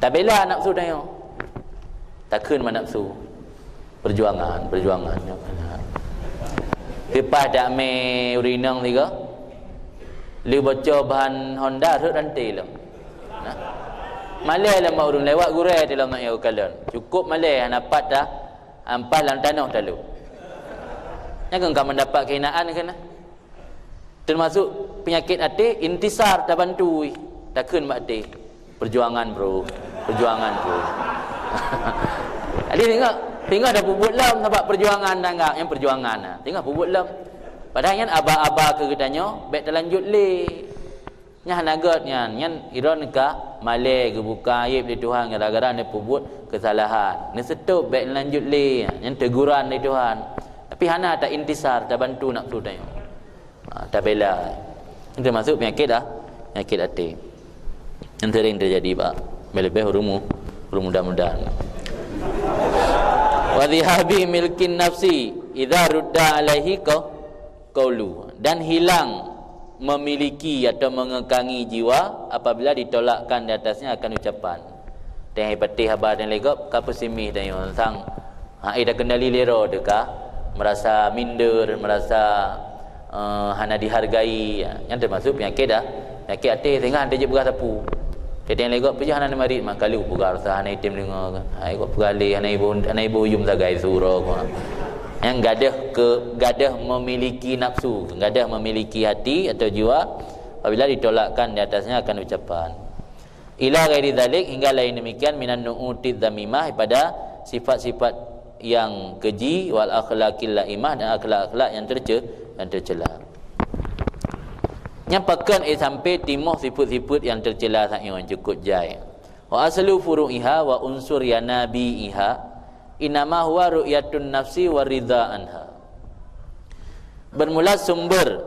Tabela nafsu tanyoe. Takheun bak nafsu. Perjuangan, perjuangan. Leupah dak mé ureuëng inong sigoe. Lheueh boco ban Honda rhot ranté lom. Nah. Malée lom bak ureuëng lewat gurée tilom nak yue kalon. Cukup malée hana pat dah, ampas lam tanoh talu. Nyan kan ka mendapat kehinaan keunan. Termasuk penyakit até, intisar, tabantu, takheun bak até. Perjuangan, bro. Perjuangan, bro. Jadi tengok, tengok dah peubuet lom sabab perjuangan, tanggap nyang perjuangan. Tengok peubuet lom. Padahal nyan aba-aba keu geutanyoe, bék talanjut lé. Nyan hana gét nyan, nyan iron ka malée geubuka aib lé Tuhan gara-gara neupeubuet keusalahan. Neuseutob bék lanjut lé, nyan teguran lé Tuhan. Tapi hana ta intisar, tabantu nafsu tanyoe. Ha, tabela. Itu termasuk penyakit ah, penyakit até. Yang sering terjadi bak lebih-lebih ureuëng mu-, ureuëng muda-muda. Wa dhahabi milkin nafsi idza rudda alaihi qau-, qaulu, dan hilang memiliki atau mengekangi jiwa apabila ditolakkan di atasnya akan ucapan. Teuh patéh haba dan legop ka pesimis dan nyang sang ha, eh, dah kendali lero teuka, merasa minder, merasa, eh, hana dihargai. Nyan termasuk penyakit dah, penyakit até sehingga hana jeuet peugah sapeue. Jadi nyang lé gob peujah hana marit mah kalu peugah rasa hana item deungoe kan. Ha, gob peugah lé hana ibu, hana ibu yum sagai suro ko. Nyang gadoh ke, gadoh memiliki nafsu, gadoh memiliki hati atau jiwa, apabila ditolakkan di atasnya akan ucapan. Ila ghairi dzalik, hingga lain demikian, minan nu'utidz dzamimah, pada sifat-sifat yang keji, wal akhlaqil laimah, dan akhlak-akhlak yang terce-, yang tercela. Nyang pakon, eh, sampai timoh sifat-sifat yang tercela saat nyoe cukup jai. Wa aslu furu'iha wa unsur yanabi'iha innama huwa ru'yatun nafsi wa ridha anha. Bermula sumber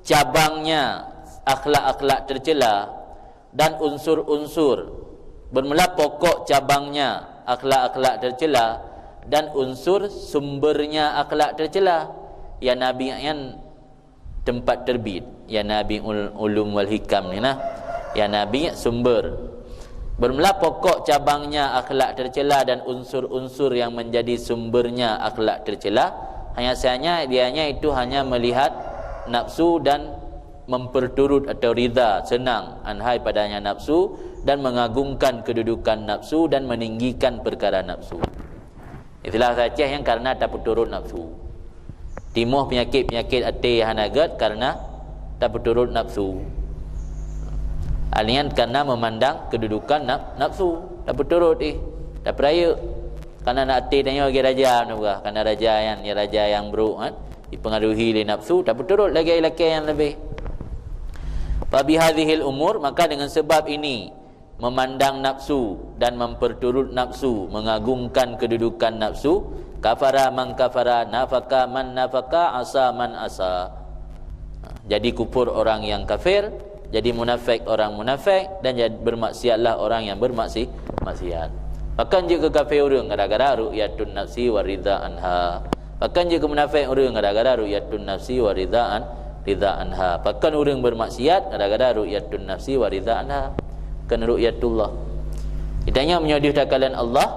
cabangnya akhlak-akhlak tercela dan unsur-unsur, bermula pokok cabangnya akhlak-akhlak tercela dan unsur sumbernya akhlak tercela. Ya Nabi nyan tempat terbit, ya Nabi ul-, ulum wal hikam ni nah. Ya Nabi sumber. Bermula pokok cabangnya akhlak tercela dan unsur-unsur yang menjadi sumbernya akhlak tercela, hanya saja dianya itu hanya melihat nafsu dan memperturut atau ridha, senang, anha padanya nafsu, dan mengagungkan kedudukan nafsu dan meninggikan perkara nafsu. Istilah Aceh yang karena tapeuturut nafsu. Timoh penyakit-penyakit até hana gét karena tapeuturut nafsu. Alian karena memandang kedudukan naf-, nafsu, tapeuturut eh, tapeurayeuk. Karena nak até tanyoe lagi raja, karena raja yang, ya raja yang buruk kan. Dipengaruhi lé nafsu, tapeuturut lagi lakée nyang leubeh. Fa bihadzihil umur, maka dengan sebab ini, memandang nafsu dan memperturut nafsu, mengagungkan kedudukan nafsu, kafara man kafara, nafaka man nafaka, asa man asa. Jadi kufur orang yang kafir, jadi munafik orang munafik, dan jad-, bermaksiatlah orang yang bermaksi-, maksiat. Pakon jeuet keu kafé ureuëng gara-gara ru'yatun nafsi wa ridha anha. Pakon jeuet keu munafik ureuëng gara-gara ru'yatun nafsi wa ridha an-, ridha anha. Pakon ureuëng bermaksiat gara-gara ru'yatun nafsi wa ridha anha. Kon ru'yatullah. Ditanya meunyoe deuh takalon Allah,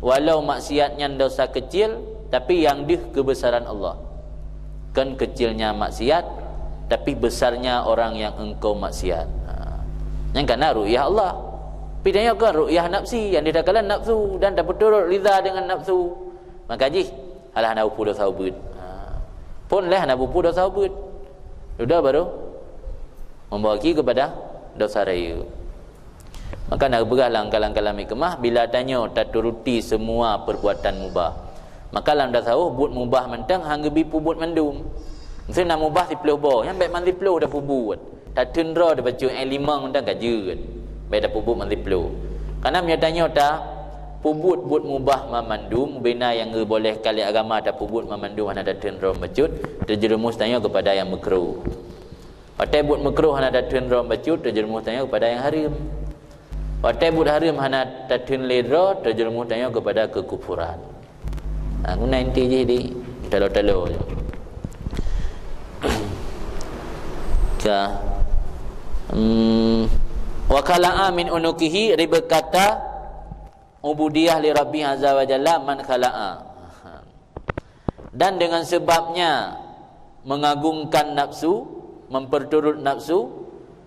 walau maksiat nyan dosa kecil, tapi yang deuh kebesaran Allah. Kon kecilnya maksiat, tapi besarnya orang yang engkau maksiat. Ha. Nyang kana ru'yah Allah. Tapi tanyoe kon ru'yah nafsi, yang ditakalon nafsu dan tapeuturut ridha dengan nafsu. Maka jih, alah hana peupuih dosa ubeut. Ha. Pun leh hana peupuih dosa ubeut. Dudoe baru membawa ki kepada dosa raya. Maka na geupeugah lam kalam-kalam hikmah, bila tanyoe taturuti semua perbuatan mubah, maka lam tasawuf buet mubah mantong han geubi peubuet mandum. Miseue na mubah siplôh boh, nyan bék man siplôh tapeubuet. Tateun droe tabacut, eh, limong mantong ka jeuet. Bék tapeubuet man siplôh. Karena meunyoe tanyoe tapeubuet buet mubah man mandum, bina nyang geubolehkan lé agama tapeubuet man mandum hana tateun droe bacut, terjerumus tanyoe kepada yang makruh. Watée buet makruh hana tateun droe bacut, terjerumus tanyoe kepada yang hareuem. Watée buet hareuem hana tateun lé droe, terjerumus tanyoe kepada kekufuran. Ha, guna inti jih di talo-talo je. Ka. Hmm. Wa khala'a min unukihi ribqata ubudiyah li Rabbi azza wa jalla man khala'a. Dan dengan sebabnya mengagungkan nafsu, memperturut nafsu,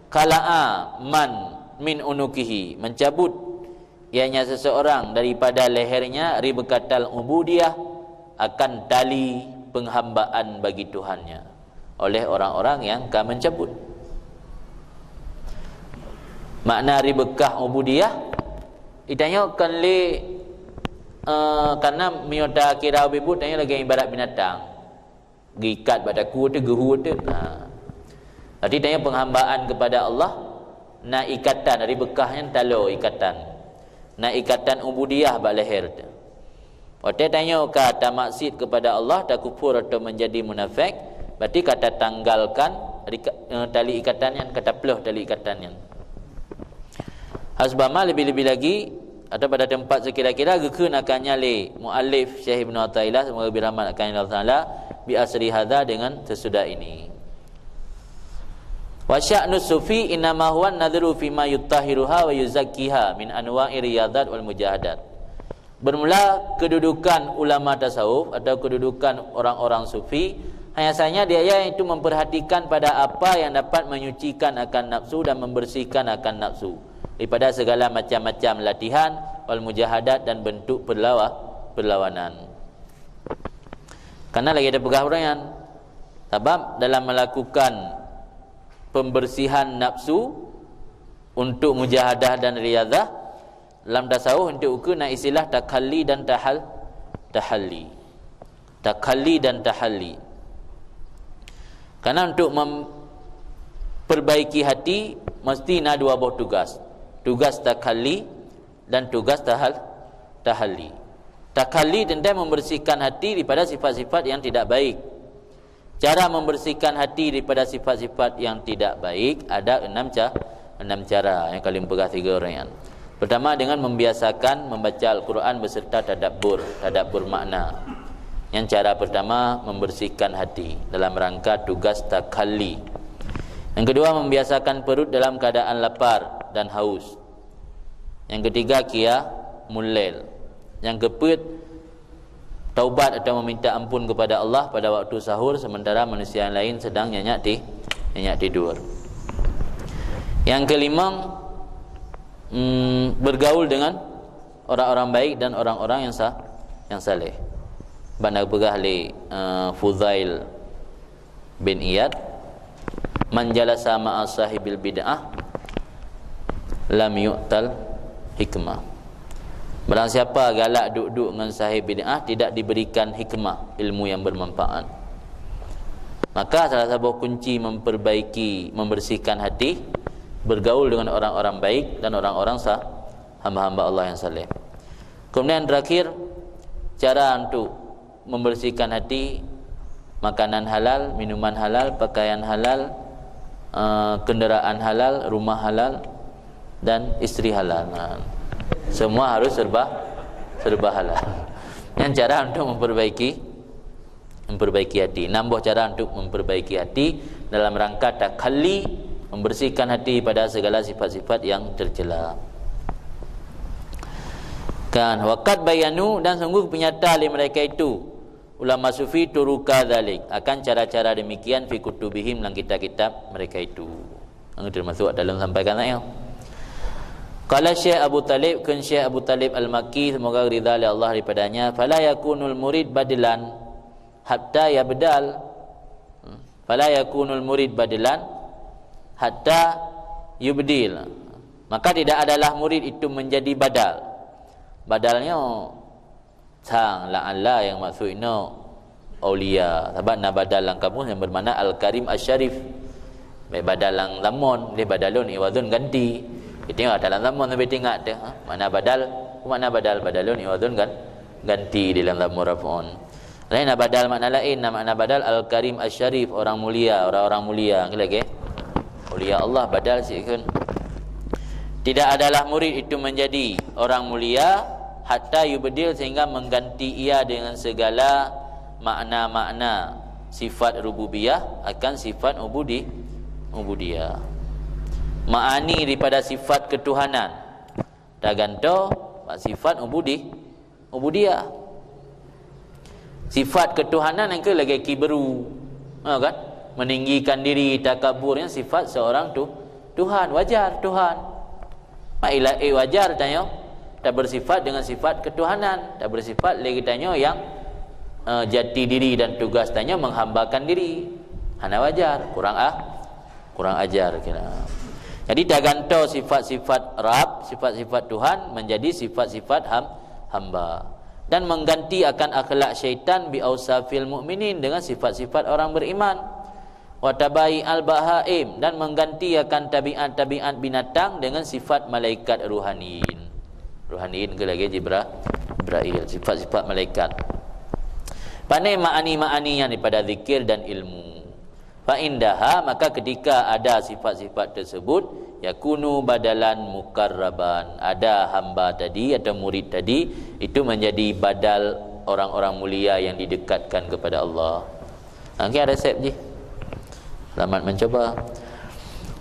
khala'a man min unukihi, mencabut ianya seseorang daripada lehernya ribqatal ubudiyah, akan tali penghambaan bagi Tuhannya, oleh orang-orang yang ka mencabut. Makna ribqah ubudiyah, itanyoe kon lé, eh, karena meunyoe takira ubé buet, tanyoe lagée ibarat binatang. Geuikat bak takue teuh, geuhue teuh. Ha. Berarti tanyoe penghambaan kepada Allah, na ikatan, ribqah nyan talo ikatan. Na ikatan ubudiyah bak leher teuh. Watée tanyoe ka tamaksiat kepada Allah, takufur atau menjadi munafik, berarti ka tatanggalkan rika-, eh, tali ikatan nyan, ka taplôh tali ikatan nyan. Hasbama lebih-lebih lagi, atau pada tempat sekira-kira, geukheun akannya lé muallif Syekh Ibnu Athaillah, semoga geubri rahmat akan Allah Taala, bi asri hadza, dengan sesudah ini. Wa sya'nus sufi innama huwa nadhru fima yutahhiruha wa yuzakkiha min anwa'i riyadhat wal mujahadat. Bermula kedudukan ulama tasawuf atau kedudukan orang-orang sufi Hanya saja dia itu memperhatikan pada apa yang dapat menyucikan akan nafsu dan membersihkan akan nafsu daripada segala macam-macam latihan, wal mujahadat, dan bentuk perlawa-, perlawanan. Karena lagi ada peugah ureuëng nyan. Sabab dalam melakukan pembersihan nafsu untuk mujahadah dan riyadhah, lam tasawuf untuk ukeue na istilah takhalli dan tahal-, tahalli. Takhalli dan tahalli. Karena untuk memperbaiki hati mesti na dua boh tugas. Tugas takhalli dan tugas tahal-, tahalli. Takhalli tentang membersihkan hati daripada sifat-sifat yang tidak baik. Cara membersihkan hati daripada sifat-sifat yang tidak baik ada enam ca-, enam cara yang kali peugah tiga orang nyan. Pertama, dengan membiasakan membaca Al-Quran beserta tadabbur, tadabbur makna. Yang cara pertama, membersihkan hati dalam rangka tugas takhalli. Yang kedua, membiasakan perut dalam keadaan lapar dan haus. Yang ketiga, qiyamul lail. Yang keempat, taubat atau meminta ampun kepada Allah pada waktu sahur, sementara manusia yang lain sedang nyenyak ti-, nyenyak tidur. Yang kelima, mm, bergaul dengan orang-orang baik dan orang-orang yang sa-, yang saleh. Bak na peugah lé, eh, Fudail bin Iyad, "Man jalasa ma'a sahibil bid'ah lam yu'tal hikmah." Barang siapa galak duduk-duduk ngon sahib bid'ah, tidak diberikan hikmah, ilmu yang bermanfaat. Maka salah satu kunci memperbaiki, membersihkan hati, bergaul dengan orang-orang baik dan orang-orang sa-, hamba-hamba Allah yang saleh. Kemudian terakhir, cara untuk membersihkan hati, makanan halal, minuman halal, pakaian halal, eh, kendaraan halal, rumah halal, dan istri halal. Nah, semua harus serba, serba halal. Yang cara untuk memperbaiki, memperbaiki hati. Enam boh cara untuk memperbaiki hati dalam rangka takhalli, membersihkan hati pada segala sifat-sifat yang tercela. Kan, waqad bayanu, dan sungguh peunyata lé mereka itu, ulama sufi, turuka dzalik, akan cara-cara demikian fi kutubihim, dalam kitab-kitab mereka itu. Yang termasuk dalam sampaikan saya. Qala Syekh Abu Talib, kheun Syekh Abu Talib Al-Makki, semoga ridha lé Allah daripadanya, "Fala yakunul murid badilan hatta yabdal." Hmm. "Fala yakunul murid badilan hatta yubdil." Maka tidak adalah murid itu menjadi badal. Badalnya sang la'alla yang maksud inoe aulia. Sabab na badal lam kamus yang bermakna Al-Karim Asy-Syarif. Baik badal lam zamon, dia badalun iwadun ganti. Itu dalam zamon lebih tingkat tu. Ha? Makna badal, makna badal, badalun iwadun kan, ganti di dalam zamon raf'un. Lain na badal makna lain, na makna badal Al-Karim Asy-Syarif, orang mulia, orang-orang mulia. Lagi? Mulia Allah badal sikheun. Tidak adalah murid itu menjadi orang mulia hatta yubdil, sehingga mengganti ia dengan segala makna-makna sifat rububiyah akan sifat ubudi-, ubudiyah. Ma'ani daripada sifat ketuhanan tagantoe bak sifat ubudi-, ubudiyah. Sifat ketuhanan yang ke lagi kibru, ha, kan? Meninggikan diri, takabur, yang sifat seorang tu, Tuhan, wajar Tuhan. Mak ila, eh, wajar tanyoe tak bersifat dengan sifat ketuhanan, tak bersifat lagi tanyoe yang, eh, jati diri dan tugas tanyoe menghambakan diri. Hana wajar, kurang ah, kurang ajar kira. Jadi tagantoe sifat-sifat Rab, sifat-sifat Tuhan menjadi sifat-sifat ham-, hamba, dan mengganti akan akhlak syaitan bi ausafil mukminin, dengan sifat-sifat orang beriman. Wa tabai al bahaim, dan mengganti akan tabiat-tabiat binatang dengan sifat malaikat ruhaniin. Ruhaniin ke lagi Jibra-, Jibrail, sifat-sifat malaikat. Pane ma'ani-ma'ani yang daripada zikir dan ilmu. Fa indaha, maka ketika ada sifat-sifat tersebut, yakunu badalan mukarraban, ada hamba tadi atau murid tadi itu menjadi badal orang-orang mulia yang didekatkan kepada Allah. Ha, okey, resep jih. Selamat mencuba.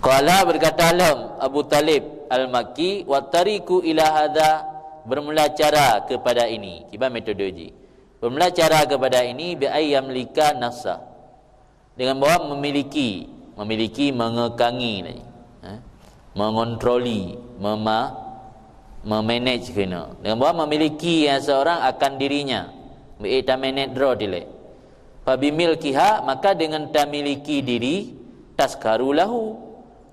Qala, berkata lom Abu Talib Al-Makki, "Wa tariqu ila hadza," bermula cara kepada ini. Kiban metode jih. Bermula cara kepada ini bi ayyamlika nafsa. Dengan bahwa memiliki, memiliki, mengekangi, eh, mengontroli, mema-, memanage keunoe. Dengan bahwa memiliki yang seorang akan dirinya, beu tamanage droe dilée. Fabimilkiha, maka dengan tamiliki diri, taskharu lahu,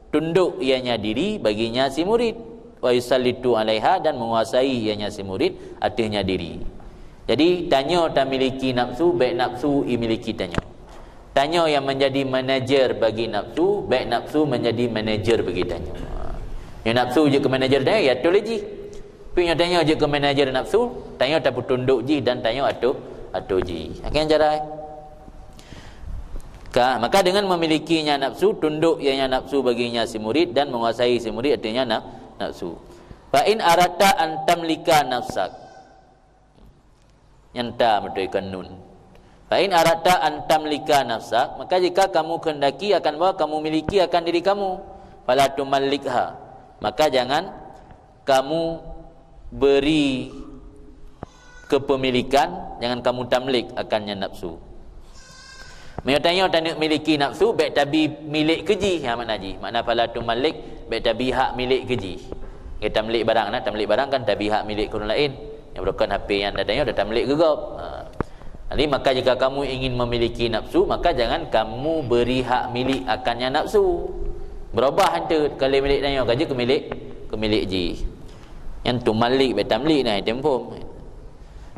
tunduk ianya diri baginya si murid, wa yusallitu alaiha, dan menguasai ianya si murid ateuhnya diri. Jadi, tanyoe tamiliki nafsu, bèk nafsu imiliki tanyoe. Tanyoe yang menjadi manajer bagi nafsu, bèk nafsu menjadi manajer bagi tanyoe. Nyoe nafsu jeuet keu manajer tanyoe, ya atur lé jih. Tapi nyoe tanyoe jeuet keu manajer nafsu, tanyoe tapeutundok jih dan tanyoe atur, atur jih. Akhé jarai. Ka, maka dengan memilikinya nafsu, tunduk ianya nafsu baginya si murid dan menguasai si murid, artinya na-, nafsu. Fa in aradta an tamlika nafsak. Nyan ta beutôi kon nun. Fa in aradta an tamlika nafsak, maka jika kamu kehendaki akan bahwa kamu miliki akan diri kamu, fala tumallikha, maka jangan kamu beri kepemilikan, jangan kamu tamlik akannya nafsu. Meunyoe tanyoe taneuk miliki nafsu, bèk tabi milék keu jih, ha, makna jih. Makna fala tumallik, bèk tabi hak milék keu jih. Nyoe tamlik barang, nah, tamlik barang kan tabi hak milék keu ureueng laén. Nyang beureukan H P nyan tanyoe dah tamlik keu gob. Ha. Jadi, maka jika kamu ingin memiliki nafsu, maka jangan kamu beri hak milik akannya nafsu. Beurubah enteuk, ka lé milék tanyoe, ka jeuet keu milék, keu milék jih. Nyan tumallik, bèk tamlik, nah, item phom.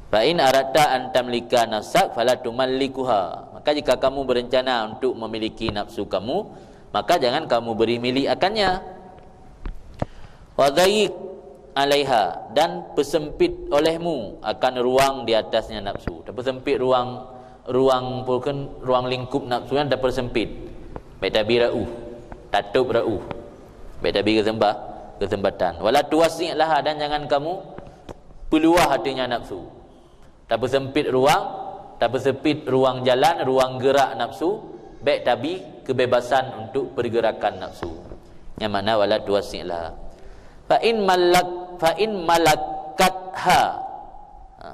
Fa in aradta an tamlika nafsak fala tumallikuha. Maka jika kamu berencana untuk memiliki nafsu kamu, maka jangan kamu beri milik akannya. Wa dhayyiq alaiha, dan peusempit olehmu akan ruang di atasnya nafsu. Tapeusempit ruang, ruang, pokon ruang lingkup nafsu nyan tapeusempit. Bèk tabi raôh, tatôb raôh. Bèk tabi keuseumbah-, keuseumbatan. Wala tuwassi' laha, dan jangan kamu peuluah ateuhnya nafsu. Tapeusempit ruang, tapeusempit ruang jalan, ruang gerak nafsu, bèk tabi kebebasan untuk pergerakan nafsu. Nyang makna wala tuwassi' laha. Fa in malak-, fa in malakatha. Ha.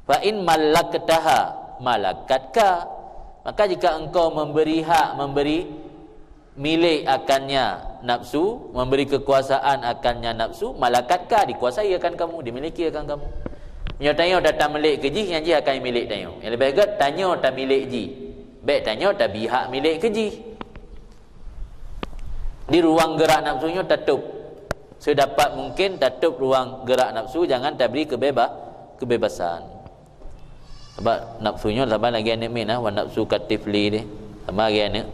Fa in malaktaha malakatka. Maka jika engkau memberi hak, memberi milik akannya nafsu, memberi kekuasaan akannya nafsu, malakatka, dikuasai akan kamu, dimiliki akan kamu. Nyoe tanyoe tatamlik keu jih, nyan jih akan milik tanyoe. Nyang leubeh gèt tanyoe tamilik jih. Bèk tanyoe tabi hak milik keu jih. Di ruang gerak nafsu nyoe tatôb. Sedapat mungkin tatôb ruang gerak nafsu, jangan tabri kebeba-, kebebasan. Sabab nafsu nyoe saban lagèe aneuk miet nah, wan nafsu katifli deh. Sama lagèe aneuk,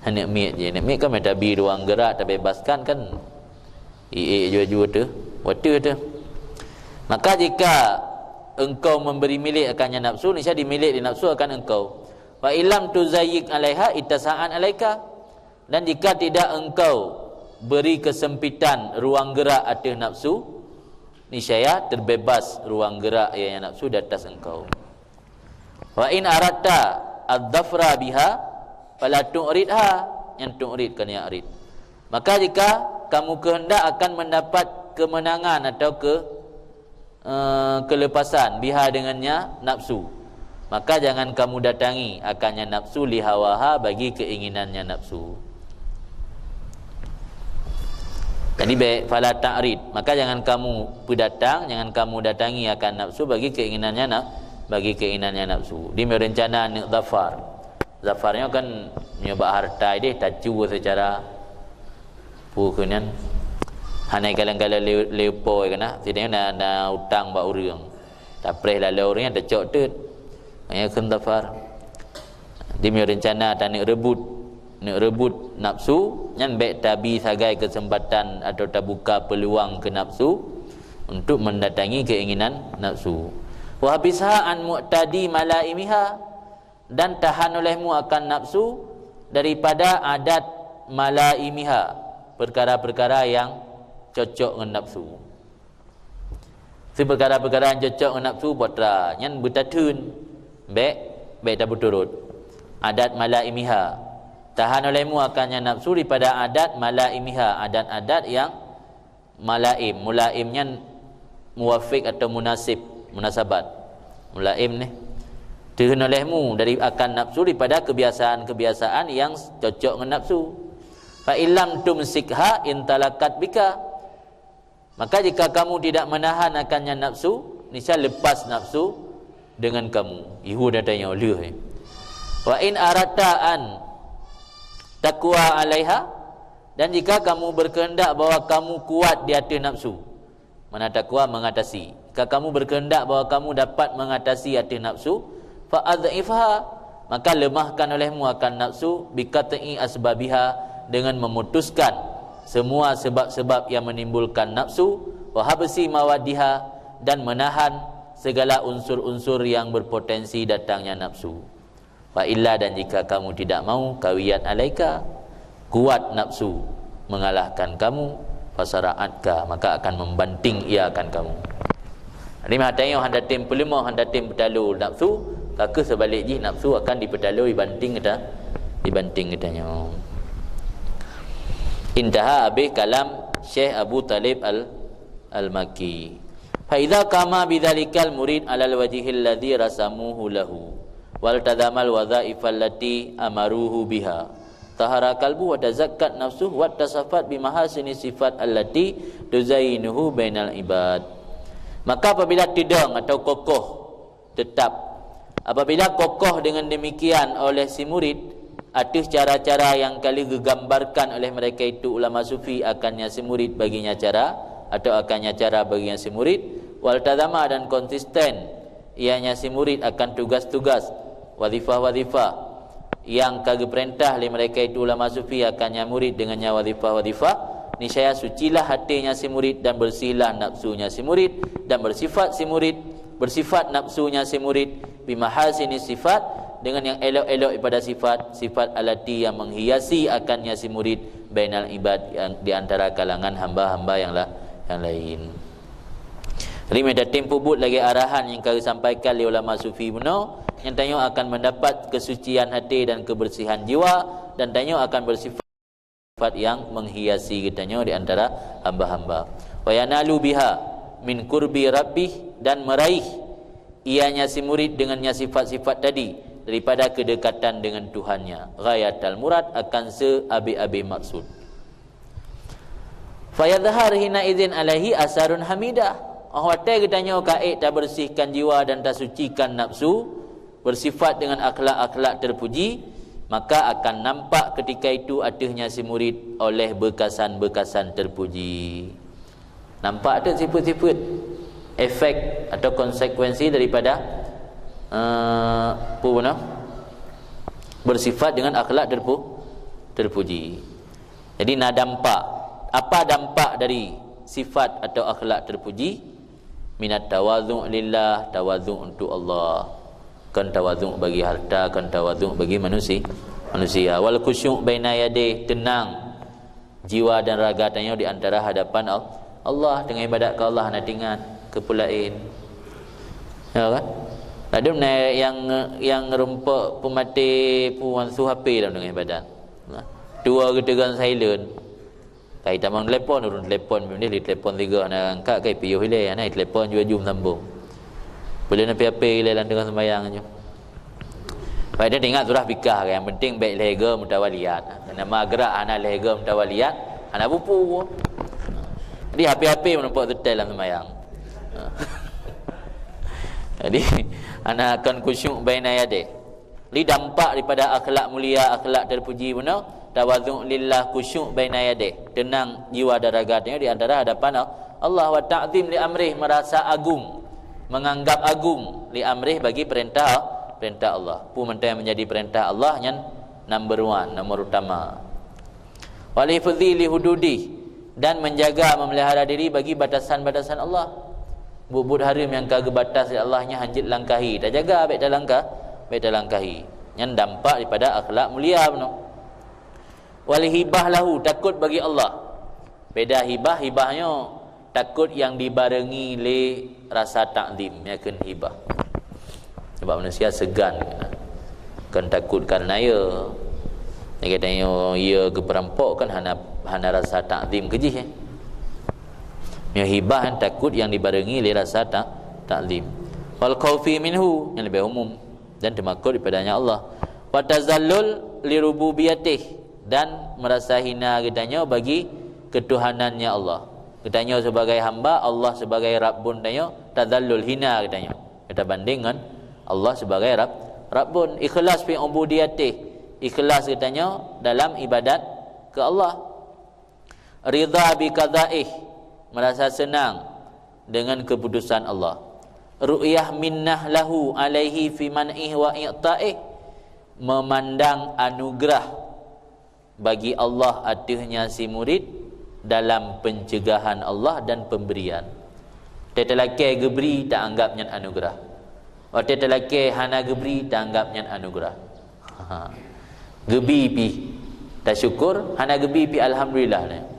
aneuk miet jih. Aneuk miet kan meutabri ruang gerak, tabebaskan kan. Iék jua-jua teuh, watèe teuh. Maka jika engkau memberi milik akannya nafsu, niscaya dimilik di nafsu akan engkau. Fa illam tuzayyiq alaiha ittasa'at alaika. Dan jika tidak engkau beri kesempitan ruang gerak ateueh nafsu, niscaya terbebas ruang gerak ianya nafsu di atas engkau. Wa in aradta adz-dzafra biha fala tu'ridha, nyan tu'rid kon ya'rid. Maka jika kamu kehendak akan mendapat kemenangan atau ke eh, kelepasan biha dengannya nafsu, maka jangan kamu datangi akannya nafsu lihawaha bagi keinginannya nafsu. Jadi, bèk fala ta'rid, maka jangan kamu peudatang, jangan kamu datangi akan nafsu bagi keinginannya naf-, bagi keinginannya nafsu. Di rencana aneuk zafar. Zafar nyoe kan nyoe bak harta deh, tacu secara Peue keunan? Hana kalon-kalon lé, lé po keunan, sidang na, na utang bak ureueng. Tapreh laloe ureueng nyan tacok teut. Nyan kheun zafar. Di meunyoe reuncana taneuk reubot, neuk reubot nafsu, nyan bèk tabi sagai keuseumpatan atau tabuka peuluang keu nafsu untuk mendatangi keinginan nafsu. Wa habisha an mu'tadi malaimiha. Dan tahan olehmu akan nafsu daripada adat malaimiha, peukara-peukara nyang cocok ngon nafsu. Seupeukara-peukara nyang cocok ngon nafsu, putra nyan beutatheun, bèk, bèk tabeuturot. Adat malaimiha. Tahan olehmu akan nyan nafsu daripada adat malaimiha, adat-adat nyang Malaim, mulaim nyan muwafiq atau munasib, munasabat. Mulaim ni. Teuhon olehmu dari akan nafsu daripada kebiasaan-kebiasaan yang cocok ngon nafsu. Fa illam tumsikha intalakat bika. Maka jika kamu tidak menahan akannya nafsu, niscaya lepas nafsu dengan kamu. Ihun ata nyoe lheueh. Wa in aratta an takwa alaiha, dan jika kamu berkehendak bahwa kamu kuat di atas nafsu, mana takwa, mengatasi. Jika kamu berkehendak bahwa kamu dapat mengatasi atas nafsu, fa adhifha, maka lemahkan olehmu akan nafsu, biqat'i asbabiha, dengan memutuskan semua sebab-sebab yang menimbulkan nafsu, wa habsi mawadiha, dan menahan segala unsur-unsur yang berpotensi datangnya nafsu. Wa illa, dan jika kamu tidak mau, kawiyat alaika, kuat nafsu mengalahkan kamu, fasara'atka, maka akan membanting ia akan kamu. Jadi, meuhai tanyoe hana tem peuleumah, hana tem peutalo nafsu, ka keuh seubalik jih nafsu akan dipeutalo dibanting geuta, dibanting geutanyoe. Intaha, habéh kalam Syekh Abu Talib Al-, Al-Makki. Fa idza qama bidzalikal murid alal wajhil ladzi rasamuhu lahu, waltazamal wadzaifal lati amaruhu biha, tahara qalbu wa tazakkat nafsuh wa tasafat bi mahasini sifat allati tuzayyinuhu bainal ibad. Maka apabila teudong atau kokoh, tetap, apabila kokoh dengan demikian oleh si murid, ateueh cara-cara yang ka lheueh geugambarkan oleh mereka itu ulama sufi akannya si murid baginya cara, atau akannya cara baginya si murid, waltazama, dan konsisten ianya si murid akan tugas-tugas, wazifah-wazifah yang ka geupeurintah lé mereka itu ulama sufi akannya murid dengannya wazifah-wazifah, niscaya sucilah hatinya si murid dan bersihlah nafsunya si murid, dan bersifat si murid, bersifat nafsunya si murid, bimahasini sifat, dengan yang elok-elok daripada sifat, sifat alati yang menghiasi akannya si murid, bainal ibad, yang di antara kalangan hamba-hamba yang la-, yang lain. Jadi, meutatém peubuet lagée arahan nyang ka geusampaikan lé ulama sufi bunoe, nyan tanyoe akan mendapat kesucian hati dan kebersihan jiwa, dan tanyoe akan bersifat yang menghiasi geutanyoe di antara hamba-hamba. Wa yanalu biha min qurbi rabbih, dan meraih ianya si murid dengannya sifat-sifat tadi daripada kedekatan dengan Tuhannya, ghayatal murad, akan seabe-abe maksud. Fayadhhar hina idzin alaihi asarun hamidah. Óh watée geutanyoe ka ék tabersihkan jiwa dan tasucikan nafsu, bersifat dengan akhlak-akhlak terpuji, maka akan nampak ketika itu ateuehnya si murid oleh beukasan-beukasan terpuji. Nampak tu sifat-sifat, efek atau konsekuensi daripada, eh, apa nama? Bersifat dengan akhlak terpu-, terpuji. Jadi, na dampak. Apa dampak dari sifat atau akhlak terpuji? Minat tawadhu' lillah, tawadhu' untuk Allah. Kon tawadhu' bagi harta, kon tawadhu' bagi manusi-, manusia. Wal khusyuk baina yadayh, tenang jiwa dan raga tanyoe di antara hadapan Al-, Allah, teungoh ibadat keu Allah, hana teuingat keu peue laén. Ya kan? Ladum na nyang, nyang rumpok peumaté pu wan su H P dalam teungoh ibadat. Nah, dua geutegon silent. Kai tamong telepon, ureuëng telepon, binéh di telepon tiga hana angkat, kai piôh ilée, hana telepon jua jum sambung. Boleh na P H P ilée lam teungoh sembahyang nyoe. Baik, dia ingat surah fikah, yang penting baik lehega mutawaliat. Nama gerak hana lehega mutawaliat, hana bupu. Jadi, H P-H P menumpuk setel lam sembahyang. Jadi, hana akan khusyuk baina yadayh. Li dampak daripada akhlak mulia, akhlak terpuji beuna, tawadhu' lillah, khusyuk baina yadayh, tenang jiwa dan raga tanyoe di antara hadapan Allah, wa ta'zim li amrih, merasa agung, menganggap agung, li amrih, bagi perintah, perintah Allah. Peue mantong nyang menjadi perintah Allah nyan number one, nomor utama. Wal hifzi li hududih, dan menjaga, memelihara diri bagi batasan-batasan Allah. Buet-buet hareuem nyang ka geubatas lé Allah nyan hanjeuet langkahi. Tajaga, bék talangkah, bék talangkahi. Nyan dampak daripada akhlak mulia bunoe. Wal hibah lahu, takot bagi Allah. Beda hibah, hibah nyoe takot nyang dibarengi lé rasa takzim, nyan kheun hibah. Sebab manusia segan, kon takot karena ya. Lagée tanyoe ya geupeurampok kan hana, hana rasa takzim keu jih, eh. Nyoe hibah takot nyang dibarengi lé rasa tak, takzim. Wal khaufi minhu, nyang leubeh umum. dan teumakot dipadanya Allah. Wa tazallul li rububiyatih, dan merasa hina geutanyoe bagi ketuhanannya Allah. Geutanyoe sebagai hamba, Allah sebagai Rabbun tanyoe, tazallul, hina geutanyoe. Geutabandeng ngon Allah sebagai Rabb, Rabbun. Ikhlas fi ubudiyatih, ikhlas geutanyoe dalam ibadat ke Allah. Ridha bi qadaih, merasa senang dengan keputusan Allah. Ru'yah minnah lahu alaihi fi man'ih wa i'taih, memandang anugerah bagi Allah ateueh nyan si murid dalam pencegahan Allah dan pemberian. Watée talakée geubri, taanggab nyan anugerah. Watée talakée hana geubri, taanggab nyan anugerah. Ha. Geubi pih tasyukur, hana geubi pih alhamdulillah.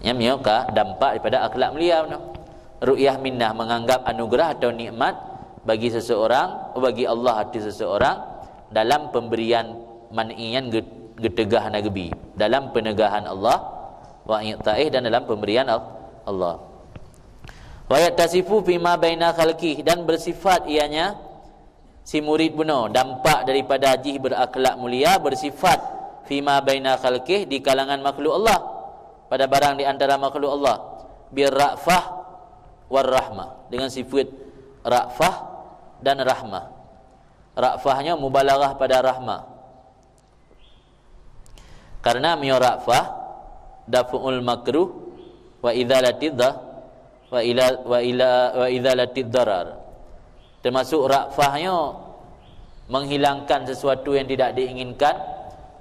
Nyan meunyoe ka dampak daripada akhlak mulia nyoe. Ru'yah minnah, menganggap anugerah atau nikmat bagi seseorang, bagi Allah ateueh seseorang dalam pemberian man'i nyan ge-, geuteugah hana geubi, dalam penegahan Allah, wa i'taih, dan dalam pemberian Al-, Allah. Wa yattasifu fima baina khalqih, dan bersifat ianya si murid bunoe, dampak daripada jih berakhlak mulia, bersifat fima baina khalqih, di kalangan makhluk Allah, pada barang di antara makhluk Allah, bir ra'fah war rahmah, dengan sifat ra'fah dan rahmah. Ra'fah nyoe mubalaghah pada rahmah. Karena meunyoe ra'fah, daf'ul makruh wa izalatid da-, wa ila, wa ila, wa izalatid darar. Termasuk ra'fah nyoe menghilangkan sesuatu yang tidak diinginkan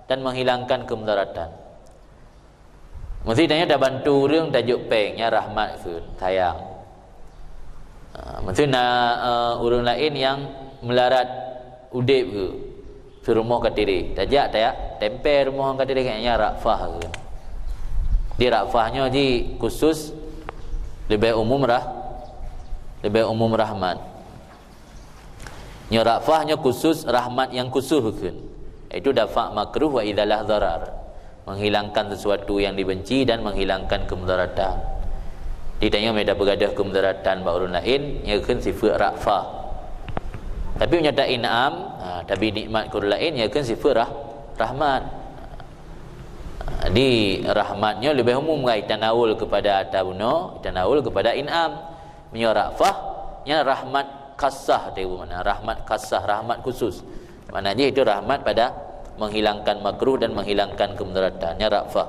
dan menghilangkan kemudaratan. Meusti tanyoe tabantu ureuëng tajok péng, nyan rahmat kheun, sayang. Ha, meusti na, eh, ureuëng laén nyang meularat udeb keu, keu rumoh ka tireh. Tajak, tajak, tempé rumoh ka tireh, nyan ra'fah kheun. Di ra'fah nyoe ji khusus, leubeh umum rah-, leubeh umum rahmat. Nyoe ra'fah nyoe khusus, rahmat nyang khusus kheun, yaitu dafa' makruh wa izalah dharar, menghilangkan sesuatu yang dibenci dan menghilangkan kemudaratan. Di tanyoe meunyoe tapeugadôh kemudaratan bak ureuëng laén, nyoe kheun sifat ra'fah. Tapi meunyoe ta in'am, ha, tabri nikmat keu ureuëng laén, nyoe kheun sifat rah-, rahmat. Di rahmat nyoe leubeh umum, kan, tanawul kepada ata bunoe, tanawul kepada in'am. Meunyoe ra'fah, nyan rahmat khassah, teuh makna rahmat khassah, rahmat khusus. Makna jih itu rahmat pada menghilangkan makruh dan menghilangkan kemudaratan. Nyan ra'fah.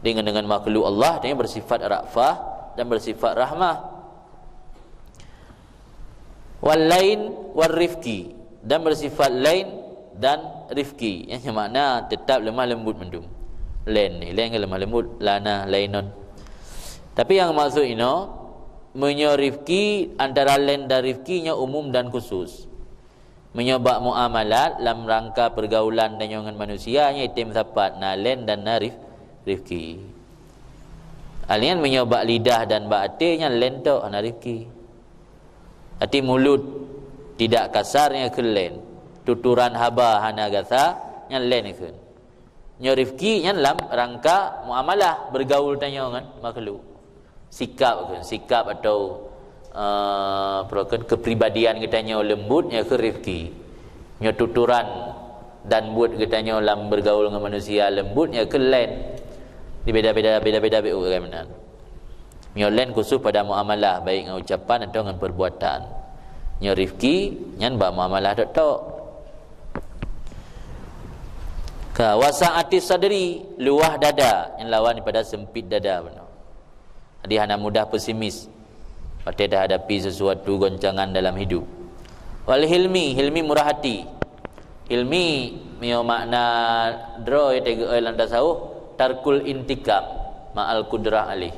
Dengan, dengan makhluk Allah, dia bersifat ra'fah dan bersifat rahmah. Wal lain war rifqi, dan bersifat lain dan rifqi. Yang makna tetap lemah lembut mandum. Lain ni, lain kan lemah lembut, lana, lainon. Tapi yang maksud inoe, meunyoe rifqi, antara lain dan rifqi nyoe umum dan khusus. Meunyoe bak muamalat, lam rangka pergaulan tanyoe ngon manusia, nyoe item sapat, na lain dan na rif-, rifqi. Alian meunyoe bak lidah dan bak até, nyan lain tok, hana rifqi. Arti mulut tidak kasar, nyan kheun lain. Tuturan haba hana gasa, nyan lain kheun. Nyoe rifqi nyan lam rangka muamalah, bergaul tanyoe ngon makhluk. Sikap kheun, sikap atau, eh, apa kheun, kepribadian geutanyoe lembut, nyan kheun rifqi. Nyoe tuturan dan buet geutanyoe lam bergaul ngon manusia lembut, nyan kheun lain. Di beda-beda, beda-beda beu meunan. Nyoe lain khusus pada muamalah, baik ngon ucapan atau ngon perbuatan. Nyoe rifqi, nyan bak muamalah tok-tok. Ka, wasa'ati sadri, luah dada, nyan lawan daripada sempit dada bunoe. Jadi hana mudah pesimis watée tahadapi sesuatu goncangan dalam hidup. Wal hilmi, hilmi murah hati. Ilmi, meunyoe makna droe teugeuéh lam tasawuf, tarkul intikam ma'al qudrah alaih.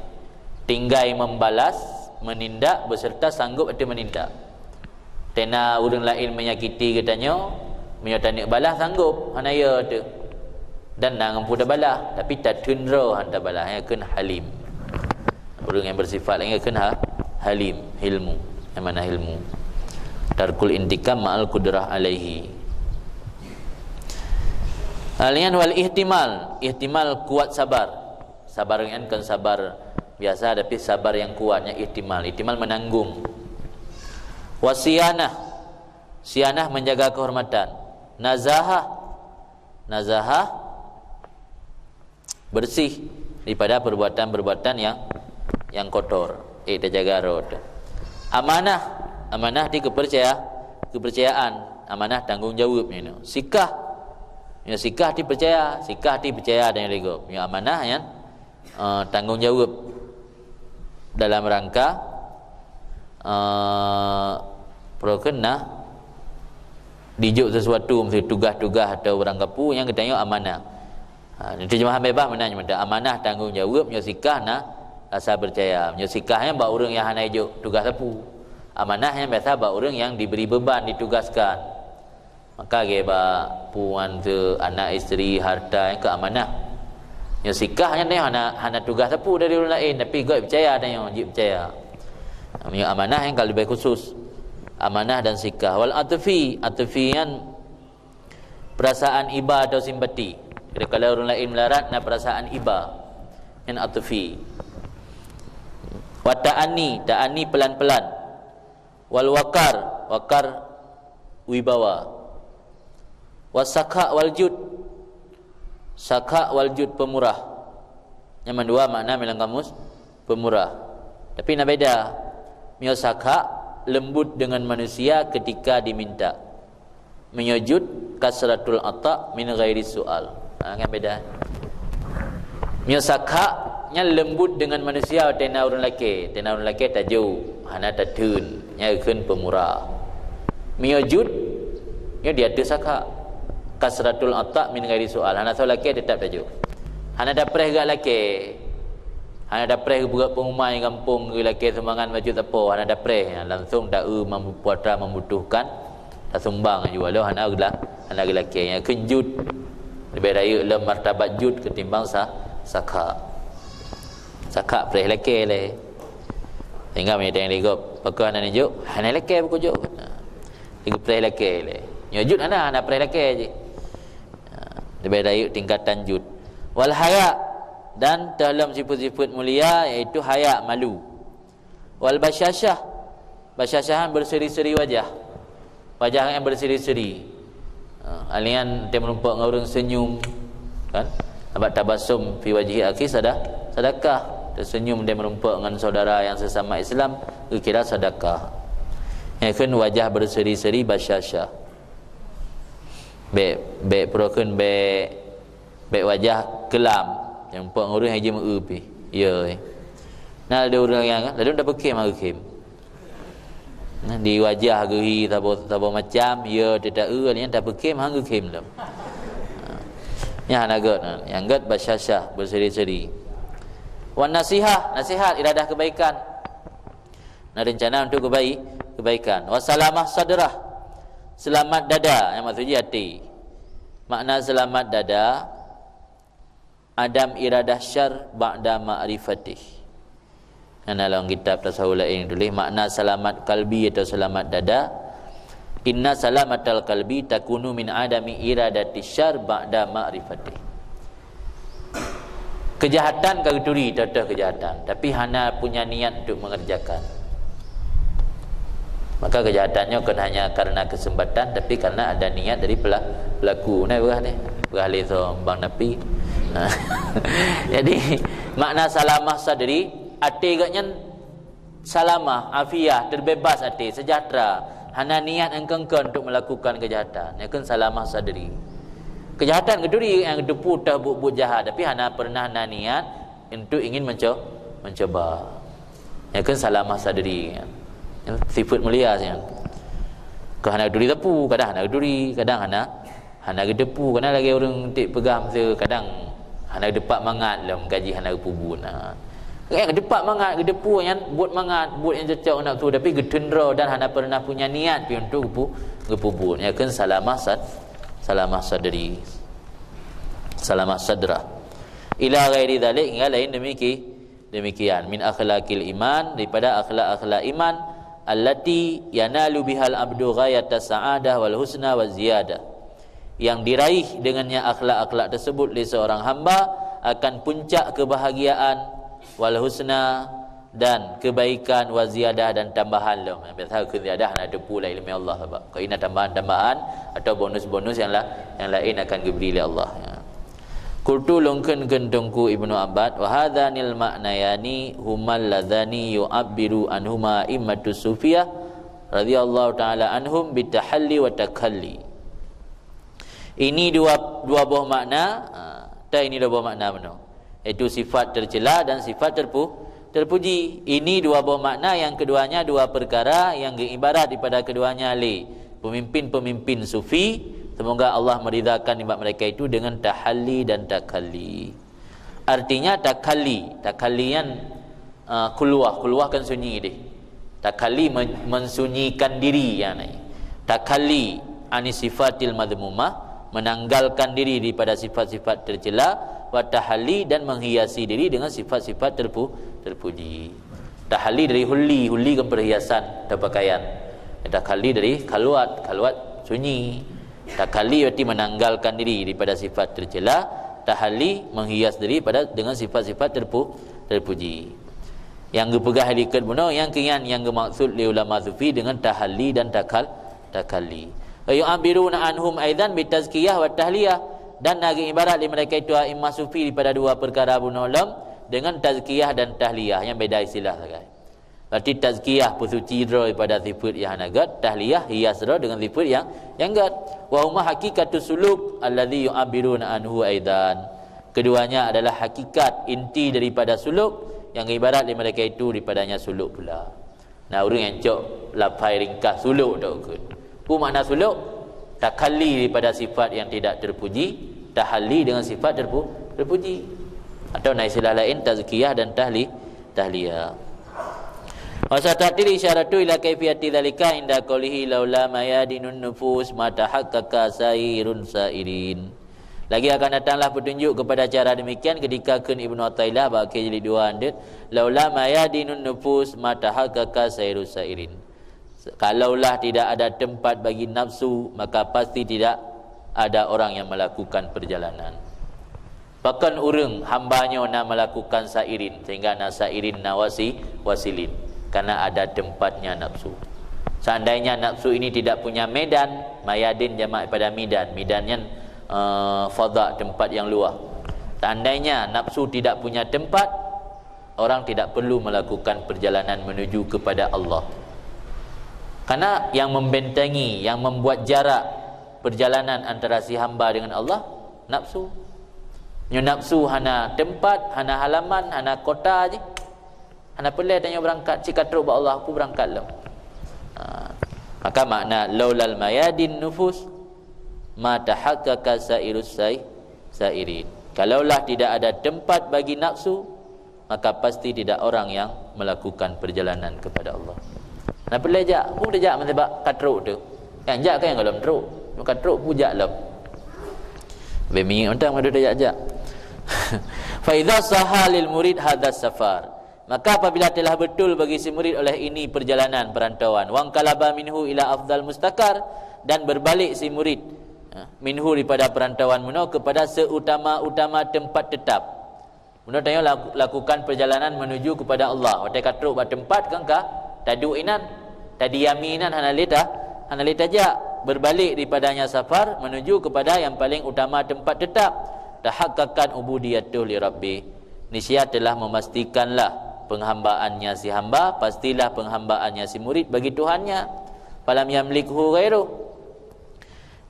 Tinggai membalas, menindak beserta sanggup ateueh menindak. Teuna ureuëng laén menyakiti geutanyoe, meunyoe taneuk balas sanggup, hana yo teuh. Dan na ngon peue tabalah, tapi tateun droe han tabalah, nyan kheun halim. Ureuëng nyang bersifat lagée kheun ha-, halim, hilmu. Nyang mana hilmu? Tarkul intikam ma'al qudrah alaihi. Alian wal ihtimal, ihtimal kuat sabar. Sabar nyan kon sabar biasa, tapi sabar nyang kuat, nyan ihtimal. Ihtimal menanggung. Wasiyanah, Sianah, menjaga kehormatan. Nazahah, nazahah, bersih daripada perbuatan-perbuatan yang, yang kotor. Eh, tajaga droe teuh. Amanah, amanah di kepercaya-, kepercayaan. Amanah tanggung jaweueb nyoe. Sikah, nyoe sikah di percaya, sikah di percaya dan lego. Nyoe amanah nyan, eh, tanggung jaweueb dalam rangka, eh, peue kheun na dijok sesuatu, miseue tugaih-tugaih atau barang kapeue nyang geutanyoe amanah. Ha, terjemahan bebas meunan mantong. Amanah tanggung jaweueb, nyoe sikah na rasa percaya. Nyoe sikah nyan bak ureuëng nyang hana ijok tugaih sapeue. Amanah nyan biasa bak ureuëng nyang diberi beban, ditugaskan. Maka lagée bak puan teuh, anak, isteri, harta nyang keu amanah. Nyoe sikah nyan nyoe hana, hana tugaih sapeue dari ureuëng laén, tapi gét peucaya tanyoe, jeuet peucaya. Nyoe amanah nyang ka leubeh khusus. Amanah dan sikah. Wal atfi, atfi nyan perasaan iba atau simpati. Jadi kalau ureuëng laén meularat na perasaan iba, nyan atfi. Wa ta'anni, ta'anni pelan-pelan. Wal waqar, waqar wibawa. Was sakha wal jud, sakha wal jud pemurah. Nyang mandua makna milang kamus pemurah. Tapi na beda. Mio sakha lembut dengan manusia ketika diminta. Mio jud kasratul ata min ghairi sual. Ha, kan beda. Mio sakha nyan lembut dengan manusia watée na ureuëng lakée, watée na ureuëng lakée tajok, hana tatheun, nyan kheun pemurah. Mio jud, nyoe di ateueh sakha. Kasratul ata min ghairi sual, hana soe lakée teutap tajok. Hana tapreh gak lakée. Hana tapreh geupeugah pengumuman gampông geu lakée sumbangan baju sapo, hana tapreh, langsung ta-eu putra membutuhkan. Tasumbang aju, walau hana geula-, hana geulakée. Nyan kheun jud. Leubeh rayeuk lom martabat jud ketimbang sa-, sakha. Sakha preh lakée lé. Sehingga meunyo tanyong lé gob, "Pakon hana neujok?" "Hana lakée pakon jok." Nah. Lagi preh lakée lé. Nyoe jud hana, hana preh lakée jih. Nah, leubeh rayeuk tingkatan jud. Wal haya, dan teuh lom sifeuet-sifeuet mulia, yaitu haya, malu. Wal basyasyah, basyasyah nyan berseri-seri wajah. Wajah nyan berseri-seri. Ha, alian teuh meurumpok ngon ureuëng senyum, kan? Sabab tabassum fi wajhi akhi sada-, sadakah. Teusenyum teuh meurumpok ngon saudara nyang sesama Islam, geukira sadakah. Nyan kheun wajah berseri-seri basyasyah. Bék, bék peue kheun bék Bék wajah keulam, nyang pok ureuëng hai jimeu pih. Ya, eh. Nah, ada ureuëng nyang lalu dah peukhém hareukhém. Nah, di wajah geuhi saboh, saboh macam, ya, teuta eu, nyang dah peukhém hang geukhém lom. Ha. Nyang hana gét, nah. Nyang gét basyasyah, berseri-seri. Wan nasihah, nasihat, iradah kebaikan. Nah, rencana untuk kebai-, kebaikan. Wasalamah sadrah, selamat dada, yang maksudnya hati. Makna selamat dada, adam iradah syar ba'da ma'rifatih. Karena dalam kitab tasawuf lain tulis makna selamat kalbi atau selamat dada, inna salamatal kalbi takunu min adami iradati syar ba'da ma'rifatih. Kejahatan ka geuturi, toh-toh kejahatan, tapi hana punya niat untuk mengerjakan. Maka kejahatan nyoe kon hanya karena kesempatan, tapi karena ada niat dari pela-, pelaku. Nah, peugah ni, peugah lé som bang napi. Jadi, makna salamah sadri, até geuh nyan salamah, afiah, terbebas até, sejahtera, hana niat engkengkon untuk melakukan kejahatan. Nyan kheun salamah sadri. Kejahatan geuturi nyang geuteupeue teuh buet-buet jahat, tapi hana pernah na niat untuk ingin menco-, mencoba. Nyan kheun salamah sadri. Nyan sifat mulia nyan. Keu hana geuturi teupeu, kadang hana geuturi, kadang hana, hana geuteupeue. Kadang lagée ureuëng tik peugah meusu, kadang hana geuteupat mangat lom gaji hana geupeubuet. Ha. Nyang geuteupat mangat, geuteupeue nyan buet mangat, buet nyang cocok nafsu, tapi geuteundro dan hana pernah punya niat pih untuk geupeu-, geupeubuet. Nyan kheun salamah sad-, salamah sadri. Salamah sadrah. Ila ghairi dzalik, hingga lain demiki-, demikian. Min akhlaqil iman, daripada akhlak-akhlak iman, allati yanalu bihal abdu ghayata sa'adah wal husna wa ziyadah. Yang diraih dengannya akhlak-akhlak tersebut lé seorang hamba akan puncak kebahagiaan, wal husna, dan kebaikan, wa ziyadah, dan tambahan lom. Biasa keu ziyadah na teupeu lah ileumèe Allah, sabab keu na tambahan-tambahan atau bonus-bonus nyang la-, nyang laén akan geubri lé Allah. Ya. Qultu, lôn kheun kheun Teungku Ibnu Abbad, wa hadzanil ma'nayani humal ladzani yu'abbiru anhuma a'immatus sufiyah radhiyallahu ta'ala anhum bitahalli wa takhalli. Ini dua, dua boh makna, ha, ta ini dua boh makna bunoe. Yaitu sifat tercela dan sifat terpu-, terpuji. Ini dua boh makna yang keduanya dua perkara yang geuibarat daripada keduanya lé pemimpin-pemimpin sufi, semoga Allah meridhakan nibak mereka itu, dengan tahalli dan takhalli. Artinya takhalli, takhalli nyan, ah, khulwah, khulwah kan sunyi deh. Takhalli men-, mensunyikan diri, yakni takhalli ani sifatil madhmumah, menanggalkan diri daripada sifat-sifat tercela, wa tahalli, dan menghiasi diri dengan sifat-sifat terpu-, terpuji. Tahalli dari hulli, hulli kan perhiasan atau pakaian. Takhalli dari khalwat, khalwat sunyi. Takhalli berarti menanggalkan diri daripada sifat tercela, tahalli menghias diri pada, dengan sifat-sifat terpu-, terpuji. Nyang geupeugah likot bunoe, nyang keu nyan nyang geumaksud lé ulama sufi dengan tahalli dan takhal-, takhalli. Wa yu'abbiruna anhum aidan bitazkiyah wa tahliyah. Dan na geuibarat lé mereka itu a'immah sufi daripada dua perkara bunoe lom, dengan tazkiyah dan tahliyah, nyang beda istilah sagai. Berarti tazkiyah, peusuci droe daripada sifat nyang hana gét, tahliyah, hias droe dengan sifat nyang, nyang gét. Wa huma haqiqatus suluk alladzi yu'abbiruna anhu aidan. Keduanya adalah hakikat inti daripada suluk, nyang ibarat lé mereka itu daripadanya suluk pula. Nah, ureuëng nyang cok lafai ringkas suluk tu kheun. Peue makna suluk? Takhalli daripada sifat yang tidak terpuji, tahalli dengan sifat terpu-, terpuji. Atau na istilah lain, tazkiyah dan tahli-, tahliyah. Wa sata'til isyaratu ila kaifiyati dzalika inda qaulihi laula mayadinun nufus ma tahaqqaqa sairun sairin. Lagi akan datanglah petunjuk kepada cara demikian ketika kheun Ibnu Athaillah bak akhé jilid dua, andeuet, "Laula mayadinun nufus ma tahaqqaqa sairus sairin." Kalaulah tidak ada tempat bagi nafsu, maka pasti tidak ada orang yang melakukan perjalanan. Pakon ureuëng hamba nyoe na melakukan sairin, sehingga na sairin, na wasi-, wasilin. Karena ada tempatnya nafsu. Seandainya nafsu ini tidak punya medan, mayadin jamak pada midan. Midan nyan, eh, fadha, tempat yang luas. Seandainya nafsu tidak punya tempat, orang tidak perlu melakukan perjalanan menuju kepada Allah. Karena yang membentengi, yang membuat jarak perjalanan antara si hamba dengan Allah, nafsu. Nyoe nafsu hana tempat, hana halaman, hana kota jih. Hana peureulée tanyoe beurangkat, cit ka trok bak Allah, aku beurangkat lom. Ha. Maka makna laulal mayadin nufus ma tahaqqaqa sairus sai-, sairin. Kalaulah tidak ada tempat bagi nafsu, maka pasti tidak orang yang melakukan perjalanan kepada Allah. Hana peureulée jak, peue tajak meunan bak ka trok tu. Nyang jak kan nyang gohlom trok. Nyang ka trok peue jak lom. Bemi untang madu tajak-jak. Fa idza sahha lil murid hadzas safar. Maka apabila telah betul bagi si murid oleh ini perjalanan perantauan, wangkalaba minhu ila afdal mustaqar, dan berbalik si murid, ha, minhu daripada perantauan meunoe kepada seutama-utama tempat tetap. Meunoe tanyoe laku-, lakukan perjalanan menuju kepada Allah. Watée ka trok bak tempat kan ka taduek inan, tadiami inan hana lé ta-, hana lé tajak. Berbalik daripadanya safar menuju kepada yang paling utama tempat tetap. Tahaqqaqat ubudiyatuh li rabbih. Niscaya telah memastikanlah penghambaannya si hamba, pastilah penghambaannya si murid bagi Tuhannya. Falam yamlikhu ghairuh.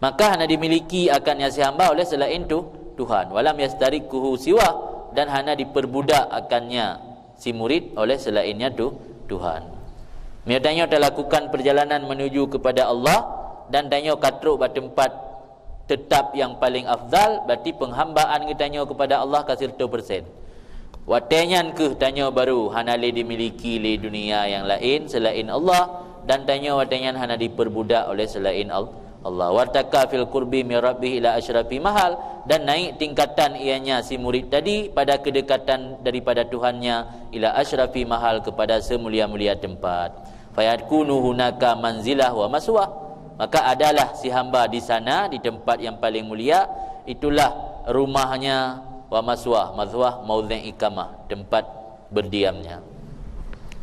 Maka hana dimiliki akannya si hamba oleh selain tu-, Tuhan. Walam yastariquhu siwa, dan hana diperbudak akannya si murid oleh selainnya tu-, Tuhan. Meunyoe tanyoe talakukan perjalanan menuju kepada Allah dan tanyoe ka trok bak tempat tetap yang paling afdal, berarti penghambaan geutanyoe kepada Allah ka siratoh persen. Watée nyan kheueh tanyoe baru hana lé dimiliki lé dunia nyang laén seulaén Allah, dan tanyoe watée nyan hana dipeurbudak oleh seulaén Al-, Allah. Wartaqa fil qurbi min rabbih ila asyrafi mahal, dan naik tingkatan ianya si murid tadi pada kedekatan daripada Tuhannya ila asyrafi mahal, kepada seumulia-mulia tempat. Fayakunu hunaka manzilah wa maswah. Maka adalah si hamba di sana, di tempat yang paling mulia, itulah rumahnya, wa maswah, maswah maudhi' iqamah, tempat berdiamnya.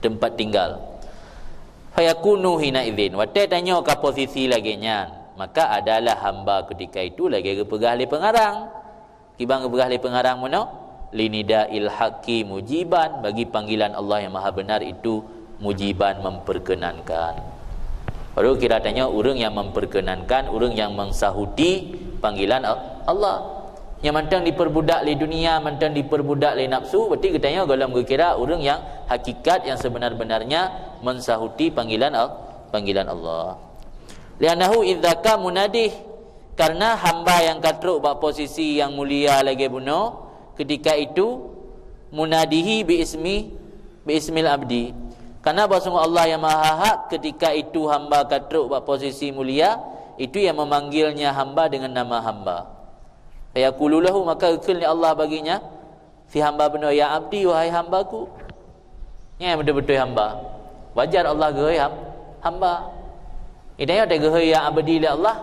tempat tinggal. Fayakunu hina idzin, watée tanyoe ka posisi lagée nyan, maka adalah hamba ketika itu lagée geupeugah lé pengarang. Kiban geupeugah lé pengarang meunoe, "Linidail haqqi mujiban," bagi panggilan Allah yang Maha Benar itu mujiban, memperkenankan. Baru kira tanyoe ureuëng yang memperkenankan, ureuëng yang mengsahuti panggilan Al-, Allah. Nyang mantong diperbudak lé dunia, mantong diperbudak lé nafsu, berarti geutanyoe gohlom geukira ureuëng yang hakikat yang sebenar-benarnya mensahuti panggilan Al-, panggilan Allah. Li'annahu idzaka munadih, karena hamba yang ka trok bak posisi yang mulia lagée bunoe, ketika itu munadihi bi ismi, bi ismil abdi. Karena bahwa sungguh Allah yang Maha Hak, ketika itu hamba ka trok bak posisi mulia, itu yang memanggilnya hamba dengan nama hamba. Fayaqulu lahu, maka geukheun lé Allah baginya, si hamba bunoe, "Ya abdi, wahai hambaku." Nyan beutôi-beutôi hamba. Wajar Allah geuhôi ham-, hamba. Itanyoe teuh geuhôi "Ya abdi" lé Allah,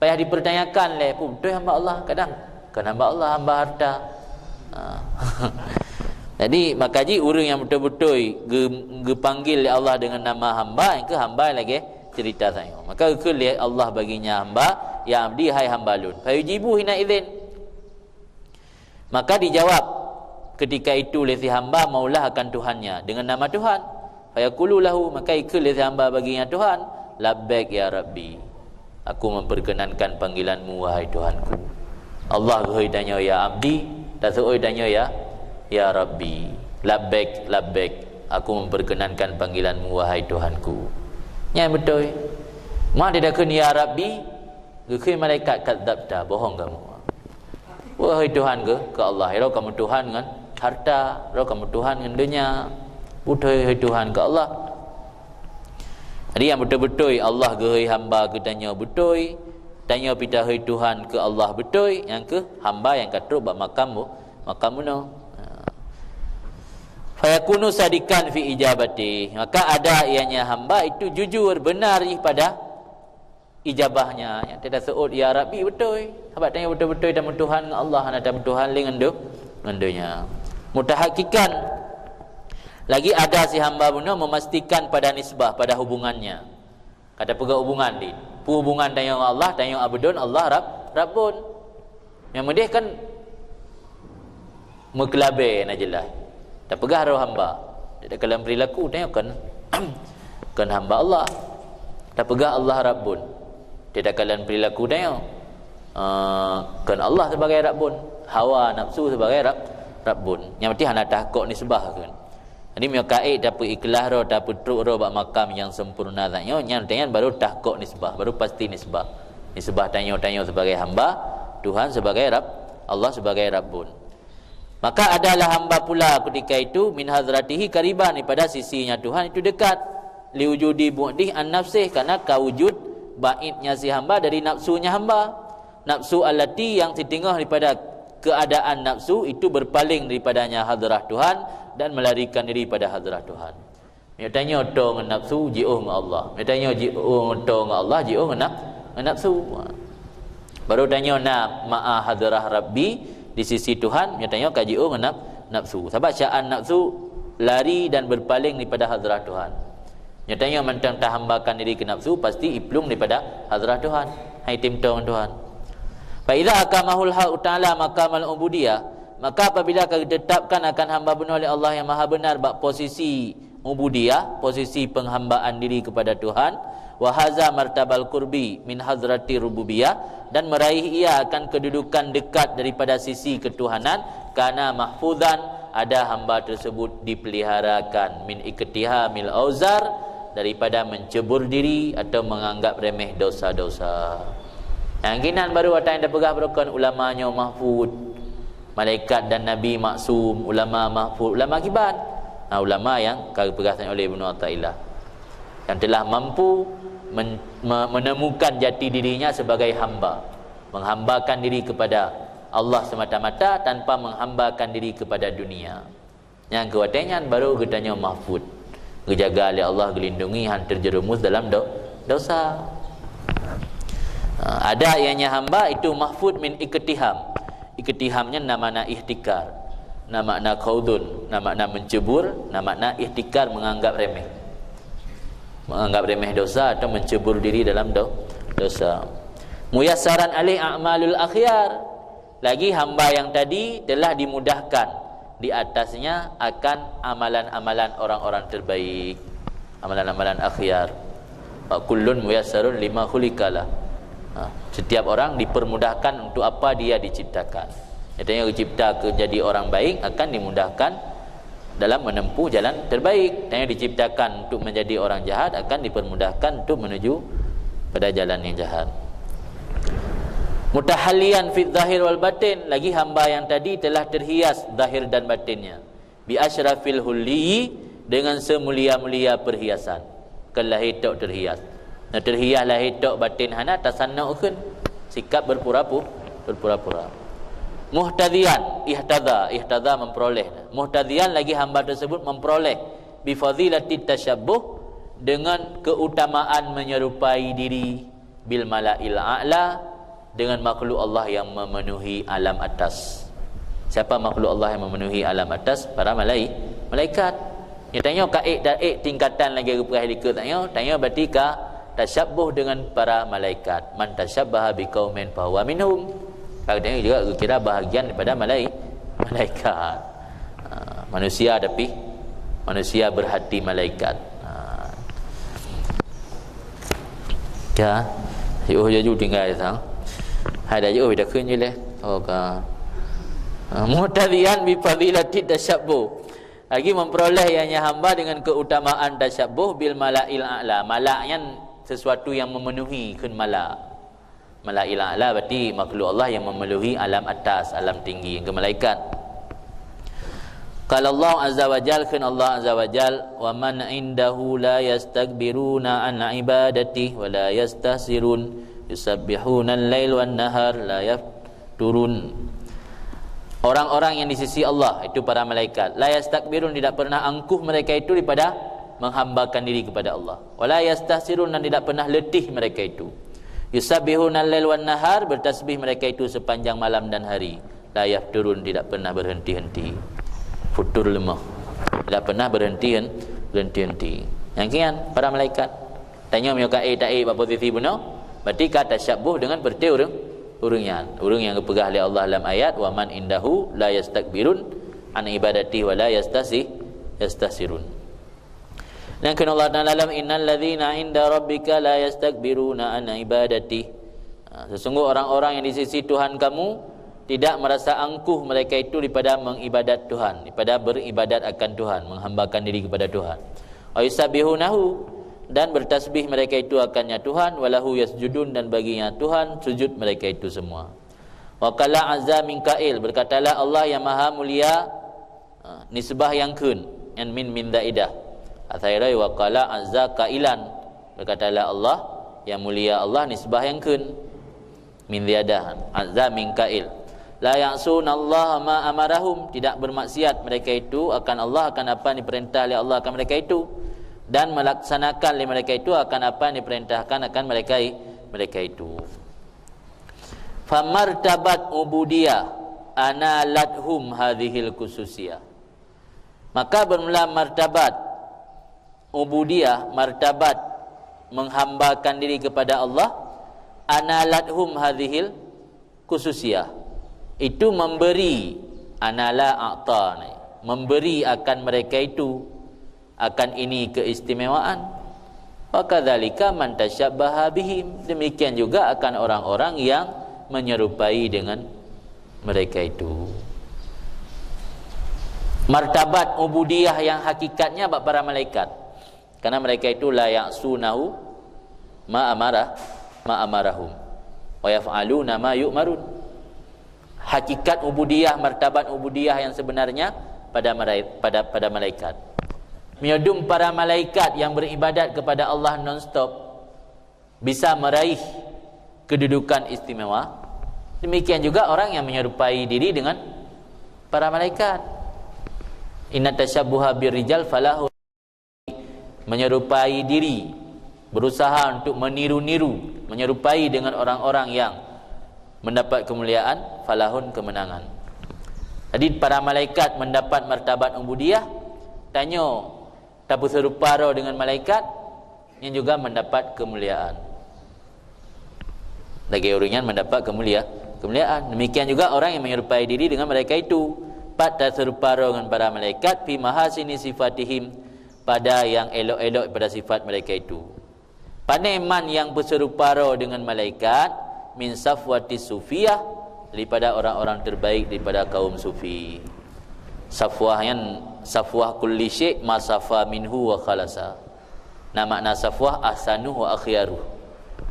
payah dipertanyakan lé, "Peue beutôi hamba Allah?" Kadang, "Kon hamba Allah, hamba harta." Ha. Jadi, maka jih ureuëng yang beutôi-beutôi geu-, geupanggil lé Allah dengan nama hamba, nyang keuh hamba lagée cerita tanyoe. Maka geukheun lé Allah baginya hamba, "Ya abdi, hai hamba lôn." Fayujibu hina idzin. Maka dijawab ketika itu lé si hamba maulah akan Tuhannya dengan nama Tuhan. Fayaqulu lahu, maka ikheun lé si hamba baginya Tuhan, "Labbaik ya Rabbi. Aku memperkenankan panggilanmu, wahai Tuhanku." Allah geuhôi tanyoe "Ya abdi", taseuôt tanyoe "Ya, ya Rabbi." "Labbaik, labbaik. Aku memperkenankan panggilanmu, wahai Tuhanku." Nyan beutôi. Ma didakheun "Ya Rabbi", geukheun malaikat, "Kadzabta, bohong kamu." Wahai Tuhan keu, keu Allah, roh kamoe Tuhan ngon harta, roh kamoe Tuhan ngon donya. Beutôi hôi Tuhan keu Allah. Jadi nyang beutôi-beutôi Allah geuhôi hamba keu tanyoe beutôi, tanyoe pih tahôi Tuhan keu Allah beutôi, nyang keuh hamba nyang ka trok bak makam bu-, makam bunoe. Ha. Fayakunu sadikan fi ijabati, maka ada ianya hamba itu jujur, benar pada ijabahnya, nyang teuka seuôt "Ya Rabbi" beutôi. Sabab tanyoe beutôi-beutôi tameutuhan ngon Allah, hana tameutuhan lé ngon do-, ngon donya. Mutahakikan, lagi ada si hamba bunoe memastikan pada nisbah, pada hubungannya. Ka tapeugah hubungan di, peue hubungan tanyoe ngon Allah, tanyoe abdun, Allah Rabb-, Rabbun. Nyang meudeh kan meukeulabée na jeulaih. Tapeugah roh hamba. Di dalam perilaku tanyoe kon, kon hamba Allah. Tapeugah Allah Rabbun. Di dalam perilaku tanyoe, eh, kon Allah sebagai Rabbun. Hawa nafsu sebagai Rabb-, Rabbun. Nyang penting hana tahkok nisbah kon. Jadi, meunyoe ka ék tapeuikhlas roh, tapeutrok roh bak makam nyang sempurna that nyoe, nyan, nyan baru tahkok nisbah, baru pasti nisbah. Nisbah tanyoe, tanyoe sebagai hamba, Tuhan sebagai Rabb, Allah sebagai Rabbun. Maka adalah hamba pula ketika itu min hadratihi qariban, daripada sisinya Tuhan itu dekat. Liwujudi bu'dih an nafsih, karena ka wujud baitnya si hamba dari nafsunya hamba. Nafsu allati, yang siteungoh daripada keadaan nafsu itu berpaling daripadanya hadrah Tuhan dan melarikan diri pada hadrah Tuhan. Meunyoe tanyoe toe ngon nafsu, jiôh ngon Allah. Meunyoe tanyoe jiôh, toe ngon Allah, jiôh ngon naf-, ngon nafsu. Baru tanyoe na ma'a hadrah Rabbi di sisi Tuhan, meunyoe tanyoe ka jiôh ngon naf-, nafsu. Sabab sya'an nafsu lari dan berpaling daripada hadrah Tuhan. Nyoe tanyoe mantong tahambakan diri keu nafsu, pasti iplueng daripada hadrah Tuhan. Hai tim tong Tuhan. Fa idza aqamahul haqu ta'ala maqamal ubudiyah, maka apabila ka ditetapkan akan hamba bunoe lé Allah yang Maha Benar bak posisi ubudiyah, posisi penghambaan diri kepada Tuhan, wa haza martabal qurbi min hadratir rububiyah, dan meraih ia akan kedudukan dekat daripada sisi ketuhanan, kana mahfuzan, ada hamba tersebut dipeliharakan, min iktihamil auzar, daripada mencebur diri atau menganggap remeh dosa-dosa. Nyang kinan baru ata nyang tapeugah beurukon ulama nyoe mahfuz. Malaikat dan nabi maksum, ulama mahfuz, ulama kiban. Ha, ulama nyang ka geupeugah oleh Ibnu Athaillah. Yang telah mampu men-, me-, menemukan jati dirinya sebagai hamba, menghambakan diri kepada Allah semata-mata tanpa menghambakan diri kepada dunia. Nyang keu watée nyan baru geutanyoe mahfuz, geujaga lé Allah, geulindungi, han terjerumus dalam do-, dosa. Ha, ada ianya hamba itu mahfuz min iktiham. Iktiham nyan na makna ihtikar. Na makna khaudun, na makna mencebur, na makna ihtikar, menganggap remeh. Menganggap remeh dosa atau mencebur diri dalam do-, dosa. Muyassaran alaih a'malul akhyar. Lagi hamba yang tadi telah dimudahkan di atasnya akan amalan-amalan orang-orang terbaik. Amalan-amalan akhyar. Wa kullun muyassarun lima khuliqalah. Ha, setiap orang dipermudahkan untuk apa dia diciptakan. Nyatanya dicipta ke jadi orang baik akan dimudahkan dalam menempuh jalan terbaik. Dan yang diciptakan untuk menjadi orang jahat akan dipermudahkan untuk menuju pada jalan yang jahat. Mutahalian fi zahir wal batin, lagi hamba yang tadi telah terhias zahir dan batinnya. Bi asyrafil hulli, dengan semulia-mulia perhiasan. Bukan lahé tok terhias. Nah, terhias lahé tok, batin hana, tasanna ukun. Sikap berpura-pu-, berpura-pura. Muhtadian, ihtada, ihtada memperoleh. Muhtadian lagi hamba tersebut memperoleh bi fadilati tasyabbuh, dengan keutamaan menyerupai diri bil malail a'la, dengan makhluk Allah yang memenuhi alam atas. Siapa makhluk Allah yang memenuhi alam atas? Para malai-, malaikat. Nyoe tanyoe ka ék dan ék tingkatan lagi geupeugah likot tanyoe, tanyoe berarti ka tasyabbuh dengan para malaikat. Man tasyabbaha biqaumin fahuwa minhum. Ka tanyoe juga geukira bahagian daripada malai-, malaikat. Ha, manusia tapi manusia berhati malaikat. Ha. Ka, jiôh jaju tinggai sang. Hai dah jiôh dah kheun je leh. Oh ka. Ha, muhtadian bi fadilati tasyabbuh. Lagi memperoleh ianya hamba dengan keutamaan tasyabbuh bil malail a'la. Malak nyan sesuatu yang memenuhi kheun malak. Malail a'la berarti makhluk Allah yang memenuhi alam atas, alam tinggi, yang ke malaikat. Qala Allah azza wa jal, kheun Allah azza wa jal, "Wa man indahu la yastakbiruna an ibadati wa la yastahsirun, yusabbihuna al-lail wan nahar la yafturun." Orang-orang yang di sisi Allah, itu para malaikat, la yastakbirun, tidak pernah angkuh mereka itu daripada menghambakan diri kepada Allah. Wa la yastahsirun, dan tidak pernah letih mereka itu. Yusabbihuna al-lail wan nahar, bertasbih mereka itu sepanjang malam dan hari. La yafturun, tidak pernah berhenti-henti. Futur lemah. Tidak pernah berhenti, berhenti-henti. Nyang kian, para malaikat. Tanyoe meunyoe ka ék taék bak posisi bunoe, berarti ka tasyabbuh dengan berarti ureuëng, ureuëng nyan. Ureuëng nyang geupeugah lé Allah lam ayat, "Wa man indahu la yastakbirun an ibadati wa la yastasi-, yastahsirun." Dan kheun Allah Taala lam, "Innal ladzina 'inda rabbika la yastakbiruna an ibadati." Ha, sesungguh orang-orang yang di sisi Tuhan kamu tidak merasa angkuh mereka itu daripada mengibadat Tuhan, daripada beribadat akan Tuhan, menghambakan diri kepada Tuhan. Wa yusabbihunahu, dan bertasbih mereka itu akannya Tuhan, walahu yasjudun, dan baginya Tuhan sujud mereka itu semua. Wa qala azza min qail, berkatalah Allah yang maha mulia, ha, nisbah nyang kheun, nyan min, min zaidah. Asai roi wa qala azza qailan, berkatalah Allah yang mulia Allah nisbah nyang kheun. Min ziyadah, azza min qail. La ya'sunallaha ma amarahum, tidak bermaksiat mereka itu akan Allah, akan apa yang diperintah oleh Allah akan mereka itu, dan melaksanakan oleh mereka itu akan apa yang diperintahkan akan mereka, mereka itu. Famartabat ubudiyah analathum hadhil khususiyah. Maka bermula martabat ubudiyah, martabat menghambakan diri kepada Allah, analathum hadhil khususiyah. Itu memberi, anala a'ta, memberi akan mereka itu, akan ini keistimewaan. Wa kadzalika man tasyabbaha bihim. Demikian juga akan orang-orang yang menyerupai dengan mereka itu. Martabat ubudiyah yang hakikatnya bak para malaikat. Karena mereka itu la ya'sunahu ma amara, ma amarahum. Wa yaf'aluna ma yu'marun. Hakikat ubudiyah, martabat ubudiyah yang sebenarnya pada malai-, pada, pada malaikat. Meunyoe dum para malaikat yang beribadat kepada Allah non-stop bisa meraih kedudukan istimewa, demikian juga orang yang menyerupai diri dengan para malaikat. Inna tasyabbuha birrijal falahu. Menyerupai diri, berusaha untuk meniru-niru, menyerupai dengan orang-orang yang mendapat kemuliaan, falahun, kemenangan. Jadi para malaikat mendapat martabat ubudiyah, tanyoe tapeuserupa droe dengan malaikat, nyan juga mendapat kemuliaan. Lagi ureuëng nyan mendapat kemulia-, kemuliaan. Demikian juga orang yang menyerupai diri dengan malaikat itu. Pat taseurupa droe dengan para malaikat fi mahasini sifatihim, pada yang elok-elok pada sifat mereka itu. Pane man nyang peuserupa droe dengan malaikat, min safwati sufiyah, daripada orang-orang terbaik daripada kaum sufi. Safwah nyan, safwah kulli syai' ma safa minhu wa khalasa. Nah, makna safwah ahsanuh wa akhyaruh,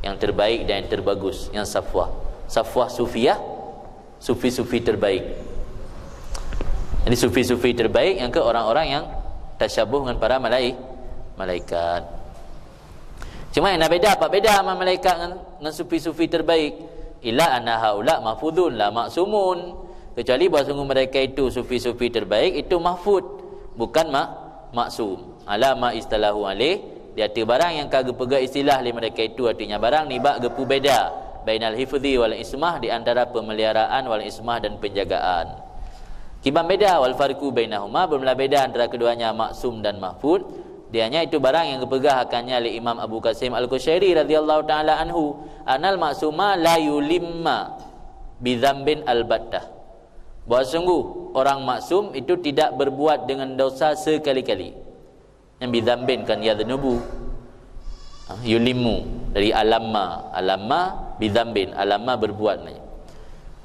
yang terbaik dan yang terbagus, yang safwah. Safwah sufiyah, sufi-sufi terbaik. Jadi sufi-sufi terbaik nyang ke orang-orang yang tasyabuh dengan para malai-, malaikat. Cuma nyang na beda, apa beda ma malaikat ngan, ngan sufi-sufi terbaik? Illa anna haula mahfuzun la maksumun. Kecuali bahwa sungguh mereka itu sufi-sufi terbaik, itu mahfuz, bukan ma-, maksum. Ala ma istalahu alaih, di ateueh barang nyang ka geupeugah istilah lé mereka itu, artinya barang nibak geupubeda bainal hifzi wal ismah, di antara pemeliharaan wal ismah dan penjagaan. Kiban beda, wal farqu bainahuma, bermula beda antara keduanya maksum dan mahfuz. Dianya itu barang yang geupeugah akannya lé Imam Abu Qasim Al-Qusyairi radhiyallahu taala anhu, anal maksuma la yulimma bidzambin albattah. Bahwa sungguh orang maksum itu tidak berbuat dengan dosa sekali-kali. Yang bidzambin kan yadnubu. Ha, yulimmu dari alamma, alamma bidzambin, alamma berbuat.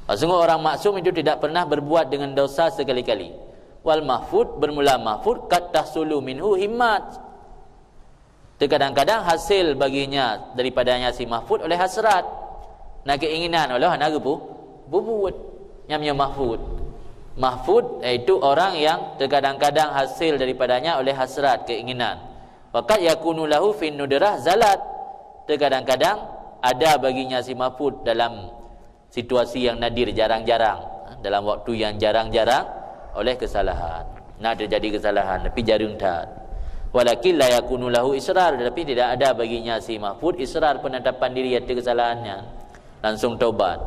Bahwa sungguh orang maksum itu tidak pernah berbuat dengan dosa sekali-kali. Wal mahfud, bermula mahfud, kat tahsulu minhu himmat. Terkadang-kadang hasil baginya daripadanya si mahfud oleh hasrat. Nah, keinginan oleh hana geupu-, bubuet. Nyam nyoe mahfud. Mahfud yaitu orang yang terkadang-kadang hasil daripadanya oleh hasrat, keinginan. Waqad yakunu lahu fin nudrah zalat. Terkadang-kadang ada baginya si mahfud dalam situasi yang nadir, jarang-jarang, dalam waktu yang jarang-jarang oleh kesalahan. Nah, terjadi kesalahan, tapi jarang that. Walakin la yakunu lahu israr, tetapi tidak ada baginya si mahfud israr, penetapan diri atas kesalahannya. Langsung taubat.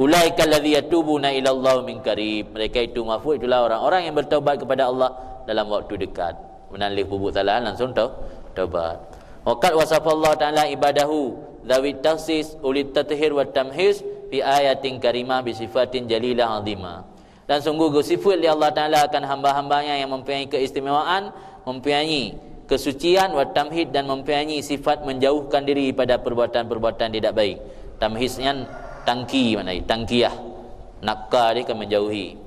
Ulaika allazi yatubuna ilallah min qarib. Mereka itu mahfud itulah orang-orang yang bertaubat kepada Allah dalam waktu dekat. Meunan lé peubuet salah langsung tau-, taubat. Waqad wasafallahu ta'ala ibadahu dzawit takhsis ulit tathir wa tamhis fi ayatin karimah bi sifatin jalilah azimah. Dan sungguh geusifeut lé Allah Ta'ala akan hamba-hambanya yang mempunyai keistimewaan, mempunyai kesucian, wa tamhid, dan mempunyai sifat menjauhkan diri pada perbuatan-perbuatan tidak baik. Tamhis nyan tangki maknanya, tangkiyah. Nakka dia kan menjauhi.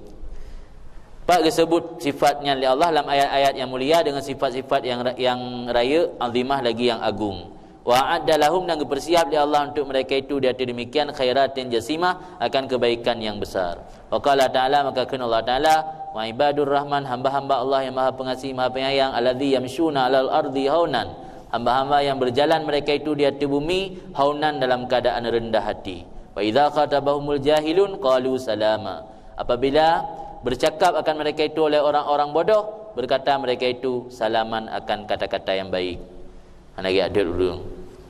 Pat geusebut sifat nyan lé Allah lam ayat-ayat yang mulia dengan sifat-sifat yang ra-, yang rayeuk, azimah lagi yang agung. Wa a'adda lahum, dan geupersiap lé Allah untuk mereka itu di ateueh demikian khairatin jasimah, akan kebaikan yang besar. Wa qala ta'ala, maka kheun Allah Ta'ala, wa ibadur rahman, hamba-hamba Allah yang maha pengasih, maha penyayang, alladzi yamshuna alal ardi haunan, hamba-hamba yang berjalan mereka itu di ateueh bumi haunan, dalam keadaan rendah hati. Wa idza khatabahumul jahilun qalu salama. Apabila bercakap akan mereka itu oleh orang-orang bodoh, berkata mereka itu salaman, akan kata-kata yang baik. Hana geujak deuet ureuëng.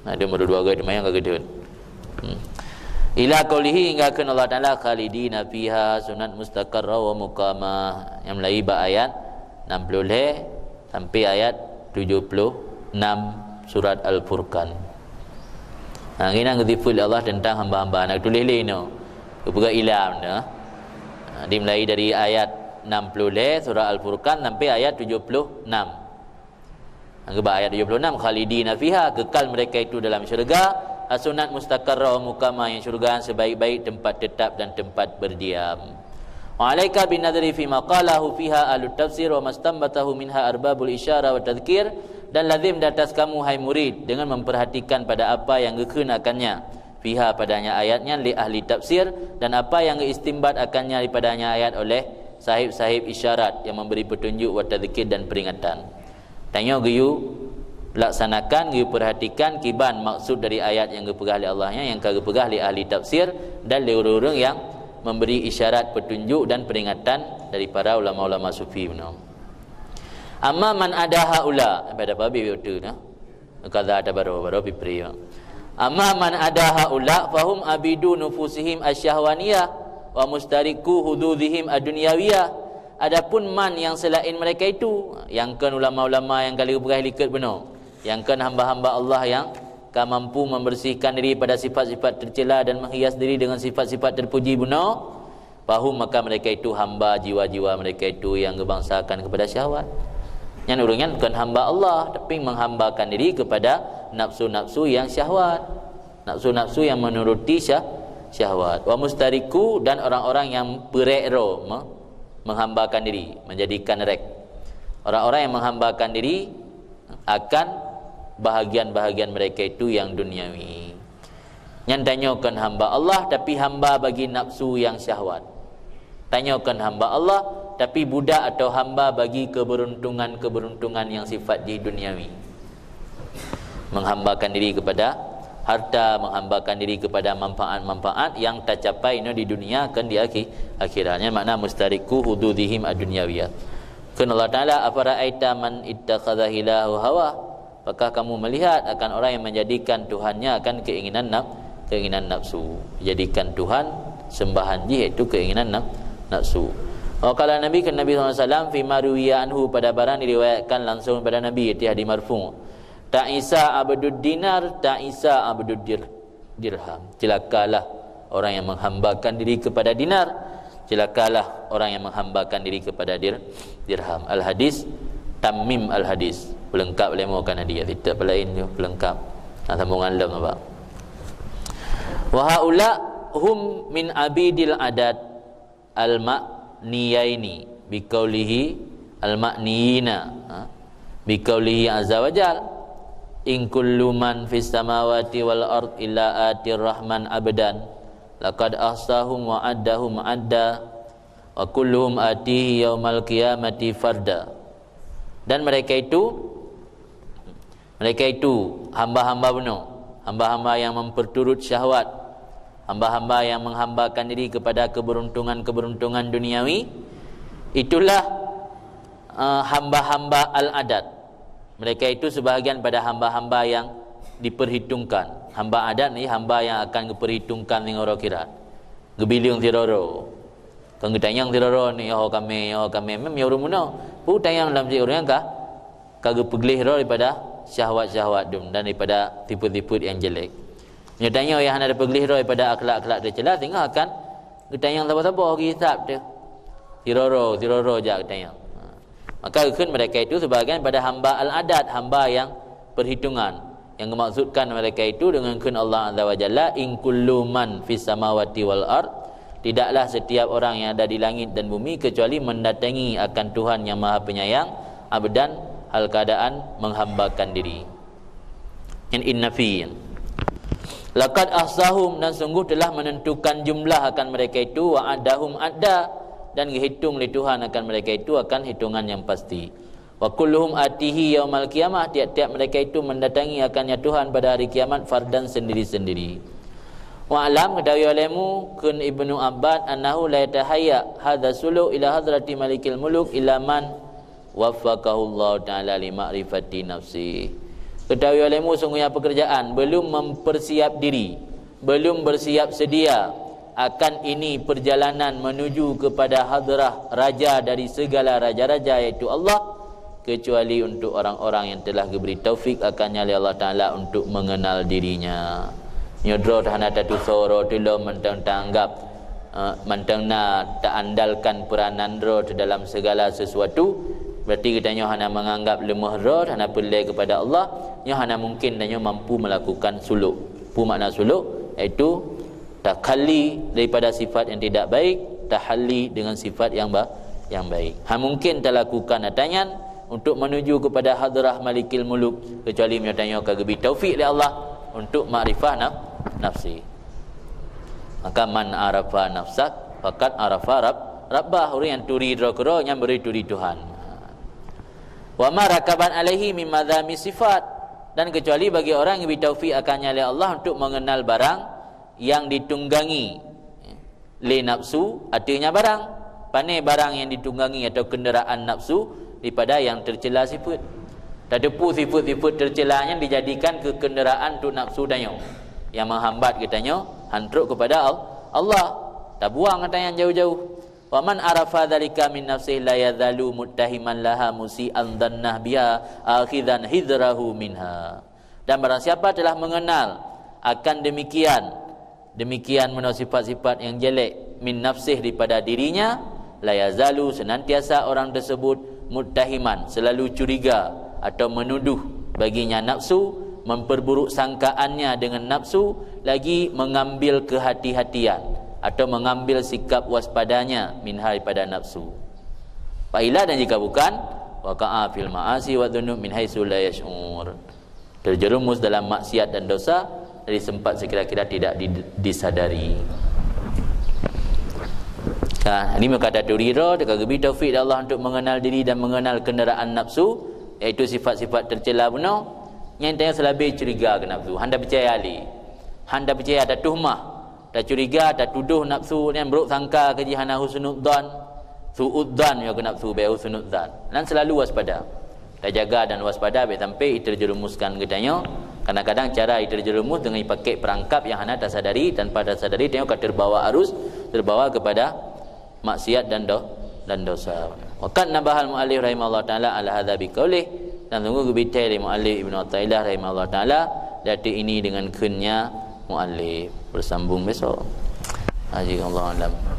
Na deuet meudua-dua gét, mayang ka geudeuet. Hmm. Ila qaulihi, hingga kheun Allah Ta'ala, khalidina fiha, sunat mustaqarra wa muqama. Nyang mulai bak ayat enam puluh lhée sampai ayat tujuh puluh enam surat Al-Furqan. Ha, nginan geusifeut lé Allah tentang hamba-hamba. Na tuléh lé inoe. Geupeugah ila benda. Ha, dimulai dari ayat enam puluh lhée surat Al-Furqan sampai ayat tujuh puluh enam. Geuba ayat tujuh puluh enam, khalidina fiha, kekal mereka itu dalam syurga, hasunat mustaqarra wa muqama, yang syurga sebaik-baik tempat tetap dan tempat berdiam. Wa alaika bin nadhri fi ma qalahu fiha ahlut tafsir wa mastambatahu minha arbabul isyara wa tadhkir, dan lazim di atas kamu, hai murid, dengan memperhatikan pada apa yang geukheun akannya, fiha, padanya ayat nyan, li ahli tafsir, dan apa yang geuistimbat akannya daripadanya ayat oleh sahib-sahib isyarat yang memberi petunjuk wa tadhkir dan peringatan. Tanyoe geuyue laksanakan, geuyue perhatikan kiban maksud dari ayat nyang geupeugah lé Allah nyan, nyang ka geupeugah lé ahli tafsir dan lé ureuëng-ureuëng nyang memberi isyarat, petunjuk dan peringatan dari para ulama-ulama sufi bunoe. Amma man ada haula, pada pabi waktu nah. Kaza ada baru, baru pipri. Amma man ada haula fahum abidu nufusihim asyahwaniyah. Wa mustariku hududihim ad-dunyawiyah. Adapun man yang selain mereka itu, nyang kon ulama-ulama nyang ka lheueh beurah likot bunoe, nyang kon hamba-hamba Allah nyang ka mampu membersihkan diri pada sifat-sifat tercela dan menghias diri dengan sifat-sifat terpuji bunoe, fahum, maka mereka itu hamba jiwa-jiwa mereka itu yang geubangsakan kepada syahwat. Nyan ureuëng nyan bukan hamba Allah, tapi menghambakan diri kepada nafsu-nafsu yang syahwat. Nafsu-nafsu yang menuruti syah-, syahwat. Wa mustariku, dan orang-orang yang peurek droe, me-, menghambakan diri, menjadikan rek. Orang-orang yang menghambakan diri akan bahagian-bahagian mereka itu yang duniawi. Nyan tanyoe kon hamba Allah, tapi hamba bagi nafsu yang syahwat. Tanyoe kon hamba Allah, tapi budak atau hamba bagi keberuntungan-keberuntungan yang sifat jih duniawi. Menghambakan diri kepada harta, menghambakan diri kepada manfaat-manfaat yang tacapai nyoe di dunia, kon di akhi-, akhirat. Nyan makna mustariku hududihim ad-dunyawiyah. Kheun Allah Taala, "Afara'aita man ittakhadha ilahu hawa?" Apakah kamu melihat akan orang yang menjadikan Tuhannya akan keinginan naf-, keinginan nafsu? Jadikan Tuhan sembahan jih, iaitu keinginan naf-, nafsu. Wa qala Nabi, kheun Nabi sallallahu alaihi wasallam, fima ruwiya anhu, pada barang diriwayatkan langsung daripada Nabi, iaitu hadis marfu', "Ta'isa abdud dinar, ta'isa abdud dir-, dirham." Celakalah orang yang menghambakan diri kepada dinar, celakalah orang yang menghambakan diri kepada dir-, dirham. Al-hadis, tamim al-hadis. Peulengkap lé mo kan hadis, tidak lain tu, peulengkap. Nah, sambungan lom apa? Wa haula hum min abidil adat al-ma'niyaini biqaulihi al-ma'niyina, ha? Biqaulihi azza wa jal, "In kullu man fis samawati wal ard illa atir rahman abdan, laqad ahsahum wa addahum adda, wa kulluhum atihi yaumal qiyamati farda." Dan mereka itu, mereka itu hamba-hamba bunoe, hamba-hamba yang memperturut syahwat, hamba-hamba yang menghambakan diri kepada keberuntungan-keberuntungan duniawi, itulah, eh, hamba-hamba al-adat. Mereka itu sebahagian pada hamba-hamba yang diperhitungkan. Hamba adat ni hamba yang akan diperhitungkan di akhirat. Geubileung sidroe-droe. Kon geutanyong sidroe-droe ni, "Nyoe ho kamé, nyoe ho kamé." Mem, nyoe ureuëng bunoe. Peue tanyong lam si ureuëng ka, ka geupeugléh droe daripada syahwat-syahwat dum dan daripada tipe-tipe yang jelek. Nyoe tanyoe nyang hana teupeugléh droe daripada akhlak-akhlak teucela, singoh akan geutanyong saboh-saboh geuhisab teuh. Sidroe-droe, sidroe-droe jak geutanyong. Ha. Maka geukheun mereka itu sebahagian pada hamba al-adat, hamba yang perhitungan. Yang dimaksudkan mereka itu dengan kheun Allah Azza wa Jalla, "In kullu man fis samawati wal ard," tidaklah setiap orang yang ada di langit dan bumi kecuali mendatangi akan Tuhan yang Maha Penyayang, abdan, hal keadaan menghambakan diri. Yang innafi. Laqad ahsahum, dan sungguh telah menentukan jumlah akan mereka itu, wa adahum adda, dan dihitung oleh Tuhan akan mereka itu akan hitungan yang pasti. Wa kulluhum atihi yaumal qiyamah, tiap-tiap mereka itu mendatangi akannya Tuhan pada hari kiamat fardan sendiri-sendiri. Wa alam, ketahui olehmu, kheun Ibnu Abbas, annahu la yatahayya hadza suluk ila hadrati malikil muluk illa man waffaqahullahu ta'ala li ma'rifati nafsi. Ketahui olehmu, sungguhnya pekerjaan belum mempersiap diri, belum bersiap sedia akan ini perjalanan menuju kepada hadrah raja dari segala raja-raja, yaitu Allah, kecuali untuk orang-orang yang telah diberi taufik akannya oleh Allah Taala untuk mengenal dirinya. Nyoe droe hana tatusoe droe tulom mantong taanggap, eh, mantong na taandalkan peranan droe dalam segala sesuatu, berarti geutanyoe hana menganggap lemah droe, hana peureulée kepada Allah, nyoe hana mungkin tanyoe mampu melakukan suluk. Peue makna suluk? Yaitu takhalli daripada sifat yang tidak baik, tahalli dengan sifat yang ba-, yang baik. Hana mungkin talakukan ata nyan untuk menuju kepada hadrah Malikil Muluk, kecuali meunyoe tanyoe ka geubri taufik lé Allah untuk makrifah naf-, nafsi. Maka, "Man arafa nafsah, faqad arafa rabb-, rabbah." Ureuëng nyang turi droe keudroe, nyan bri turi Tuhan. "Wa ma rakabat alaihi min madzami sifat." Dan kecuali bagi orang yang geubri taufik akannya lé Allah untuk mengenal barang yang ditunggangi lé nafsu, artinya barang. Pane barang yang ditunggangi atau kenderaan nafsu? Daripada yang tercela sifat. Tateupeue sifat-sifat tercela nyan dijadikan keu kenderaan untuk nafsu tanyoe, yang menghambat geutanyoe han trok kepada Al-, Allah. Tabuang ata nyan jauh-jauh. Wa man arafa dzalika min nafsihi la yazalu muttahiman laha musian dzannah biha akhidzan hidzrahu minha. Dan barang siapa telah mengenal akan demikian, demikian meunoe sifat-sifat yang jelek min nafsih daripada dirinya, la yazalu, senantiasa orang tersebut muttahiman, selalu curiga atau menuduh baginya nafsu, memperburuk sangkaannya dengan nafsu, lagi mengambil kehati-hatian atau mengambil sikap waspadanya minha, daripada nafsu. Fa illa, dan jika bukan, waqa'a fil ma'asi wa dzunub min haitsu la yash'ur. Terjerumus dalam maksiat dan dosa dari sempat sekira-kira tidak di- disadari. Ha, ini meuka taturi droe, teuka geubri taufik dari Allah untuk mengenal diri dan mengenal kenderaan nafsu, iaitu sifat-sifat tercela bunoe. Nyang tanyoe seulabé curiga keu nafsu, hana peucaya lé. Hana peucaya, tatuhmah, tacuriga, tatudoh nafsu, dan buruk sangka keu jih, hana husnudzan. Suudzan nyoe keu nafsu, bèk husnudzan. Dan selalu waspada. Tajaga dan waspada bèk sampai terjerumuskan geutanyoe. Kadang-kadang cara terjerumus dengan pakai perangkap yang hana tasadari, tanpa tasadari tanyoe ka terbawa arus, terbawa kepada maksiat dan do- dan dosa. Wa qad nabahal muallif rahimahullah taala ala hadza biqaulih, dan sungguh geubri thèe lé muallif Ibnu Athaillah rahimahullah taala di ateueh ini dengan kheunnya muallif. Bersambung besok. Haji Allah alam.